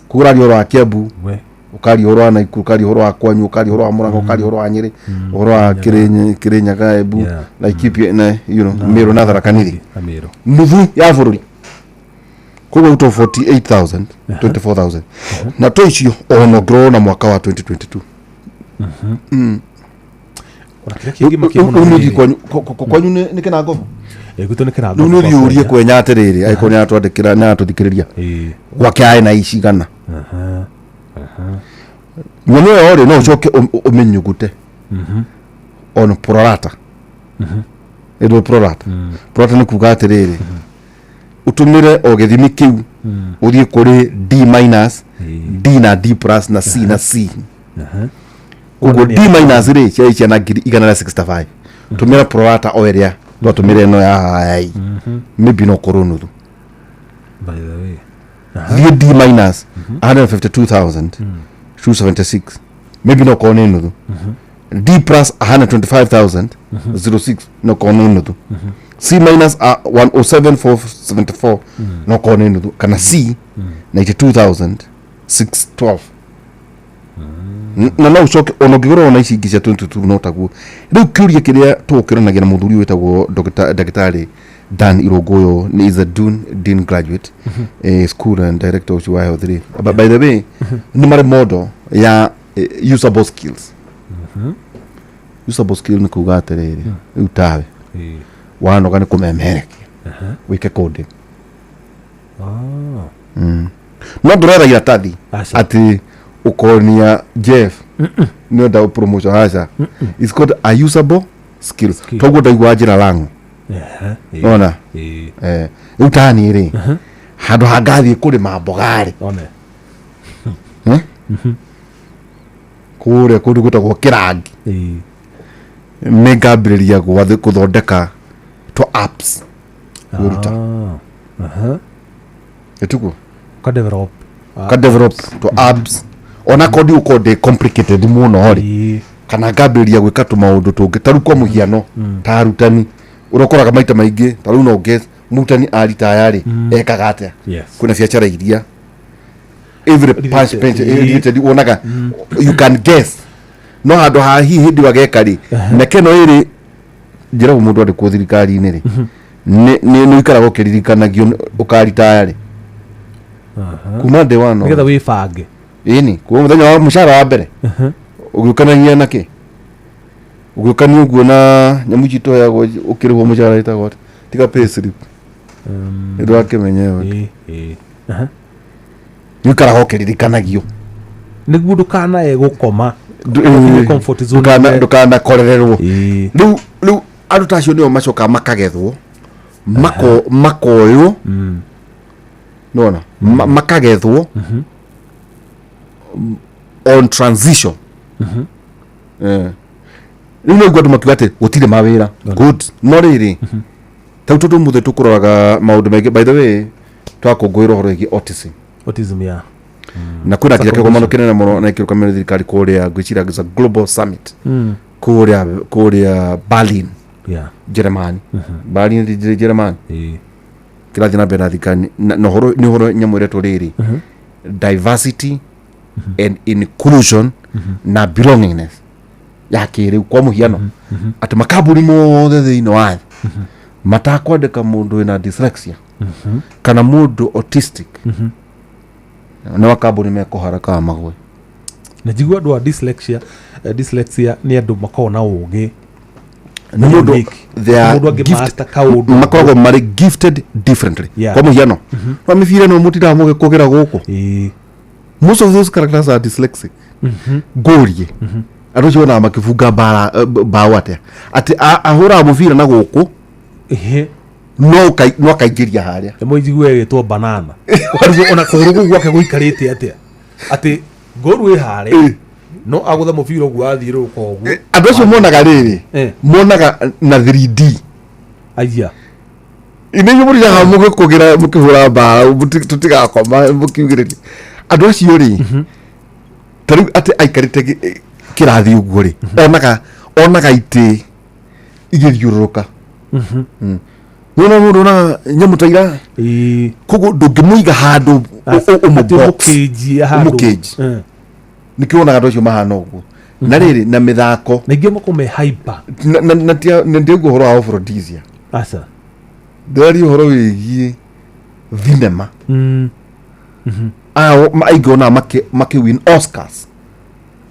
Kũraria ũhoro wa Kiambu, We. ũkaria ũhoro wa Naikuru, ũkaria ũhoro wa kwanyu, ũkaria ũhoro wa Mũrang'a, ũkaria ũhoro wa Nyĩrĩ, ũhoro wa Kĩrĩnyaga, Embu, Laikipia na Meru na Tharaka Nithi. Na Meru. Nuthu ya bũrũri, koguo out of 48,000, 24,000 na to icio ona ũngĩrora na mwaka wa 2022. Ona kĩrĩa kĩngĩmakia mũno Rĩu nĩ nĩ rĩrĩ. kwanyu kwanyu nĩ kĩnangobo. Ĩ, gwitũ nĩ kĩnangobu. Rĩu nĩ kwa ũthiĩ ũrie Kwenya. kwenya atĩrĩrĩ, angĩkorwo nĩ aratwandĩkĩra, nĩ aratũthikĩrĩria, gwake arĩ na icigana. Nyamũ ĩyo rĩ, no ũcoke ũmĩnyugute on prorata. Ĩndũ prorata, prorata nĩ kuga atĩrĩrĩ, ũtũmĩre o gĩthimi kĩu ũthiĩ kũrĩ D minus, D na D plus na C na C. Koguo D minus rĩ, ciarĩ ciana 165,000. Tũmĩra prorata o ĩrĩa twatũmĩra ĩno ya haya, maybe no korwo nuthu. By the way. Thiĩ D minus, 152,276, maybe no korwo nĩ nuthu. D plus, 125,006, no korwo nĩ nuthu. C minus, 107,474, no korwo nĩ nuthu, kana C, 92,612. Na no ũcoke ona ũngĩgũra ona ici ingĩ cia 22 no taguo. Rĩu kĩũria kĩrĩa tũgũkĩranagia na mũthuri wĩtagwo Dr. ndagĩtarĩ Dan Irũngũyũ nĩ is a dean graduate, school and director ũcio wa health rĩ. But by the way, nĩ marĩ model ya usable skills. Usable skill nĩ kuga atĩrĩrĩ, rĩu tawe wanoga nĩ kũmemerekia wĩke coding. No ndũretha iratathi Aca. atĩ ũkonia Jeff nĩ enda promotion, aca. It's called a usable skill. Toguo ndaigua njĩra lango. Ona rĩu tani rĩ handũ hangathiĩ kũrĩma mboga rĩ one Eh? Kũrĩa kũndũ gwĩtagwo kĩrangi nĩ ngambĩrĩria gũthondeka twa apps kwĩruta. Ĩtiguo ka develop ka develop twa apps ona korwo ndigũkorwo ndĩ complicated mũno rĩ, kana ngambĩrĩria gwĩka tũmaũndũ tũngĩ ta rĩu kwa mũhiano ta arutani ũrĩa ũkoraga maita maingĩ ta rĩu no guess mũrutani aritaya rĩ ekaga atĩa. Kwĩna biacara iria every punch punch related wonaga you can guess no handũ ha hihi hĩndĩ ĩyo ageka rĩ na keno ĩrĩ njĩragwo mũndũ andĩkwo thirikari-inĩ rĩ nĩ ũikaraga ũkĩririkanagio ũkaritaya rĩ kuma day one. Nĩgetha wĩbange. Ĩni kuma mũthenya wa mũcara wa mbere ũgĩũkanagia na kĩ ũgĩũkania ũguo na nyamũ ici tũheagwo ũkĩrĩhwo mũcara ĩtagwo atĩa? Tiga pay slip nĩ ndwakĩmenya ĩyo nĩ ũikaraga ũkĩririkanagio nĩguo ndũkanae gũkoma Ũkinye comfort zone. Ndũkanakorererwo. Rĩu andũ ta acio nĩo macokaga makagethwo makoywo nona makagethwo on transition. Rĩu nĩguo andũ makiuga atĩ gũtirĩ mawĩra good no rĩrĩ tau tondũ mũthĩ tũkũroraga maũndũ maingĩ. By the way, twakũngũĩra ũhoro wĩgiĩ autism. Autism ya Na kwĩna nginya kĩgomano kĩnene mũno na kĩrũgamĩrĩrio thirikari kũrĩa ngwĩciria it's a global summit kũrĩa Berlin, Jeremani. Berlin ndĩ Jeremani kĩrathiĩ na mbere na thirikari na ũhoro nĩ ũhoro nyamũ ĩretwo rĩrĩ diversity and inclusion na belongingness ya kĩrĩu. Kwa mũhiano atĩ makambuni mothe thĩinĩ wa thĩ matakwandĩka mũndũ wĩna dyslexia kana mũndũ autistic nĩ makambuni mekũhara kana magwe. Na njigua andũ a dyslexia, dyslexia nĩ andũ makoragwo na ũgĩ Nĩ mũndũ unique. They are Mũndũ angĩmaster kaũndũ makoragwo marĩ gifted differently. Kwa mũhiano no mĩbira no mũtindaga mũgĩkũgĩra gũkũ, most of those characters are dyslexic. Ngũrie andũ acio wonaga makĩbunga mbara mbaũ atĩa atĩ ahũraga mũbira na gũkũ no akaingĩria harĩa. Ĩmwe njigua ĩgĩtwo banana. Ũkarigwo ona kũgũrũ kũu gwake gũikarĩte atĩa atĩ ngoru ĩ harĩa no agũthe mũbira ũguo athiũrũrũka ũguo. Andũ acio monaga rĩrĩ monaga na 3D. Aya. Inĩ mũrindaga mũgĩkũgĩra mũkĩhũra mbaũ tũtigakoma mũkiugĩrĩria andũ acio rĩ ta rĩu atĩ aikarĩte kĩrathi ũguo rĩ onaga itĩ igĩthiũrũrũka. Nĩwona mũndũ onaga nyamũ ta ira koguo ndũngĩmũiga handũ Atĩ ũmũbox. ũmũkĩnjie handũ. Ũmũkĩnji. Nĩkĩo wonaga andũ acio mahana ũguo na rĩrĩ na mĩthako na ingĩ makorwo me hyper. Na ndiaigua ũhoro wa aphrodisia. Aca. Ndĩraria ũhoro wĩgiĩ thinema. Aya aingĩ wonaga makĩ win Oscars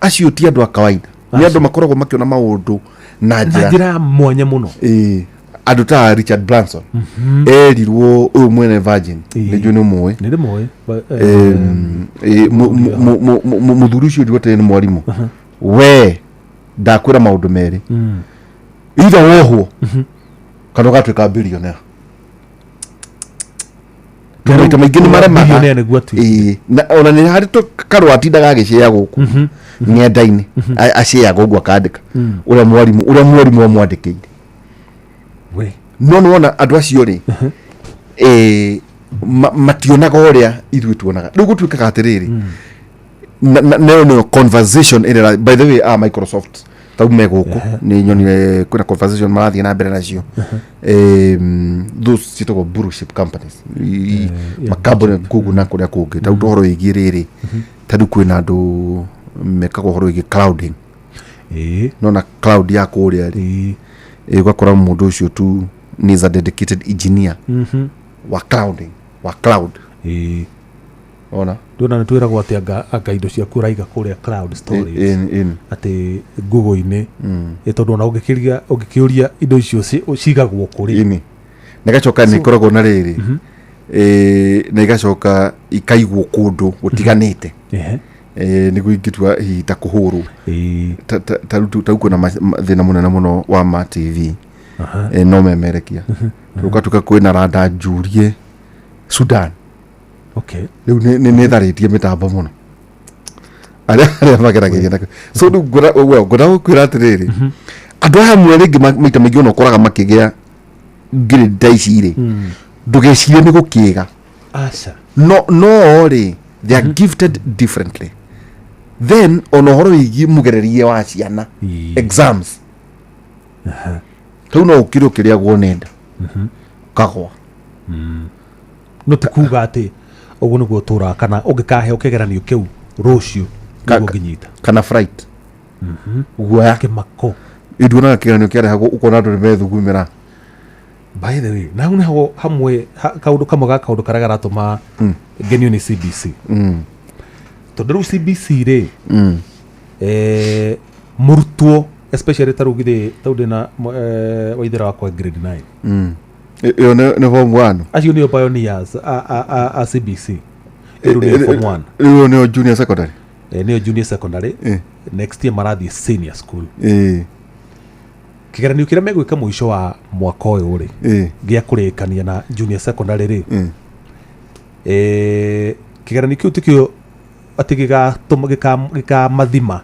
acio ti andũ a kawaida, nĩ andũ makoragwo makĩona maũndũ na na njĩra njĩra ya mwanya mũno. Ĩĩ. Andũ ta Richard Branson erirwo ũyũ mwene Virgin nĩ njũĩ nĩ ũmũĩ. Nĩ ndĩmũĩ. Mũthuri ũcio ndigwo atĩ nĩ mwarimũ we ndakwĩra maũndũ merĩ either wohwo kana ũgatuĩka billionaire tondũ maita maingĩ nĩ maremaga. Billionaire nĩguo atuĩke. Ĩĩ. Na ona nĩ harĩ karũa atindaga agĩcĩa gũkũ ng'enda-inĩ acĩaga ũguo akandĩka ũrĩa mwarimũ amwandĩkĩire. We. No nĩ wona andũ acio rĩ mationaga ũrĩa ithuĩ tuonaga. Rĩu gũtuĩkaga atĩrĩrĩ nayo nĩyo conversation ĩrĩa by the way a Microsoft tau me gũkũ nĩ nyonire kwĩna conversation marathiĩ na mbere nacio. Those ciĩtagwo blue chip companies makambuni Google na kũrĩa kũngĩ tau ũhoro wĩgiĩ rĩrĩ ta rĩu kwĩna andũ mekaga ũhoro wĩgiĩ clouding nona cloud ya kũrĩa rĩ ũgakora mũndũ ũcio tu ni is a dedicated engineer wa clouding wa cloud ona. Ndona nĩ twĩragwo atĩ anga indo ciaku ũraiga kũrĩa cloud storage Ĩ- ĩ- atĩ Google-inĩ. Ĩ, tondũ ona ũngĩkĩria ũngĩkĩũria indo icio cigagwo kũrĩ. Ĩni na igacoka nĩ ikoragwo na rĩrĩ na igacoka ikaigwo kũndũ gũtiganĩte. Nĩguo ingĩtua hihi ta kũhũrwo. Ta rĩu kwĩna thĩna mũnene mũno wa ma TV. No memerekia rũgatuĩka kwĩna randa njurie Sudan. Rĩu nĩ ĩtharĩtie mĩtambo mũno arĩa mageragĩria nakĩo. So rĩu ngwenda gũkwĩra atĩrĩrĩ, andũ aya amwe rĩngĩ maita maingĩ ona ũkoraga makĩgĩa grade ta ici rĩ, ndũgecirie nĩ gũkĩga. Aca. No rĩ, they are gifted differently. Then ona ũhoro wĩgiĩ mũgererie wa ciana, exams, rĩu no ũkire ũkĩrĩagwo nenda ũkagwa. No ti kuga atĩ ũguo nĩguo ũtũraga, kana ũngĩkaheo kĩgeranio kĩu rũciũ nĩguo ũngĩnyita. Kana fright, guoya. Kĩmako. Nduonaga kĩgeranio kĩarehagwo ũkona andũ nĩ methugumĩra. By the way, na hau nĩho hamwe kaũndũ kamwe ga kaũndũ karĩa garatũma ngenio nĩ CBC, tondũ rĩu CBC rĩ, mũrutwo especially ta rĩu githĩ tau ndĩna waithĩra wakwa grade 9. Ĩyo nĩ form 1. Acio nĩo pioneers a CBC. Rĩu nĩo form 1. Rĩu nĩo junior secondary. Nĩo junior secondary. Next year marathiĩ senior school. Kĩgeranio kĩrĩa megwĩka mũico wa mwaka ũyũ rĩ, gĩa kũrĩkania na junior secondary rĩ, kĩgeranio kĩu tikĩo atĩ gĩgatũma gĩkamathima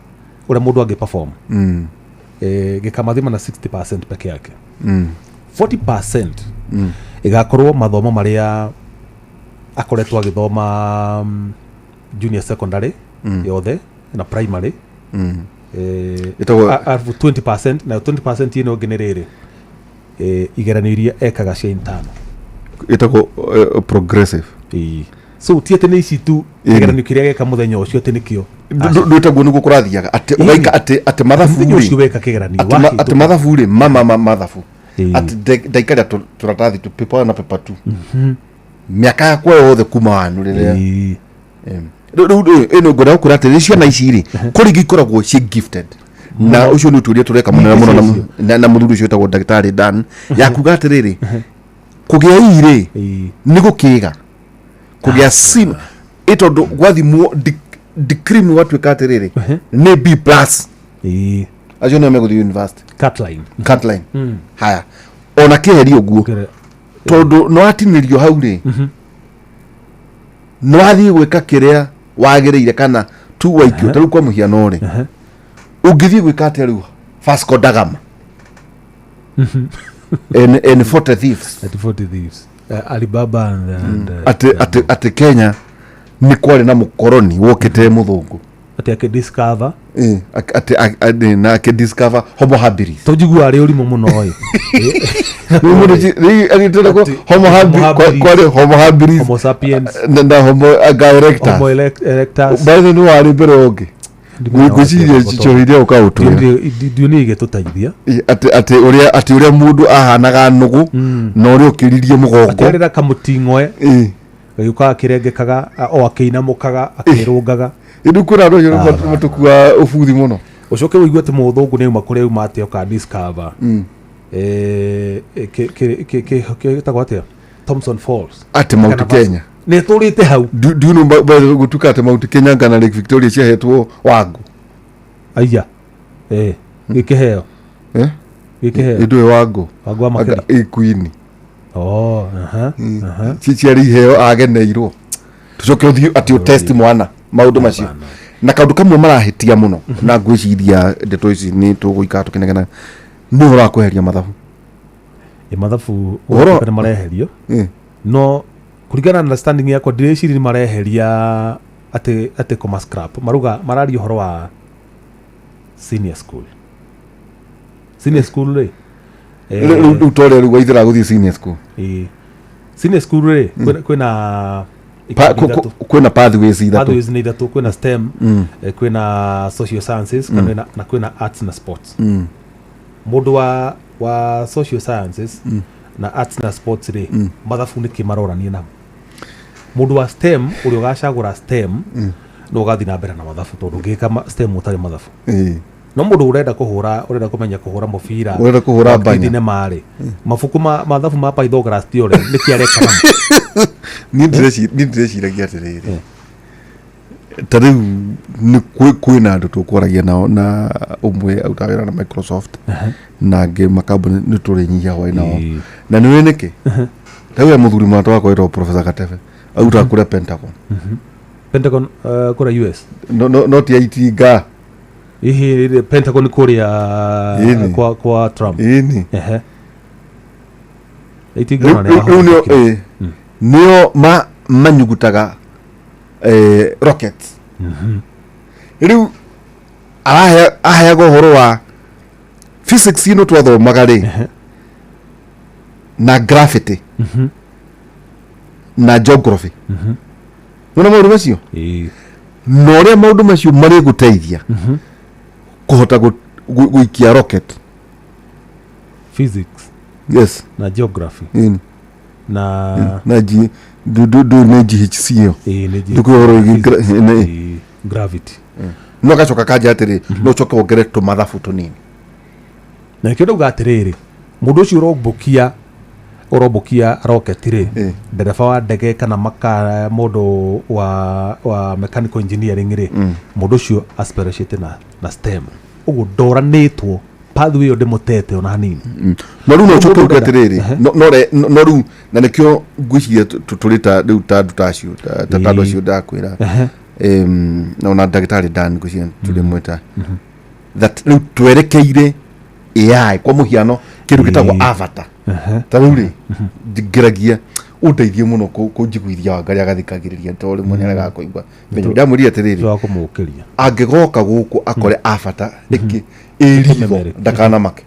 ũrĩa mũndũ angĩ perform. Gĩkamathima na 60% peke yake. 40% ĩgakorwo mathomo marĩa akoretwo agĩthoma junior secondary yothe na primary. Arabu 20%, nayo 20% ĩno ĩngĩ nĩ rĩrĩ, igeranio iria ekaga cia internal. Ĩtagwo progressive. Ĩĩ. So ti atĩ nĩ ici tu, kĩgeranio kĩrĩa geka mũthenya ũcio atĩ nĩkĩo. Ndwĩtaguo nĩguo kũrathiaga atĩ ũgaika atĩ mathabu Mũthenya rĩ, ũcio weka kĩgeranio atĩ wahĩtũka. Mathabu rĩ, mathabu atĩ ndaikaria tũratathi tu paper 1 na paper 2 mĩaka yakwa yothe kuma wanu rĩrĩa. Rĩu rĩ, ĩno ngwenda gũkwĩra atĩ ciana ici rĩ, kũrĩ ingĩ ikoragwo ciĩ gifted, na ũcio nĩ ũtuĩria tũreka mũno mũno na mũthuri ũcio wĩtagwo ndagĩtarĩ Dan, ya kuga atĩrĩrĩ, kũgĩa ii rĩ nĩ gũkĩga kũgĩa C, ĩ tondũ gwathimwo decrim gwatuĩka atĩrĩrĩ nĩ B plus, acio nĩo megũthiĩ university. Cutline. Cutline. Haya, ona kĩherio ũguo, tondũ nĩ watinĩrio hau rĩ, nĩ wathiĩ gwĩka kĩrĩa wagĩrĩire kana tu waikio. Ta rĩu kwa mũhiano rĩ, ũngĩthiĩ gwĩka atĩa rĩu Vasco da Gama and 40 thieves? At 40 thieves. Alibaba and Atĩ Kenya nĩ kwarĩ na mũkoroni wokĩte mũthũngũ. Atĩ akĩdiscover. Atĩ na akĩdiscover homo habilis. Tũnjigua arĩ ũrimũ mũno ĩ. Rĩu mũndũ rĩu agĩtĩra ko homo kwarĩ homo habilis, Homo sapiens, na homo erectus. Homo erectus. By the way, nĩ warĩ mbere ũngĩ ngwĩciria njohi ũkaũtwĩra. Ndio nĩ igĩtũteithia. Atĩ ũrĩa mũndũ ahanaga nũgũ na ũrĩa ũkĩririe mũgongo. Atĩ arĩ na kamũting'oe gagĩũkaga akĩrengekaga o akĩinamũkaga akĩrũngaga. Rĩu kwĩna andũ acio matukua ũbuthi mũno. Ũcoke ũigue atĩ mũthũngũ nĩ auma kũrĩa auma atĩ oka discover gĩtagwo atĩa, Thomson Falls. Atĩ Mount Kana Kenya. Nĩ tũrĩte hau. Do you know gũtuĩka atĩ Mount Kenya kana Lake Victoria ciahetwo Wangu? Aya, gĩkĩheo. Eh? Gĩkĩheo. Ĩndũ Wangu. Wangu wa Makeni. Anga ĩ queen. Oh, aha, aha. Ciarĩ iheo ageneirwo. Tũcoke ũthiĩ atĩ ũtest mwana maũndũ macio na kaũndũ kamwe marahĩtia mũno, na ngwĩciria ndeto ici nĩ tũgũikara tũkĩnegena, nĩ ũhoro wa kweheria mathabu. Ĩ mathabu nĩ mareherio, no kũringana na understanding yakwa ndireciria nĩ mareheria atĩ kũma scrap maruga. Mararia ũhoro wa senior school. Senior school rĩ, Rĩu ta ũrĩa rĩu waithĩra gũthiĩ senior school. Ĩ senior school rĩ, kwĩna ikundi ithatũ. Kwĩna pathways ithatũ. Pathways nĩ ithatũ: kwĩna STEM, kwĩna social sciences, na kwĩna arts na sports. Mũndũ wa social sciences na arts na sports rĩ, mathabu nĩkĩ marorania namo? Mũndũ wa STEM, ũrĩa ũgacagũra STEM, no ũgathiĩ na mbere na mathabu, tondũ ũngĩka STEM ũtarĩ mathabu. No mũndũ ũrenda kũhũra, ũrenda kũmenya kũhũra mũbira, Ũrenda kũhũra wakiri banya. thinema rĩ, mabuku ma mathabu ma Pythagoras theorem nĩkĩ areka namo? Niĩ ndĩreciragia atĩrĩrĩ, Ta rĩu nĩ kwĩna andũ tũkwaragia nao na ũmwe arutaga wĩra na Microsoft na angĩ makambuni nĩ tũrĩnyihia hwaĩ nao na nĩ ũĩ nĩkĩ ta rĩu he mũthuri mũrata wakwa wĩtagwo Professor Gatebe arutaga kũrĩa Pentagon. Pentagon kũrĩa US. No ti aitinga. Ihi Pentagon kũrĩa Ĩni. kwa Trump. Ĩni. Ehe. Itinga ona Rĩu nĩ nĩo arahũthĩkire. ĩ, nĩo manyugutaga rockets. Rĩu aheaga ũhoro wa physics ino twathomaga rĩ na gravity na geography nona maũndũ macio na ũrĩa maũndũ macio marĩgũteithia kũhota gũikia rocket. Physics. Yes. Na geography. Ĩni. Na na G ndu nĩ GHC ĩyo. Ĩĩ, nĩ G- Ndũkũĩ ũhoro wĩgiĩ physics. Ĩĩ, gravity. No gacoka kanja atĩrĩ no ũcoke wongerere tũmathabu tũnini. Na nĩkĩo ndauga atĩrĩrĩ, mũndũ ũcio ũrombũkia rocket rĩ, ndereba wa ndege kana maka mũndũ wa mechanical engineering rĩ, mũndũ ũcio aspiracĩte na STEM, ũguo ndoranĩtwo pathway ĩyo ndĩmũtete ona hanini. No rĩu no ũcoke Mũndũ uge ũrenda- atĩrĩrĩ Ehe. no rĩu na nĩkĩo ngwĩciria tũrĩ ta rĩu ta andũ ta acio ta andũ acio ndakwĩra. Ehe. Na ona ndagĩtarĩ Dan ngwĩciria tũrĩ mwĩta that rĩu twerekeire AI kwa mũhiano kĩndũ gĩtagwo avatar. Ta rĩu rĩ ngeragia ũndeithie mũno kũnjiguithia Wangarĩ agathikagĩrĩria tondũ rĩmwe nĩaregaga kũigua. Ndamwĩrire atĩrĩrĩ wa kũmũkĩria angĩgoka gũkũ akore avatar ĩngĩ ĩ ritho ndakanamake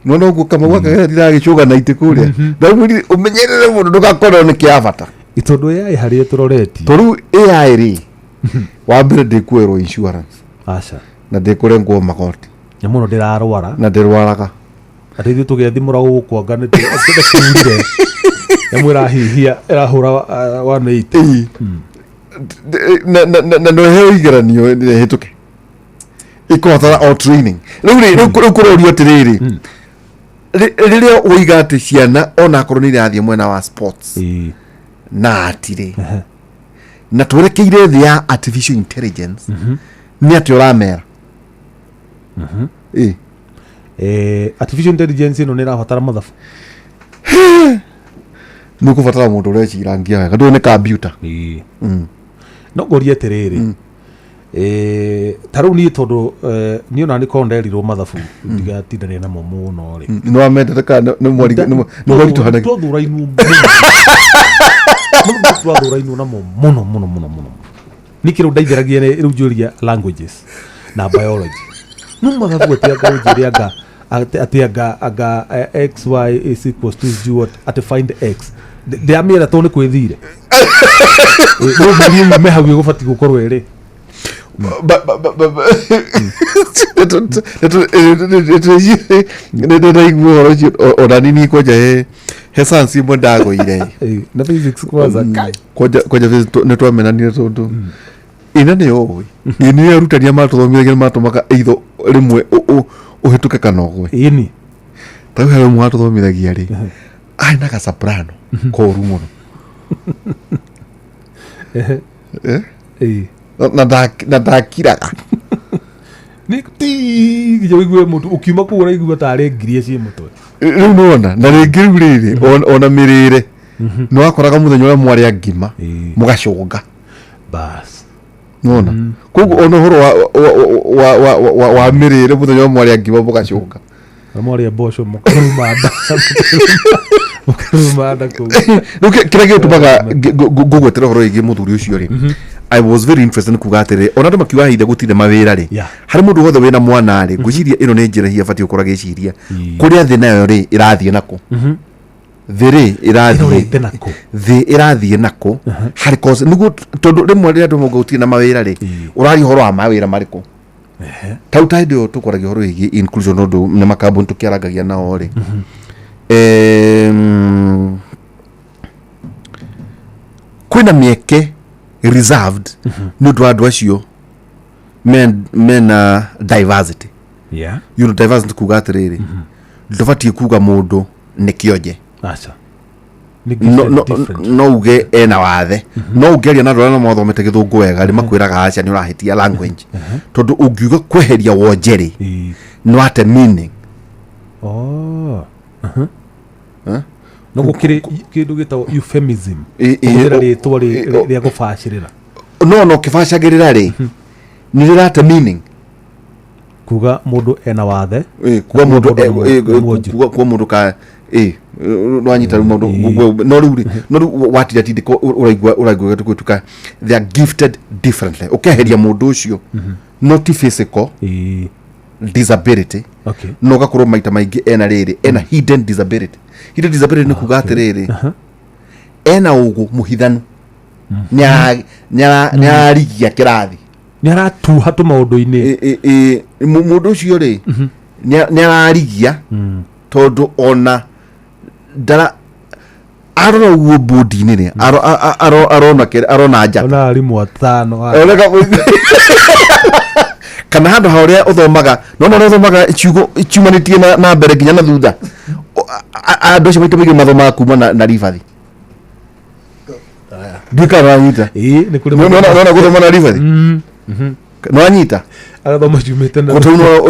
nona ũguo kamau akagerera agĩcũga na itĩ kũrĩa. Ndamwĩrire ũmenyerere mũno ndũgakorwo nĩ kĩa avatar. Tondũ AI harĩa tũroretie. Tondũ rĩu AI rĩ wa mbere ndĩkuoerwo insurance. Aca. Na ndĩkũrengwo magoti. Na mũno ndĩrarwara. Na ndĩrwaraga. Atĩ ithuĩ tũgethimũra gũkũ anga nĩ tũkurire nyamũ ĩrahihia ĩrahũra 180. Na no heo igeranio hĩtũke ĩkũbatara o training. Rĩu rĩ rĩu kũrorio atĩrĩrĩ rĩrĩa woiga atĩ ciana onakorwo nĩ irathiĩ mwena wa sports na atirĩ na twerekeire thĩ ya artificial intelligence nĩ atĩ ũramera. Ĩ. Artificial intelligence ĩno nĩ ĩrabatara mathabu. Nĩ ũkũbatara mũndũ ũrecirangia wega ndũĩ nĩ kambiuta. No ngũrie atĩrĩrĩ, ta rĩu niĩ tondũ niĩ ona nĩ korwo nderirwo mathabu ndigatindanie namo mũno rĩ. Nĩ wamendete kana nĩ mwaritũhanagia? Twathũrainwo mũno, twathũrainwo namo mũno mũno mũno mũno. Niĩ kĩrĩa ndeithĩragia nĩ rĩu njũria languages na biology. No mathabu atĩ anga ũnjĩre anga atĩ anga x y is equals to g what atĩ find x ndĩramĩera tondũ nĩ kwĩthire no mbũri yume hau ĩgũbatiĩ gũkorwo ĩrĩ. Nĩndĩraigua ũhoro ũcio ona nini kwanja he science imwe ndagũire. Na physics kwanza. Kwanja physics nĩ twamenanire tondũ ĩna nĩ ũĩ ĩ nĩ arutani matũthomithagia nĩ matũmaga itho rĩmwe ũhĩtũke kana ũgwe. Ĩni. Ta rĩu he ũmwe watũthomithagia rĩ arĩ na gasoprano koru mũno. Eh? Na ndakiraga. Nĩ ti nginya ũigue mũtu ũkiuma kũu ũraigua tarĩ ngiria ciĩ mũtwe. Rĩu nĩwona na rĩngĩ rĩu rĩrĩ ona mĩrĩre nĩ wakoraga mũthenya ũrĩa mwarĩa ngima mũgacũnga. Bas. Nĩwona koguo ona ũhoro wa mĩrĩre mũthenya ũrĩa mwarĩa ngima mũgacũnga. Na mwarĩa mboco mũkaruma nda. Mũkaruma nda kũu. Rĩu kĩrĩa gĩtũmaga ngũgwetera ũhoro wĩgiĩ mũthuri ũcio rĩ I was very interested nĩ kuga atĩrĩ ona andũ makiuga hithe gũtirĩ mawĩra rĩ harĩ mũndũ wothe wĩna mwana rĩ ngwĩciria ĩno nĩ njĩra hihi abatiĩ gũkorwo agĩciria kũrĩa thĩ nayo rĩ ĩrathiĩ nakũ thĩ rĩ ĩrathiĩ thĩ ĩrathiĩ nakũ harĩ cause nĩguo tondũ rĩmwe rĩrĩa andũ mauga gũtirĩ na mawĩra rĩ ũraria ũhoro wa mawĩra marĩkũ tau ta hĩndĩ ĩyo tũkwaragia ũhoro wĩgiĩ inclusion ũndũ nĩ makambuni tũkĩarangagia nao rĩ kwĩna mĩeke reserved nĩ ũndũ wa andũ acio mena diversity. You know, diversity kuga atĩrĩrĩ ndũbatiĩ kuga mũndũ nĩ kĩonje. Aca. Nĩ no, gifted no, different. no uge ena wathe no ũngĩaria na andũ arĩa mathomete gĩthũngũ wega rĩ makwĩraga aca nĩ ũrahĩtia language tondũ ũngiuga kweheria wonje rĩ nĩ wate meaning. Oh. No gũkĩrĩ kĩndũ gĩtagwo euphemism, Ĩ- ĩ- kũhũthĩra o- rĩtwa ĩ- o- rĩa gũbacĩrĩra. No ũkĩbacagĩrĩra rĩ nĩ rĩrate meaning. Kuga mũndũ ena wathe. Kuga mũndũ nĩ eh, mwonju. kuga mũndũ ka nwanyita rĩu maũndũ no rĩu rĩ no rĩu watinda tindĩko ũraigua gũtuĩka they are gifted differently, ũkeheria mũndũ ũcio no ti physical disability. No ũgakorwo maita maingĩ ena rĩrĩ, ena hidden disability. Hidden disability nĩ kuga atĩrĩrĩ, ena ũgũ mũhithanu, nĩ ararigia kĩrathi. Nĩ aratuha tũmaũndũ-inĩ. Mũndũ ũcio rĩ nĩ ararigia tondũ ona ndara arora ũguo bodi-inĩ rĩ arona arona njata. Ona arimũ atano. Kana handũ ha ũrĩa ũthomaga, nona ũrĩa ũthomaga ciugo ciumanĩtie na mbere nginya na thutha. Andũ acio maita maingĩ mathomaga kuma na ribathi. Ndiũĩ kana nĩwanyita. Nĩ kũrĩ. Nona gũthoma na ribathi nĩwanyita. Agathoma ciumĩte na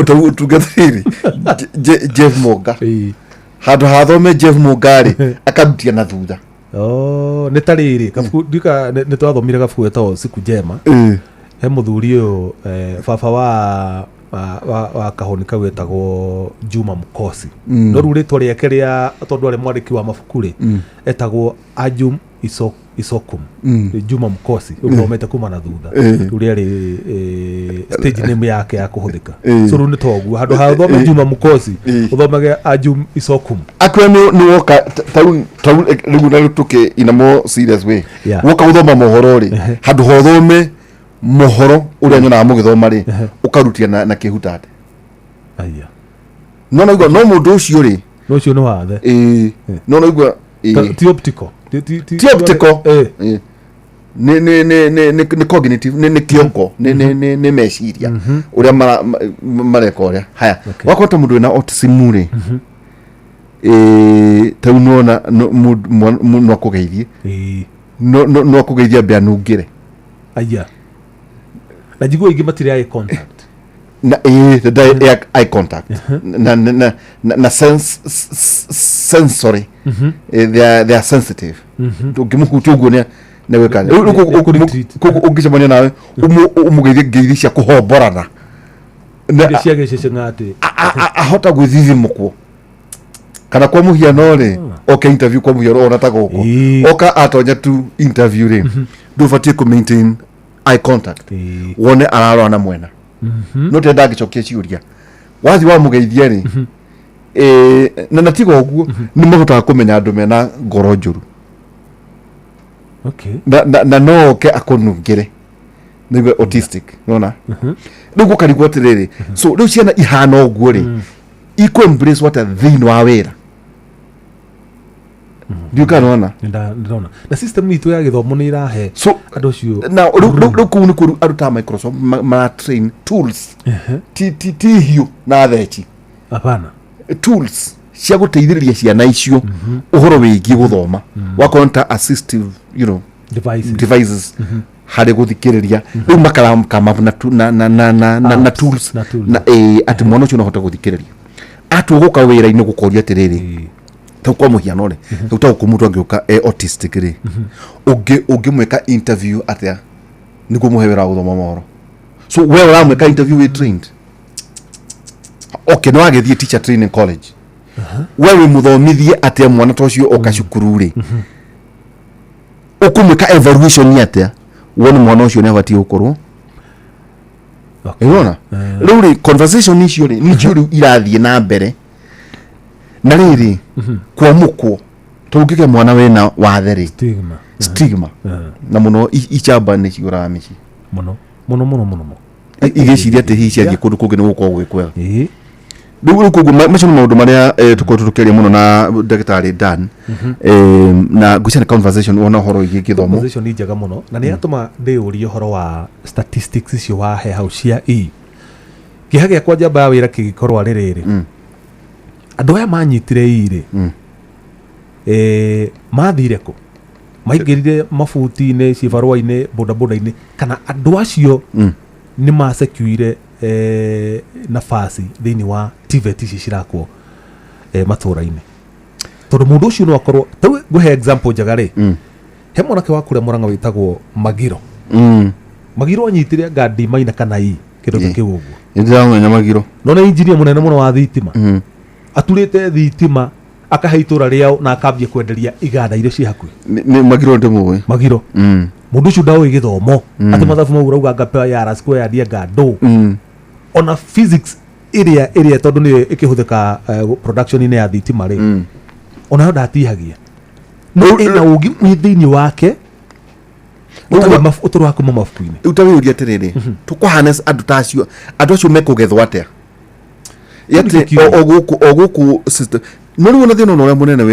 Tau tungatĩrĩ Jeff Monga, handũ ha thome Jeff Monga rĩ akarutia na thutha. Oh, nĩ ta rĩrĩ kabuku ndika nĩ twathomire kabuku getagwo Siku Njema. He mũthuri ũyũ, baba wa kahũni kau etagwo Juma Mukosi. No rĩu rĩtwa rĩake rĩa, tondũ arĩ mwandĩki wa mabuku rĩ, etagwo Ajum Isokum. Juma Mukosi ũthomete kuma na thutha. Rĩu rĩarĩ stage name yake ya kũhũthĩka. So rĩu nĩ toguo handũ ha ũthome Juma Mukosi, ũthomage Ajum Isokum. Akorwo nĩ woka tau rĩu na rĩu tũkĩ in a more serious way, woka gũthoma mohoro rĩ, handũ ha ũthome mohoro ũrĩa nyonaga mũgĩthoma rĩ, ũkarutia na kĩhutate. Aya. No naigua no mũndũ ũcio rĩ No ũcio nĩ wathe. Ĩĩ, no naigua Ti optical. Ti optical. Ĩĩ. Nĩ cognitive, nĩ kĩongo, nĩ meciria ũrĩa mareka ũrĩa haya. Wakorwo ta mũndũ wĩna autism rĩ, tau nona no akũgeithie, no akũgeithie ambe anungĩre. Aya, na njiguo ingĩ matirĩ eye contact. Na ĩĩ, ndarĩ eye contact na sense, sensory. They are sensitive. Ũngĩmũhutia ũguo nĩ gwĩka. Rĩu koguo ũngĩcemania nawe ũmũgeithie ngeithi cia kũhomborana. Iria cia gĩcĩcĩng'atĩ. Ahota gwĩthithimũkwo kana kwa mũhiano rĩ oke interview, kwa mũhiano ona ta gũkũ oka atonya tu interview rĩ, ndũbatiĩ kũ maintain eye contact, wone ararora na mwena. No tenda ndangĩcokia ciũria wathiĩ wamũgeithia rĩ, na tiga ũguo nĩ mahotaga kũmenya andũ mena ngoro njũru. Na no oke akũnungĩre nĩguo autistic nona rĩu gũkarigwo atĩrĩrĩ, so rĩu ciana ihana ũguo rĩ ikũ embrace what thĩinĩ wa wĩra, ndiũ kana nona. Ndĩrona na system itũ ya gĩthomo nĩ ĩrahe so andũ acio. Na rĩu kũu nĩ kũu andũ ta Microsoft mara train tools, ti hiũ na theci. Hapana. Tools cia gũteithĩrĩria ciana icio ũhoro wĩgiĩ gũthoma, wakorwo nĩ ta assistive devices. Devices harĩ gũthikĩrĩria rĩu makarakama na tu- na na na na na na Apps, tools. Na tools. Na atĩ mwana ũcio no ahote gũthikĩrĩria atua gũka wĩra-inĩ gũkoria atĩrĩrĩ, tau kwa mũhiano rĩ, rĩu ta gũkũ mũndũ angĩũka e autistic rĩ, ũngĩmwĩka interview atĩa nĩguo mũhe wĩra wa gũthoma mohoro? So we ũramwĩka interview wĩ trained, okay, nĩ wagĩthiĩ teacher training college, we wĩ mũthomithie atĩa mwana ta ũcio oka cukuru rĩ, ũkũmwĩka evaluation atĩa wone mwana ũcio nĩ abatiĩ gũkorwo ĩrona? Rĩu rĩ conversation icio rĩ nĩcio rĩu irathiĩ na mbere na rĩrĩ kwamũkwo tondũ ũngĩgĩa mwana wĩna wathe rĩ stigma. Stigma na mũno icamba nĩ ciũraga mĩciĩ. Mũno mũno mũno mũno mũno. Igĩciria atĩ hihi ciathiĩ kũndũ kũngĩ nĩ gũkorwo gwĩ kwega. Rĩu koguo macio nĩ maũndũ marĩa tũkoretwo tũkĩaria mũno na ndagĩtarĩ Dan. Na ngwĩciria nĩ conversation wona ũhoro wĩgiĩ gĩthomo. Conversation nĩ njega mũno na nĩ yatũma ndĩyũrie ũhoro wa statistics icio wahe hau cia e kĩeha gĩakwa njamba ya wĩra kĩngĩkorwo arĩ rĩrĩ, andũ aya manyitire i rĩ, Mathire kũ? Maingĩrire mabuti-inĩ, cibarũa-inĩ, bodaboda-inĩ, kana andũ acio nĩ masecuire nafasi thĩinĩ wa TVET ici cirakwo matũra-inĩ? Tondũ mũndũ ũcio no akorwo, tarĩu ngũhe example njega rĩ, he mwanake wa kũrĩa Mũrang'a wĩtagwo Magiro. Magiro anyitire anga D minor kana E, kĩndũ ta kĩu ũguo. Nĩ ndĩramenya Magiro. No nĩ engineer mũnene mũno wa thitima, aturĩte thitima akahe itũra rĩao na akambia kwenderia iganda iria ciĩ hakuhĩ. Nĩ Magiro ndĩmũĩ. Magiro, mũndũ ũcio ndaũĩ gĩthomo, atĩ mathabu mau ũrauga ngapewa ya R square anga ndũ, ona physics ĩrĩa tondũ nĩyo ĩkĩhũthĩka production-inĩ ya thitima rĩ, onayo ndatihagia, no ĩna ũgĩ wĩ thĩinĩ wake ũtarĩ wa kuma mabuku-inĩ. Rĩu ta wĩyũria atĩrĩrĩ, tũkũharness andũ ta acio, andũ acio mekũgethwo atĩa? Yatĩ o gũkũ system no rĩu ona thĩna ũrĩa mũnene wĩ